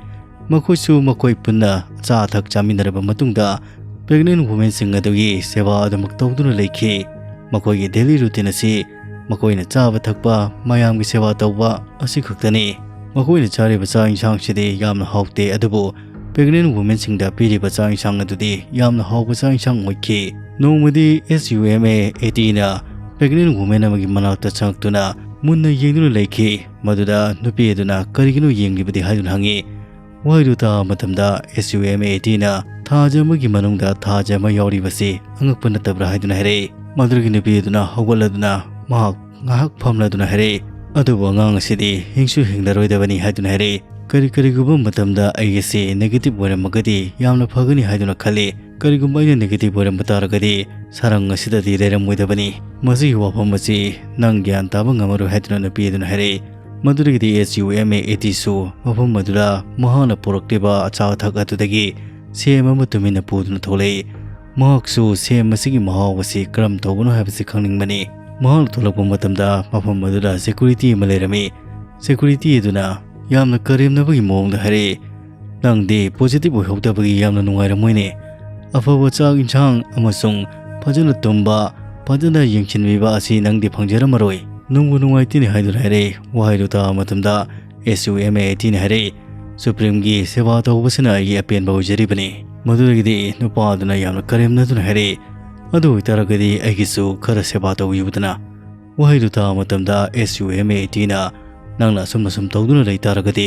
ꯃꯈꯣꯏꯁꯨ ꯃꯈꯣꯏ ꯄꯨꯟꯅ ꯑꯆꯥ ꯑꯊꯛ ꯆꯥꯃꯤꯟꯅꯔꯕ ꯃꯇꯨꯡꯗ pregnant womenꯁꯤꯡ ꯑꯗꯨꯒꯤ ꯁꯦꯕꯥ ꯑꯗꯨꯃꯛ ꯇꯧꯗꯨꯅ ꯂꯩꯈꯤ꯫ ꯃꯈꯣꯏꯒꯤ daily routine ꯑꯁꯤ ꯃꯈꯣꯏꯅ ꯆꯥꯕ ꯊꯛꯄ, ꯃꯌꯥꯝꯒꯤ ꯁꯦꯕꯥ ꯇꯧꯕ ꯑꯁꯤ ꯈꯛꯇꯅꯤ꯫ ꯃꯈꯣꯏꯅ ꯆꯥꯔꯤꯕ ꯆꯥꯛ ꯏꯟꯁꯥꯡꯁꯤꯗꯤ ꯌꯥꯝꯅ ꯍꯥꯎꯇꯦ, ꯑꯗꯨꯕꯨ pregnant womenꯁꯤꯡꯗ ꯄꯤꯔꯤꯕ ꯆꯥꯛ ꯏꯟꯁꯥꯡ ꯑꯗꯨꯗꯤ ꯌꯥꯝꯅ ꯍꯥꯎꯕ ꯆꯥꯛ ꯏꯟꯁꯥꯡ ꯑꯣꯏꯈꯤ꯫ ꯅꯣꯡꯃꯗꯤ S U M A I T ꯅ pregnant women ꯑꯃꯒꯤ ꯃꯅꯥꯛꯇ ꯆꯪꯂꯛꯇꯨꯅ ꯃꯨꯟꯅ ꯌꯦꯡꯗꯨꯅ ꯂꯩꯈꯤ꯫ ꯃꯗꯨꯗ ꯅꯨꯄꯤ ꯑꯗꯨꯅ ꯀꯔꯤꯒꯤꯅꯣ ꯌꯦꯡꯂꯤꯕꯗꯤ ꯍꯥꯏꯗꯨꯅ ꯍꯪꯉꯤ꯫ ꯋꯥꯍꯩꯗꯨ ꯇꯥꯕ ꯃꯇꯝꯗ S U M A I T ꯅ ꯊꯥ ꯑꯃꯒꯤ ꯃꯅꯨꯡꯗ ꯊꯥ ꯑꯃ ꯌꯥꯎꯔꯤꯕꯁꯤ ꯑꯉꯛꯄ ꯅꯠꯇꯕ꯭ꯔꯥ ꯍꯥꯏꯗꯨꯅ ꯍꯥꯏꯔꯛꯏ꯫ ꯃꯗꯨꯗꯒꯤ ꯅꯨꯄꯤ ꯑꯗꯨꯅ ꯍꯧꯒꯠꯂꯗꯨꯅ ꯃꯍꯥꯛ ꯉꯥꯏꯍꯥꯛ ꯐꯝꯂꯗꯨꯅ ꯍꯥꯏꯔꯛꯏ, ꯑꯗꯨꯕꯨ ꯑꯉꯥꯡ ꯑꯁꯤꯗꯤ ꯍꯤꯡꯁꯨ ꯍꯤꯡꯂꯔꯣꯏꯗꯕꯅꯤ ꯍꯥꯏꯗꯨꯅ ꯍꯥꯏꯔꯛꯏ꯫ ꯀꯔꯤ ꯀꯔꯤꯒꯨꯝꯕ ꯃꯇꯝꯗ ꯑꯩꯒꯤꯁꯤ negative ꯑꯣꯏꯔꯝꯃꯒꯗꯤ ꯌꯥꯝꯅ ꯐꯒꯅꯤ ꯍꯥꯏꯗꯨꯅ ꯈꯜꯂꯤ꯫ ꯀꯔꯤꯒꯨꯝꯕ ꯑꯩꯅ negative ꯑꯣꯏꯔꯝꯕ ꯇꯥꯔꯒꯗꯤ ꯁꯥꯔꯪ ꯑꯁꯤꯗꯗꯤ ꯂꯩꯔꯝꯃꯣꯏꯗꯕꯅꯤ꯫ ꯃꯁꯤꯒꯤ ꯋꯥꯐꯝ ꯑꯁꯤ ꯅꯪ ꯒ꯭ꯌꯥꯟ ꯇꯥꯕ ꯉꯝꯃꯔꯣꯏ ꯍꯥꯏꯗꯨꯅ ꯅꯨꯄꯤ ꯑꯗꯨꯅ ꯍꯥꯏꯔꯛꯏ꯫ ꯃꯗꯨꯗꯒꯤꯗꯤ S U M A T ꯁꯨ ꯃꯐꯝ ꯑꯗꯨꯗ ꯃꯍꯥꯛꯅ ꯄꯨꯔꯛꯂꯤꯕ ꯑꯆꯥ ꯑꯊꯛ ꯑꯗꯨꯗꯒꯤ ꯁꯦꯝ ꯑꯃ ꯇꯨꯃꯤꯟꯅ ꯄꯨꯗꯨꯅ ꯊꯣꯛꯂꯛꯏ꯫ ꯃꯍꯥꯛꯁꯨ ꯁꯦꯝ ꯑꯁꯤꯒꯤ ꯃꯍꯥꯎ ꯑꯁꯤ ꯀꯔꯝ ꯇꯧꯕꯅꯣ ꯍꯥꯏꯕꯁꯤ ꯈꯪꯅꯤꯡꯕꯅꯤ꯫ ꯃꯍꯥꯛꯅ ꯊꯣꯛꯂꯛꯄ ꯃꯇꯝꯗ ꯃꯐꯝ ꯑꯗꯨꯗ security ꯑꯃ ꯂꯩꯔꯝꯃꯤ꯫ Security ꯑꯗꯨꯅ ꯌꯥꯝꯅ ꯀꯔꯦꯝꯅꯕꯒꯤ ꯃꯑꯣꯡꯗ ꯍꯥꯏꯔꯛꯏ, "ꯅꯪꯗꯤ positive ꯑꯣꯏꯍꯧꯗꯕꯒꯤ ꯌꯥꯝꯅ ꯅꯨꯡꯉꯥꯏꯔꯝꯃꯣꯏꯅꯦ꯫ ꯑꯐꯕ ꯆꯥꯛ ꯏꯟꯁꯥꯡ ꯑꯃꯁꯨꯡ ꯐꯖꯅ ꯇꯨꯝꯕ, ꯐꯖꯅ ꯌꯦꯡꯁꯤꯟꯕꯤꯕ ꯑꯁꯤ ꯅꯪꯗꯤ ꯐꯪꯖꯔꯝꯃꯔꯣꯏ꯫ ꯅꯨꯡꯕꯨ ꯅꯨꯡꯉꯥꯏꯇꯦꯅꯦ" ꯍꯥꯏꯗꯨꯅ ꯍꯥꯏꯔꯛꯏ꯫ ꯋꯥꯍꯩꯗꯨ ꯇꯥꯕ ꯃꯇꯝꯗ S U M A T ꯅ ꯍꯥꯏꯔꯛꯏ, "ꯁꯨꯄ꯭ꯔꯤꯝꯒꯤ ꯁꯦꯕꯥ ꯇꯧꯕꯁꯤꯅ ꯑꯩꯒꯤ ꯑꯄꯦꯟꯕ ꯑꯣꯏꯖꯔꯤꯕꯅꯤ"꯫ ꯃꯗꯨꯗꯒꯤꯗꯤ ꯅꯨꯄꯥ ꯑꯗꯨꯅ ꯌꯥꯝꯅ ꯀꯔꯦꯝꯅꯗꯨꯅ ꯍꯥꯏꯔꯛꯏ, "ꯑꯗꯨ ꯑꯣꯏꯇꯥꯔꯒꯗꯤ ꯑꯩꯒꯤꯁꯨ ꯈꯔ ꯁꯦꯕꯥ ꯇꯧꯕꯤꯌꯨꯗꯅ"꯫ ꯋꯥꯍꯩꯗꯨ ꯇꯥꯕ ꯃꯇꯝꯗ S U M A T ꯅ, "ꯅꯪꯅ ꯑꯁꯨꯝ ꯑꯁꯨꯝ ꯇꯧꯗꯨꯅ ꯂꯩ ꯇꯥꯔꯒꯗꯤ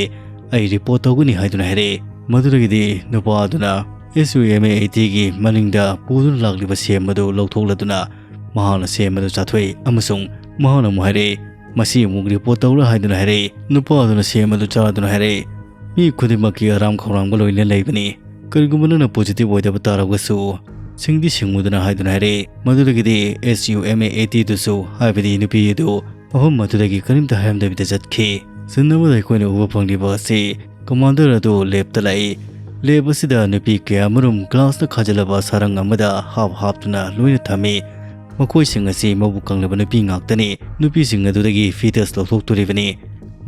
ꯑꯩ report ꯇꯧꯒꯅꯤ" ꯍꯥꯏꯗꯨꯅ ꯍꯥꯏꯔꯛꯏ꯫ ꯃꯗꯨꯗꯒꯤꯗꯤ ꯅꯨꯄꯥ ꯑꯗꯨꯅ S U M A T ꯒꯤ ꯃꯅꯤꯡꯗ ꯄꯨꯗꯨꯅ ꯂꯥꯛꯂꯤꯕ ꯁꯦꯝ ꯑꯗꯨ ꯂꯧꯊꯣꯛꯂꯗꯨꯅ ꯃꯍꯥꯛꯅ ꯁꯦꯝ ꯑꯗꯨ ꯆꯥꯊꯣꯛꯏ ꯑꯃꯁꯨꯡ ꯃꯍꯥꯛꯅ ꯑꯃꯨꯛ ꯍꯥꯏꯔꯛꯏ, "ꯃꯁꯤ ꯑꯃꯨꯛ report ꯇꯧꯔ" ꯍꯥꯏꯗꯨꯅ ꯍꯥꯏꯔꯛꯏ꯫ ꯅꯨꯄꯥ ꯑꯗꯨꯅ ꯁꯦꯝ ꯑꯗꯨ ꯆꯥꯗꯨꯅ ꯍꯥꯏꯔꯛꯏ, "ꯃꯤ ꯈꯨꯗꯤꯡꯃꯛꯀꯤ ꯑꯔꯥꯝ ꯈꯧꯔꯥꯡꯕ ꯂꯣꯏꯅ ꯂꯩꯕꯅꯤ꯫ ꯀꯔꯤꯒꯨꯝꯕ ꯅꯪꯅ positive ꯑꯣꯏꯗꯕ ꯇꯥꯔꯒꯁꯨ ꯁꯤꯡꯗꯤ ꯁꯤꯡꯉꯨꯗꯅ" ꯍꯥꯏꯗꯨꯅ ꯍꯥꯏꯔꯛꯏ꯫ ꯃꯗꯨꯗꯒꯤꯗꯤ S U M A T ꯗꯨꯁꯨ, ꯍꯥꯏꯕꯗꯤ ꯅꯨꯄꯤ ꯑꯗꯨ ꯃꯐꯝ ꯑꯗꯨꯗꯒꯤ ꯀꯔꯤꯝꯇ ꯍꯥꯏꯔꯝꯗꯕꯤꯗ ꯆꯠꯈꯤ꯫ Scene ꯑꯃꯗ ꯑꯩꯈꯣꯏꯅ ꯎꯕ ꯐꯪꯂꯤꯕ ꯑꯁꯤ commander ꯑꯗꯨ lab ꯇ ꯂꯥꯛꯏ꯫ Lab ꯑꯁꯤꯗ ꯅꯨꯄꯤ ꯀꯌꯥꯃꯔꯨꯝ glass ꯇ ꯈꯥꯖꯤꯜꯂꯕ ꯁꯥꯔꯪ ꯑꯃꯗ ꯍꯥꯞ ꯍꯥꯞꯇꯨꯅ ꯂꯣꯏꯅ ꯊꯝꯃꯤ꯫ ꯃꯈꯣꯏꯁꯤꯡ ꯑꯁꯤ ꯃꯕꯨꯛ ꯀꯪꯂꯕ ꯅꯨꯄꯤ ꯉꯥꯛꯇꯅꯤ꯫ ꯅꯨꯄꯤꯁꯤꯡ ꯑꯗꯨꯗꯒꯤ fetus ꯂꯧꯊꯣꯛꯇꯣꯔꯤꯕꯅꯤ꯫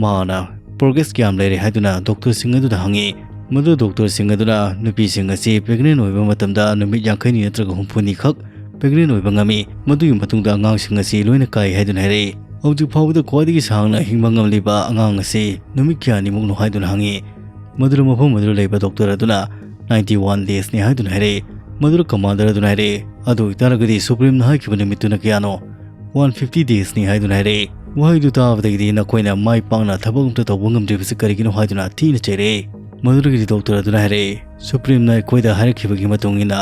ꯃꯍꯥꯛꯅ progress ꯀꯌꯥꯝ ꯂꯩꯔꯦ ꯍꯥꯏꯗꯨꯅ doctor ꯁꯤꯡ ꯑꯗꯨꯗ ꯍꯪꯉꯤ꯫ ꯃꯗꯨ doctor ꯁꯤꯡ ꯑꯗꯨꯅ ꯅꯨꯄꯤꯁꯤꯡ ꯑꯁꯤ pregnant ꯑꯣꯏꯕ ꯃꯇꯝꯗ ꯅꯨꯃꯤꯠ ꯌꯥꯡꯈꯩꯅꯤ ꯅꯠꯇ꯭ꯔꯒ ꯍꯨꯝꯐꯨꯅꯤ ꯈꯛ pregnant ꯑꯣꯏꯕ ꯉꯝꯃꯤ꯫ ꯃꯗꯨꯒꯤ ꯃꯇꯨꯡꯗ ꯑꯉꯥꯡꯁꯤꯡ ꯑꯁꯤ ꯂꯣꯏꯅ ꯀꯥꯏ ꯍꯥꯏꯗꯨꯅ ꯍꯥꯏꯔꯛꯏ꯫ ꯍꯧꯖꯤꯛ ꯐꯥꯎꯕꯗ ꯈ꯭ꯋꯥꯏꯗꯒꯤ ꯁꯥꯡꯅ ꯍꯤꯡꯕ ꯉꯝꯂꯤꯕ ꯑꯉꯥꯡ ꯑꯁꯤ ꯅꯨꯃꯤꯠ ꯀꯌꯥꯅꯤꯃꯨꯛꯅꯣ ꯍꯥꯏꯗꯨꯅ ꯍꯪꯉꯤ꯫ ꯃꯗꯨꯗ ꯃꯐꯝ ꯑꯗꯨꯗ ꯂꯩꯕ doctor ꯑꯗꯨꯅ ninety one days ꯅꯤ ꯍꯥꯏꯗꯨꯅ ꯍꯥꯏꯔꯛꯏ꯫ ꯃꯗꯨꯗ commander ꯑꯗꯨꯅ ꯍꯥꯏꯔꯛꯏ, "ꯑꯗꯨ ꯑꯣꯏꯇꯥꯔꯒꯗꯤ Supreme ꯅ ꯍꯥꯏꯈꯤꯕ ꯅꯨꯃꯤꯠꯇꯨꯅ ꯀꯌꯥꯅꯣ?" "One fifty days ꯅꯤ" ꯍꯥꯏꯗꯨꯅ ꯍꯥꯏꯔꯛꯏ꯫ ꯋꯥꯍꯩꯗꯨ ꯇꯥꯕꯗꯒꯤꯗꯤ ꯅꯈꯣꯏꯅ ꯃꯥꯏ ꯄꯥꯛꯅ ꯊꯕꯛ ꯑꯝꯇ ꯇꯧꯕ ꯉꯝꯗ꯭ꯔꯤꯕꯁꯤ ꯀꯔꯤꯒꯤꯅꯣ ꯍꯥꯏꯗꯨꯅ ꯊꯤꯅ ꯆꯩꯔꯛꯏ꯫ ꯃꯗꯨꯗꯒꯤꯗꯤ doctor ꯑꯗꯨꯅ ꯍꯥꯏꯔꯛꯏ, "Supreme ꯅ ꯑꯩꯈꯣꯏꯗ ꯍꯥꯏꯔꯛꯈꯤꯕꯒꯤ ꯃꯇꯨꯡ ꯏꯟꯅ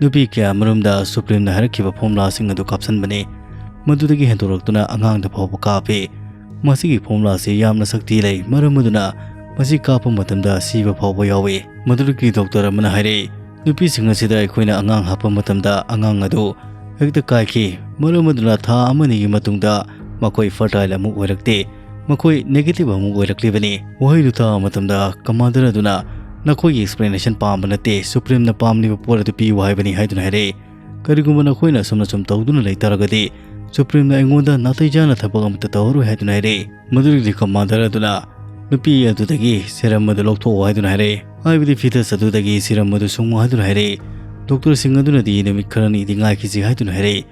ꯅꯨꯄꯤ ꯀꯌꯥ ꯃꯔꯨꯝꯗ Supreme ꯅ ꯍꯥꯏꯔꯛꯈꯤꯕ formula ꯁꯤꯡ ꯑꯗꯨ ꯀꯥꯞꯁꯤꯟꯕꯅꯤ꯫ ꯃꯗꯨꯗꯒꯤ ꯍꯦꯟꯗꯣꯔꯛꯇꯨꯅ ꯑꯉꯥꯡꯗ ꯐꯥꯎꯕ ꯀꯥꯞꯄꯤ꯫ ꯃꯁꯤꯒꯤ formula ꯑꯁꯤ ꯌꯥꯝꯅ ꯁꯛꯇꯤ ꯂꯩ, ꯃꯔꯝ ꯑꯗꯨꯅ ꯃꯁꯤ ꯀꯥꯞꯄ ꯃꯇꯝꯗ ꯁꯤꯕ ꯐꯥꯎꯕ ꯌꯥꯎꯏ꯫ ꯃꯗꯨꯗꯒꯤ doctor ꯑꯃꯅ ꯍꯥꯏꯔꯛꯏ, ꯅꯨꯄꯤꯁꯤꯡ ꯑꯁꯤꯗ ꯑꯩꯈꯣꯏꯅ ꯑꯉꯥꯡ ꯍꯥꯞꯄ ꯃꯇꯝꯗ ꯑꯉꯥꯡ ꯑꯗꯨ ꯍꯦꯛꯇ ꯀꯥꯏꯈꯤ, ꯃꯔꯝ ꯑꯗꯨꯅ ꯊꯥ ꯑꯃꯅꯤꯒꯤ ꯃꯇꯨꯡꯗ ꯃꯈꯣꯏ fertile ꯑꯃꯨꯛ ꯑꯣꯏꯔꯛꯇꯦ, ꯃꯈꯣꯏ negative ꯑꯃꯨꯛ ꯑꯣꯏꯔꯛꯂꯤꯕꯅꯤ꯫ ꯋꯥꯍꯩꯗꯨ ꯇꯥꯕ ꯃꯇꯝꯗ commander ꯑꯗꯨꯅ, "ꯅꯈꯣꯏꯒꯤ explanation ꯄꯥꯝꯕ ꯅꯠꯇꯦ, Supremeꯅ ꯄꯥꯝꯂꯤꯕ ꯄꯣꯠ ꯑꯗꯨ ꯄꯤꯌꯨ ꯍꯥꯏꯕꯅꯤ" ꯍꯥꯏꯗꯨꯅ ꯍꯥꯏꯔꯛꯏ꯫ "ꯀꯔꯤꯒꯨꯝꯕ ꯅꯈꯣꯏꯅ ꯑꯁꯨꯝꯅ ꯁꯨꯝ ꯇꯧꯗꯨꯅ ꯂꯩꯇꯥꯔꯒꯗꯤ, Supremeꯅ ꯑꯩꯉꯣꯟꯗ ꯅꯥꯇꯩ ꯆꯥꯅ ꯊꯕꯛ ꯑꯃꯠꯇ ꯇꯧꯔꯔꯣꯏ" ꯍꯥꯏꯗꯨꯅ ꯍꯥꯏꯔꯛꯏ꯫ ꯃꯗꯨꯗꯒꯤꯗꯤ commander ꯑꯗꯨꯅ ꯅꯨꯄꯤ ꯑꯗꯨꯗꯒꯤ serum ꯑꯗꯨ ꯂꯧꯊꯣꯛꯑꯣ ꯍꯥꯏꯗꯨꯅ ꯍꯥꯏꯔꯛꯏ, ꯍꯥꯏꯕꯗꯤ fetus ꯑꯗꯨꯗꯒꯤ serum ꯑꯗꯨ ꯁꯨꯡꯉꯨ ꯍꯥꯏꯗꯨꯅ ꯍꯥꯏꯔꯛꯏ꯫ Doctorꯁꯤꯡ ꯑꯗꯨꯅꯗꯤ ꯅꯨꯃꯤꯠ ꯈꯔꯅꯤꯗꯤ ꯉꯥꯏꯈꯤꯁꯤ ꯍꯥꯏꯗꯨꯅ ꯍꯥꯏꯔꯛꯏ꯫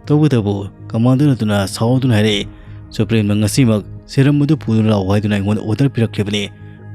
ꯇꯧꯕꯇꯕꯨ commander ꯑꯗꯨꯅ ꯁꯥꯎꯗꯨꯅ ꯍꯥꯏꯔꯛꯏ, "Supremeꯅ ꯉꯁꯤꯃꯛ serum ꯑꯗꯨ ꯄꯨꯗꯨꯅ ꯂꯥꯛꯑꯣ ꯍꯥꯏꯗꯨꯅ ꯑꯩꯉꯣꯟꯗ order ꯄꯤꯔꯛꯂꯤꯕꯅꯤ,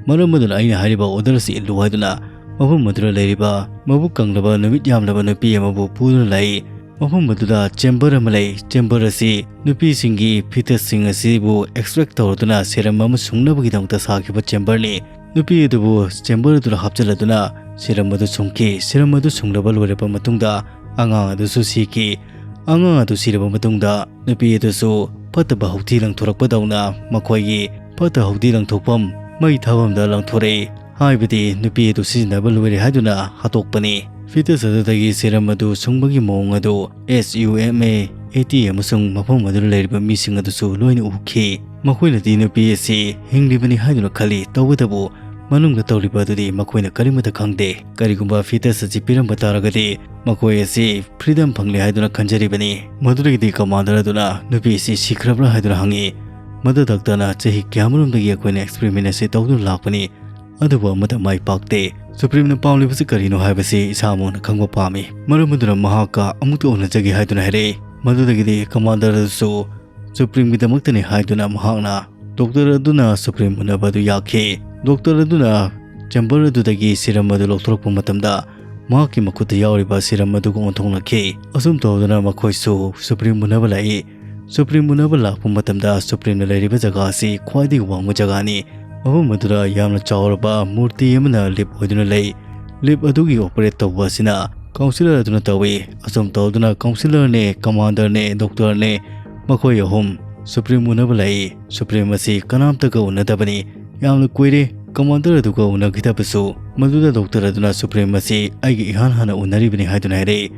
ꯃꯔꯝ ꯑꯗꯨꯅ ꯑꯩꯅ ꯍꯥꯏꯔꯤꯕ order ꯑꯁꯤ ꯏꯜꯂꯨ" ꯍꯥꯏꯗꯨꯅ ꯃꯐꯝ ꯑꯗꯨꯗ ꯂꯩꯔꯤꯕ ꯃꯕꯨꯛ ꯀꯪꯂꯕ, ꯅꯨꯃꯤꯠ ꯌꯥꯝꯂꯕ ꯅꯨꯄꯤ ꯑꯃꯕꯨ ꯄꯨꯗꯨꯅ ꯂꯥꯛꯏ꯫ ꯃꯐꯝ ꯑꯗꯨꯗ chamber ꯑꯃ ꯂꯩ꯫ Chamber ꯑꯁꯤ ꯅꯨꯄꯤꯁꯤꯡꯒꯤ fetusꯁꯤꯡ ꯑꯁꯤꯕꯨ extract ꯇꯧꯔꯗꯨꯅ serum ꯑꯃ ꯁꯨꯡꯅꯕꯒꯤꯗꯃꯛꯇ ꯁꯥꯈꯤꯕ chamberꯅꯤ꯫ ꯅꯨꯄꯤ ꯑꯗꯨꯕꯨ chamber ꯑꯗꯨꯗ ꯍꯥꯞꯆꯤꯜꯂꯗꯨꯅ serum ꯑꯗꯨ ꯁꯨꯡꯈꯤ꯫ Serum ꯑꯗꯨ ꯁꯨꯡꯂꯕ ꯂꯣꯏꯔꯕ ꯃꯇꯨꯡꯗ ꯑꯉꯥꯡ ꯑꯗꯨꯁꯨ ꯁꯤꯈꯤ꯫ ꯑꯉꯥꯡ ꯑꯗꯨ ꯁꯤꯔꯕ ꯃꯇꯨꯡꯗ ꯅꯨꯄꯤ ꯑꯗꯨꯁꯨ ꯐꯠꯇꯕ ꯍꯥꯎꯊꯤ ꯂꯪꯊꯣꯔꯛꯄꯗꯧꯅ ꯃꯈꯣꯏꯒꯤ ꯐꯠꯇ ꯍꯥꯎꯊꯤ ꯂꯪꯊꯣꯛꯐꯝ ꯃꯩ ꯊꯥꯐꯝꯗ ꯂꯪꯊꯣꯔꯛꯏ꯫ ꯍꯥꯏꯕꯗꯤ ꯅꯨꯄꯤ ꯑꯗꯨ ꯁꯤꯖꯤꯟꯅꯕ ꯂꯣꯏꯔꯦ ꯍꯥꯏꯗꯨꯅ ꯍꯥꯠꯇꯣꯛꯄꯅꯤ꯫ Fetus ꯑꯗꯨꯗꯒꯤ serum ꯑꯗꯨ ꯁꯨꯡꯕꯒꯤ ꯃꯑꯣꯡ ꯑꯗꯨ S U M A A T ꯑꯃꯁꯨꯡ ꯃꯐꯝ ꯑꯗꯨꯗ ꯂꯩꯔꯤꯕ ꯃꯤꯁꯤꯡ ꯑꯗꯨꯁꯨ ꯂꯣꯏꯅ ꯎꯈꯤ꯫ ꯃꯈꯣꯏꯅꯗꯤ ꯅꯨꯄꯤ ꯑꯁꯤ ꯍꯤꯡꯂꯤꯕꯅꯤ ꯍꯥꯏꯗꯨꯅ ꯈꯜꯂꯤ, ꯇꯧꯕꯇꯕꯨ ꯃꯅꯨꯡꯗ ꯇꯧꯔꯤꯕ ꯑꯗꯨꯗꯤ ꯃꯈꯣꯏꯅ ꯀꯔꯤꯃꯠꯇ ꯈꯪꯗꯦ꯫ ꯀꯔꯤꯒꯨꯝꯕ fetus ꯑꯁꯤ ꯄꯤꯔꯝꯕ ꯇꯥꯔꯒꯗꯤ ꯃꯈꯣꯏ ꯑꯁꯤ freedom ꯐꯪꯂꯦ ꯍꯥꯏꯗꯨꯅ ꯈꯟꯖꯔꯤꯕꯅꯤ꯫ ꯃꯗꯨꯗꯒꯤꯗꯤ commander ꯑꯗꯨꯅ ꯅꯨꯄꯤ ꯑꯁꯤ ꯁꯤꯈ꯭ꯔꯕ꯭ꯔꯥ ꯍꯥꯏꯗꯨꯅ ꯍꯪꯉꯤ꯫ ꯃꯗꯨ doctorꯅ ꯆꯍꯤ ꯀꯌꯥꯃꯔꯣꯝꯗꯒꯤ ꯑꯩꯈꯣꯏꯅ experiment ꯑꯁꯤ ꯇꯧꯗꯨꯅ ꯂꯥꯛꯄꯅꯤ, ꯑꯗꯨꯕꯨ ꯑꯃꯠꯇ ꯃꯥꯏ ꯄꯥꯛꯇꯦ꯫ Supremeꯅ ꯄꯥꯝꯂꯤꯕꯁꯤ ꯀꯔꯤꯅꯣ ꯍꯥꯏꯕꯁꯤ ꯏꯁꯥꯃꯛꯅ ꯈꯪꯕ ꯄꯥꯝꯃꯤ, ꯃꯔꯝ ꯑꯗꯨꯅ ꯃꯍꯥꯛꯀ ꯑꯃꯨꯛꯇ ꯎꯅꯖꯒꯦ ꯍꯥꯏꯗꯨꯅ ꯍꯥꯏꯔꯛꯏ꯫ ꯃꯗꯨꯗꯒꯤꯗꯤ commander ꯑꯗꯨꯁꯨ Supremeꯒꯤꯗꯃꯛꯇꯅꯤ ꯍꯥꯏꯗꯨꯅ ꯃꯍꯥꯛꯅ doctor ꯑꯗꯨꯅ Supreme ꯎꯅꯕ ꯑꯗꯨ ꯌꯥꯈꯤ꯫ Doctor ꯑꯗꯨꯅ chamber ꯑꯗꯨꯗꯒꯤ serum ꯑꯗꯨ ꯂꯧꯊꯣꯔꯛꯄ ꯃꯇꯝꯗ ꯃꯍꯥꯛꯀꯤ ꯃꯈꯨꯠꯇ ꯌꯥꯎꯔꯤꯕ serum ꯑꯗꯨꯒ ꯑꯣꯟꯊꯣꯛꯅꯈꯤ꯫ ꯑꯁꯨꯝ ꯇꯧꯗꯨꯅ ꯃꯈꯣꯏꯁꯨ Supreme ꯎꯅꯕ ꯂꯥꯛꯏ꯫ Supreme ꯎꯅꯕ ꯂꯥꯛꯄ ꯃꯇꯝꯗ Supremeꯅ ꯂꯩꯔꯤꯕ ꯖꯒꯥ ꯑꯁꯤ ꯈ꯭ꯋꯥꯏꯗꯒꯤ ꯋꯥꯡꯕ ꯖꯒꯥꯅꯤ꯫ ꯃꯐꯝ ꯑꯗꯨꯗ ꯌꯥꯝꯅ ꯆꯥꯎꯔꯕ ꯃꯨꯔꯇꯤ ꯑꯃꯅ leap ꯑꯣꯏꯗꯨꯅ ꯂꯩ꯫ Leap ꯑꯗꯨꯒꯤ operate ꯇꯧꯕ ꯑꯁꯤꯅ councillor ꯑꯗꯨꯅ ꯇꯧꯏ꯫ ꯑꯁꯨꯝ ꯇꯧꯗꯨꯅ councillorꯅꯦ, commanderꯅꯦ, doctorꯅꯦ, ꯃꯈꯣꯏ ꯑꯍꯨꯝ ꯁꯨꯄ꯭ꯔꯤꯝ ꯎꯅꯕ ꯂꯥꯛꯏ꯫ ꯁꯨꯄ꯭ꯔꯤꯝ ꯑꯁꯤ ꯀꯅꯥꯝꯇꯒ ꯎꯅꯗꯕꯅꯤ꯫ ꯌꯥꯝꯅ ꯀꯨꯏꯔꯦ ꯀꯃꯥꯟꯗꯔ ꯑꯗꯨꯒ ꯎꯅꯈꯤꯗꯕꯁꯨ꯫ ꯃꯗꯨꯗ ꯗꯣꯛꯇꯔ ꯑꯗꯨꯅ ꯁꯨꯄ꯭ꯔꯤꯝ ꯑꯁꯤ ꯑꯩꯒ ꯏꯍꯥꯟ ꯍꯥꯟꯅ ꯎꯅꯔꯤꯕꯅꯤ ꯍꯥꯏꯗꯨꯅ ꯍꯥꯏꯔꯛꯏ꯫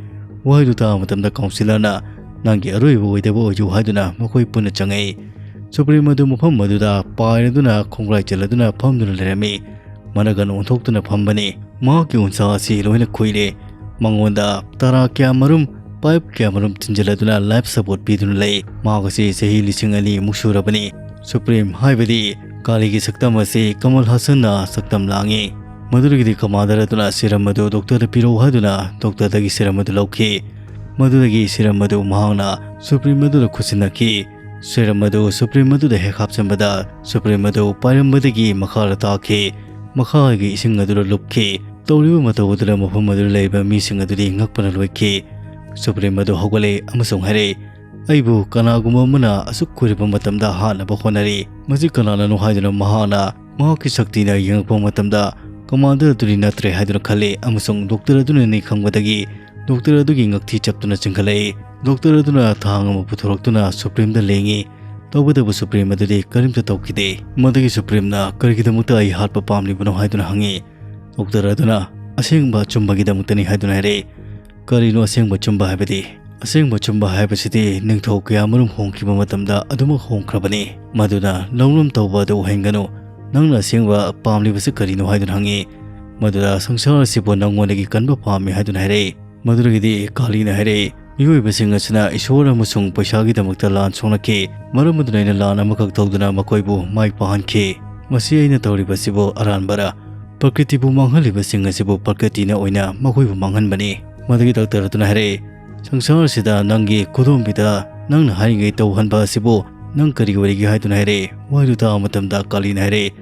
ꯋꯥꯍꯩꯗꯨ ꯇꯥꯕ ꯃꯇꯝꯗ ꯀꯥꯎꯟꯁꯤꯂꯔꯅ "ꯅꯪꯒꯤ ꯑꯔꯣꯏꯕ ꯑꯣꯏꯗꯕ ꯑꯣꯏꯌꯨ" ꯍꯥꯏꯗꯨꯅ ꯃꯈꯣꯏ ꯄꯨꯟꯅ ꯆꯪꯉꯛꯏ꯫ ꯁꯨꯄ꯭ꯔꯤꯝ ꯑꯗꯨ ꯃꯐꯝ ꯑꯗꯨꯗ ꯄꯥꯏꯔꯗꯨꯅ ꯈꯣꯡꯒ꯭ꯔꯥꯏ ꯆꯜꯂꯗꯨꯅ ꯐꯝꯗꯨꯅ ꯂꯩꯔꯝꯃꯤ꯫ ꯃꯅꯒꯟ ꯑꯣꯟꯊꯣꯛꯇꯨꯅ ꯐꯝꯕꯅꯤ꯫ ꯃꯍꯥꯛꯀꯤ ꯎꯟꯁꯥ ꯑꯁꯤ ꯂꯣꯏꯅ ꯈꯨꯏꯔꯦ꯫ ꯃꯉꯣꯟꯗ ꯇꯔꯥ ꯀꯌꯥꯃꯔꯨꯝ, ꯄꯥꯏꯞ ꯀꯌꯥꯃꯔꯨꯝ ꯊꯤꯟꯖꯤꯜꯂꯗꯨꯅ ꯂꯥꯏꯐ ꯁꯄꯣꯔꯠ ꯄꯤꯗꯨꯅ ꯂꯩ꯫ ꯃꯍꯥꯛ ꯑꯁꯤ ꯆꯍꯤ ꯂꯤꯁꯤꯡ ꯑꯅꯤꯃꯨꯛ ꯁꯨꯔꯕꯅꯤ꯫ ꯁꯨꯄ꯭ꯔꯤꯝ ꯍꯥꯏꯕꯗꯤ ꯀꯥꯂꯤꯒꯤ ꯁꯛꯇꯝ ꯑꯁꯤ ꯀꯃꯜ ꯍꯥꯁꯟꯅ ꯁꯛꯇꯝ ꯂꯥꯡꯉꯤ꯫ ꯃꯗꯨꯗꯒꯤꯗꯤ ꯀꯃꯥꯟꯗꯔ ꯑꯗꯨꯅ ꯁꯤꯔꯝ ꯑꯗꯨ ꯗꯣꯛꯇꯔꯗ ꯄꯤꯔꯛꯎ ꯍꯥꯏꯗꯨꯅ ꯗꯣꯛꯇꯔꯗꯒꯤ ꯁꯤꯔꯝ ꯑꯗꯨ ꯂꯧꯈꯤ꯫ ꯃꯗꯨꯗꯒꯤ ꯁꯤꯔꯝ ꯑꯗꯨ ꯃꯍꯥꯛꯅ ꯁꯨꯄ꯭ꯔꯤꯝ ꯑꯗꯨꯗ ꯈꯨꯠꯁꯤꯟꯅꯈꯤ꯫ ꯁꯤꯔꯝ ꯑꯗꯨ ꯁꯨꯄ꯭ꯔꯤꯝ ꯑꯗꯨꯗ ꯍꯦꯛ ꯍꯥꯞꯆꯤꯟꯕꯗ ꯁꯨꯄ꯭ꯔꯤꯝ ꯑꯗꯨ ꯄꯥꯏꯔꯝꯕꯗꯒꯤ ꯃꯈꯥꯗ ꯇꯥꯈꯤ꯫ ꯃꯈꯥꯒꯤ ꯏꯁꯤꯡ ꯑꯗꯨꯗ ꯂꯨꯞꯈꯤ꯫ ꯇꯧꯔꯤꯕ ꯃꯇꯧ ꯑꯗꯨꯗ ꯃꯐꯝ ꯑꯗꯨꯗ ꯂꯩꯕ ꯃꯤꯁꯤꯡ ꯑꯗꯨꯗꯤ ꯉꯛꯄꯅ ꯂꯣꯏꯈꯤ꯫ ꯁꯨꯄ꯭ꯔꯤꯝ ꯑꯗꯨ ꯍꯧꯒꯠꯂꯦ ꯑꯃꯁꯨꯡ ꯍꯥꯏꯔꯛꯏ, "ꯑꯩꯕꯨ ꯀꯅꯥꯒꯨꯝꯕ ꯑꯃꯅ ꯑꯁꯨꯛ ꯀꯨꯏꯔꯕ ꯃꯇꯝꯗ ꯍꯥꯠꯅꯕ ꯍꯣꯠꯅꯔꯤ꯫ ꯃꯁꯤ ꯀꯅꯥꯅꯅꯣ?" ꯍꯥꯏꯗꯨꯅ ꯃꯍꯥꯛꯅ ꯃꯍꯥꯛꯀꯤ ꯁꯛꯇꯤꯅ ꯌꯦꯡꯉꯛꯄ ꯃꯇꯝꯗ ꯀꯃꯥꯟꯗꯔ ꯑꯗꯨꯗꯤ ꯅꯠꯇ꯭ꯔꯦ ꯍꯥꯏꯗꯨꯅ ꯈꯜꯂꯤ ꯑꯃꯁꯨꯡ ꯗꯣꯛꯇꯔ ꯑꯗꯨꯅꯅꯤ ꯈꯪꯕꯗꯒꯤ ꯗꯣꯛꯇꯔ ꯑꯗꯨꯒꯤ ꯉꯛꯊꯤ ꯆꯞꯇꯨꯅ ꯆꯤꯡꯈꯠꯂꯛꯏ꯫ ꯗꯣꯛꯇꯔ ꯑꯗꯨꯅ ꯊꯥꯡ ꯑꯃ ꯄꯨꯊꯣꯔꯛꯇꯨꯅ ꯁꯨꯄ꯭ꯔꯤꯝꯗ ꯂꯦꯡꯉꯤ꯫ ꯇꯧꯕꯇꯕꯨ ꯁꯨꯄ꯭ꯔꯤꯝ ꯑꯗꯨꯗꯤ ꯀꯔꯤꯝꯇ ꯇꯧꯈꯤꯗꯦ꯫ ꯃꯗꯨꯒꯤ ꯁꯨꯄ꯭ꯔꯤꯝꯅ "ꯀꯔꯤꯒꯤꯗꯃꯛꯇ ꯑꯩ ꯍꯥꯠꯄ ꯄꯥꯝꯂꯤꯕꯅꯣ?" ꯍꯥꯏꯗꯨꯅ ꯍꯪꯉꯤ꯫ ꯗꯣꯛꯇꯔ ꯑꯗꯨꯅ "ꯑꯁꯦꯡꯕ ꯑꯆꯨꯝꯕꯒꯤꯗꯃꯛꯇꯅꯤ" ꯍꯥꯏꯗꯨꯅ ꯍꯥꯏꯔꯛꯏ꯫ "ꯀꯔꯤꯅꯣ ꯑꯁꯦꯡꯕ ꯑꯆꯨꯝꯕ ꯍꯥꯏꯕꯗꯤ?" "ꯑꯁꯦꯡꯕ ꯑꯆꯨꯝꯕ ꯍꯥꯏꯕꯁꯤꯗꯤ ꯅꯤꯡꯊꯧ ꯀꯌꯥꯃꯔꯨꯝ ꯍꯣꯡꯈꯤꯕ ꯃꯇꯝꯗ ꯑꯗꯨꯃꯛ ꯍꯣꯡꯈ꯭ꯔꯕꯅꯤ꯫ ꯃꯗꯨꯅ ꯂꯧꯅꯝ ꯇꯧꯕ ꯑꯗꯨ ꯑꯣꯏꯍꯟꯒꯅꯨ꯫ ꯅꯪꯅ ꯑꯁꯦꯡꯕ ꯄꯥꯝꯂꯤꯕꯁꯤ ꯀꯔꯤꯅꯣ?" ꯍꯥꯏꯗꯨꯅ ꯍꯪꯉꯤ꯫ ꯃꯗꯨꯗ "ꯁꯪꯁꯥꯔ ꯑꯁꯤꯕꯨ ꯅꯪꯉꯣꯟꯗꯒꯤ ꯀꯟꯕ ꯄꯥꯝꯃꯤ" ꯍꯥꯏꯗꯨꯅ ꯍꯥꯏꯔꯛꯏ꯫ ꯃꯗꯨꯗꯒꯤꯗꯤ ꯀꯥꯂꯤꯅ ꯍꯥꯏꯔꯛꯏ, "ꯃꯤꯑꯣꯏꯕꯁꯤꯡ ꯑꯁꯤꯅ ꯏꯁꯣꯔ ꯑꯃꯁꯨꯡ ꯄꯩꯁꯥꯒꯤꯗꯃꯛꯇ ꯂꯥꯟ ꯁꯣꯛꯅꯈꯤ꯫ ꯃꯔꯝ ꯑꯗꯨꯅ ꯑꯩꯅ ꯂꯥꯟ ꯑꯃꯈꯛ ꯇꯧꯗꯨꯅ ꯃꯈꯣꯏꯕꯨ ꯃꯥꯏ ꯄꯥꯛꯍꯟꯈꯤ꯫ ꯃꯁꯤ ꯑꯩꯅ ꯇꯧꯔꯤꯕꯁꯤꯕꯨ ꯑꯔꯥꯟꯕꯔꯥ? ꯄ꯭ꯔꯀ꯭ꯔꯤꯇꯤꯕꯨ ꯃꯥꯡꯍꯜꯂꯤꯕꯁꯤꯡ ꯑꯁꯤꯕꯨ ꯄ꯭ꯔꯀ꯭ꯔꯤꯇꯤꯅ ꯑꯣꯏꯅ ꯃꯈꯣꯏꯕꯨ ꯃꯥꯡꯍꯟꯕꯅꯤ꯫" ꯃꯗꯨꯒꯤ ꯗꯣꯛꯇꯔ ꯑꯗꯨꯅ ꯍꯥꯏꯔꯛꯏ, "ꯁꯪꯁꯥꯔ ꯑꯁꯤꯗ ꯅꯪꯒꯤ ꯈꯨꯗꯣꯝꯕꯤꯗ ꯅꯪꯅ ꯍꯥꯏꯔꯤꯉꯩ ꯇꯧꯍꯟꯕ ꯑꯁꯤꯕꯨ ꯅꯪ ꯀꯔꯤ ꯑꯣꯏꯔꯤꯒꯦ?" ꯍꯥꯏꯗꯨꯅ ꯍꯥꯏꯔꯛꯏ꯫ ꯋꯥꯍꯩꯗꯨ ꯇꯥꯕ ꯃꯇꯝꯗ ꯀꯥꯂꯤꯅ ꯍꯥꯏꯔꯛꯏ,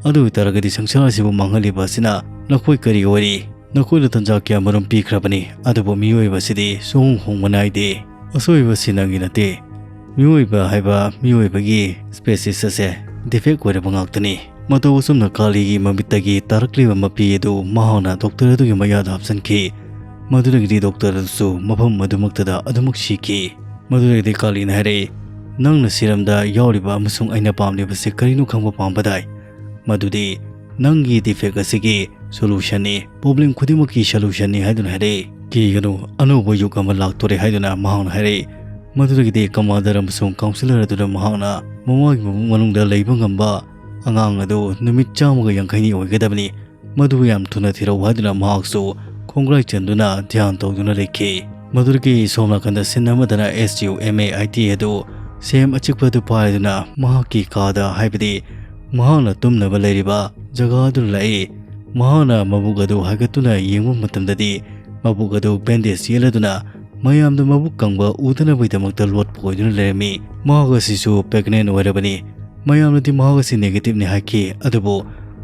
"ꯑꯗꯨ ꯑꯣꯏꯇꯥꯔꯒꯗꯤ ꯁꯪꯁꯥꯔ ꯑꯁꯤꯕꯨ ꯃꯥꯡꯍꯜꯂꯤꯕ ꯑꯁꯤꯅ ꯅꯈꯣꯏ ꯀꯔꯤ ꯑꯣꯏꯔꯤ? ꯅꯈꯣꯏꯗ ꯇꯟꯖꯥ ꯀꯌꯥꯃꯔꯨꯝ ꯄꯤꯈ꯭ꯔꯕꯅꯤ, ꯑꯗꯨꯕꯨ ꯃꯤꯑꯣꯏꯕꯁꯤꯗꯤ ꯁꯨꯍꯣꯡ ꯍꯣꯡꯕ ꯅꯥꯏꯗꯦ꯫ ꯑꯁꯣꯏꯕꯁꯤ ꯅꯪꯒꯤ ꯅꯠꯇꯦ꯫ ꯃꯤꯑꯣꯏꯕ ꯍꯥꯏꯕ ꯃꯤꯑꯣꯏꯕꯒꯤ ꯁ꯭ꯄꯦꯁꯤꯁ ꯑꯁꯦ ꯗꯤꯐꯦꯛ ꯑꯣꯏꯔꯕ ꯉꯥꯛꯇꯅꯤ꯫" ꯃꯇꯧ ꯑꯁꯨꯝꯅ ꯀꯥꯂꯤꯒꯤ ꯃꯃꯤꯠꯇꯒꯤ ꯇꯥꯔꯛꯂꯤꯕ ꯃꯄꯤ ꯑꯗꯨ ꯃꯍꯥꯛꯅ ꯗꯣꯛꯇꯔ ꯑꯗꯨꯒꯤ ꯃꯌꯥꯗ ꯍꯥꯞꯆꯤꯟꯈꯤ꯫ ꯃꯗꯨꯗꯒꯤꯗꯤ ꯗꯣꯛꯇꯔ ꯑꯗꯨꯁꯨ ꯃꯐꯝ ꯑꯗꯨꯃꯛꯇꯗ ꯑꯗꯨꯃꯛ ꯁꯤꯈꯤ꯫ ꯃꯗꯨꯗꯒꯤꯗꯤ ꯀꯥꯂꯤꯅ ꯍꯥꯏꯔꯛꯏ, "ꯅꯪꯅ ꯁꯤꯔꯝꯗ ꯌꯥꯎꯔꯤꯕ ꯑꯃꯁꯨꯡ ꯑꯩꯅ ꯄꯥꯝꯂꯤꯕꯁꯤ ꯀꯔꯤꯅꯣ ꯈꯪꯕ ꯄꯥꯝꯕ ꯇꯥꯏ꯫ ꯃꯗꯨꯗꯤ ꯅꯪꯒꯤ defect ꯑꯁꯤꯒꯤ solutionꯅꯤ, problem ꯈꯨꯗꯤꯡꯃꯛꯀꯤ solutionꯅꯤ" ꯍꯥꯏꯗꯨꯅ ꯍꯥꯏꯔꯛꯏ꯫ "ꯀꯤꯒꯅꯨ, ꯑꯅꯧꯕ ꯌꯨꯒ ꯑꯃ ꯂꯥꯛꯇꯣꯔꯦ" ꯍꯥꯏꯗꯨꯅ ꯃꯍꯥꯛꯅ ꯍꯥꯏꯔꯛꯏ꯫ ꯃꯗꯨꯗꯒꯤꯗꯤ commander ꯑꯃꯁꯨꯡ councillor ꯑꯗꯨꯅ ꯃꯍꯥꯛꯅ ꯃꯃꯥꯒꯤ ꯃꯕꯨꯛ ꯃꯅꯨꯡꯗ ꯂꯩꯕ ꯉꯝꯕ ꯑꯉꯥꯡ ꯑꯗꯨ ꯅꯨꯃꯤꯠ ꯆꯥꯝꯃꯒ ꯌꯥꯡꯈꯩꯅꯤ ꯑꯣꯏꯒꯗꯕꯅꯤ, ꯃꯗꯨ ꯌꯥꯝ ꯊꯨꯅ ꯊꯤꯔꯛꯎ ꯍꯥꯏꯗꯨꯅ ꯃꯍꯥꯛꯁꯨ ꯈꯣꯡꯒ꯭ꯔꯥꯏ ꯆꯟꯗꯨꯅ ꯙ꯭ꯌꯥꯟ ꯇꯧꯗꯨꯅ ꯂꯩꯈꯤ꯫ ꯃꯗꯨꯗꯒꯤ ꯁꯣꯝ ꯅꯥꯀꯟꯗ scene ꯑꯃꯗꯅ S U M A I T ꯑꯗꯨ ꯁꯦꯝ ꯑꯆꯤꯛꯄ ꯑꯗꯨ ꯄꯥꯏꯗꯨꯅ ꯃꯍꯥꯛꯀꯤ ꯀꯥꯗ, ꯍꯥꯏꯕꯗꯤ ꯃꯍꯥꯛꯅ ꯇꯨꯝꯅꯕ ꯂꯩꯔꯤꯕ ꯖꯒꯥ ꯑꯗꯨꯗ ꯂꯥꯛꯏ꯫ ꯃꯍꯥꯛꯅ ꯃꯕꯨꯛ ꯑꯗꯨ ꯍꯥꯏꯒꯠꯇꯨꯅ ꯌꯦꯡꯕ ꯃꯇꯝꯗꯗꯤ ꯃꯕꯨꯛ ꯑꯗꯨ bandage ꯌꯦꯠꯂꯗꯨꯅ ꯃꯌꯥꯝꯗ ꯃꯕꯨꯛ ꯀꯪꯕ ꯎꯗꯅꯕꯒꯤꯗꯃꯛꯇ ꯂꯣꯠꯄ ꯑꯣꯏꯗꯨꯅ ꯂꯩꯔꯝꯃꯤ꯫ ꯃꯍꯥꯛ ꯑꯁꯤꯁꯨ pregnant ꯑꯣꯏꯔꯕꯅꯤ꯫ ꯃꯌꯥꯝꯅꯗꯤ ꯃꯍꯥꯛ ꯑꯁꯤ negativeꯅꯤ ꯍꯥꯏꯈꯤ, ꯑꯗꯨꯕꯨ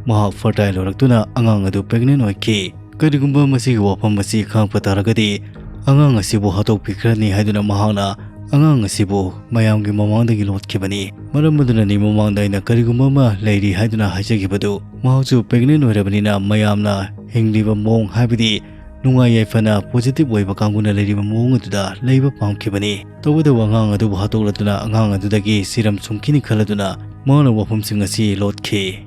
ꯃꯍꯥꯛ fertile ꯑꯣꯏꯔꯛꯇꯨꯅ ꯑꯉꯥꯡ ꯑꯗꯨ pregnant ꯑꯣꯏꯈꯤ꯫ ꯀꯔꯤꯒꯨꯝꯕ ꯃꯁꯤꯒꯤ ꯋꯥꯐꯝ ꯑꯁꯤ ꯈꯪꯂꯛꯄ ꯇꯥꯔꯒꯗꯤ ꯑꯉꯥꯡ ꯑꯁꯤꯕꯨ ꯍꯥꯠꯇꯣꯛꯄꯤꯈ꯭ꯔꯅꯤ ꯍꯥꯏꯗꯨꯅ ꯃꯍꯥꯛꯅ ꯑꯉꯥꯡ ꯑꯁꯤꯕꯨ ꯃꯌꯥꯝꯒꯤ ꯃꯃꯥꯡꯗꯒꯤ ꯂꯣꯠꯈꯤꯕꯅꯤ꯫ ꯃꯔꯝ ꯑꯗꯨꯅꯅꯤ ꯃꯃꯥꯡꯗ ꯑꯩꯅ ꯀꯔꯤꯒꯨꯝꯕ ꯑꯃ ꯂꯩꯔꯤ ꯍꯥꯏꯗꯨꯅ ꯍꯥꯏꯖꯈꯤꯕꯗꯨ꯫ ꯃꯍꯥꯛꯁꯨ pregnant ꯑꯣꯏꯔꯕꯅꯤꯅ ꯃꯌꯥꯝꯅ ꯍꯤꯡꯂꯤꯕ ꯃꯑꯣꯡ, ꯍꯥꯏꯕꯗꯤ ꯅꯨꯡꯉꯥꯏ ꯌꯥꯏꯐꯅ positive ꯑꯣꯏꯕ ꯀꯥꯡꯕꯨꯅ ꯂꯩꯔꯤꯕ ꯃꯑꯣꯡ ꯑꯗꯨꯗ ꯂꯩꯕ ꯄꯥꯝꯈꯤꯕꯅꯤ꯫ ꯇꯧꯕꯇꯕꯨ ꯑꯉꯥꯡ ꯑꯗꯨꯕꯨ ꯍꯥꯠꯇꯣꯛꯂꯗꯨꯅ ꯑꯉꯥꯡ ꯑꯗꯨꯗꯒꯤ serum ꯁꯨꯡꯈꯤꯅꯤ ꯈꯜꯂꯗꯨꯅ ꯃꯍꯥꯛꯅ ꯋꯥꯐꯝꯁꯤꯡ ꯑꯁꯤ ꯂꯣꯠꯈꯤ꯫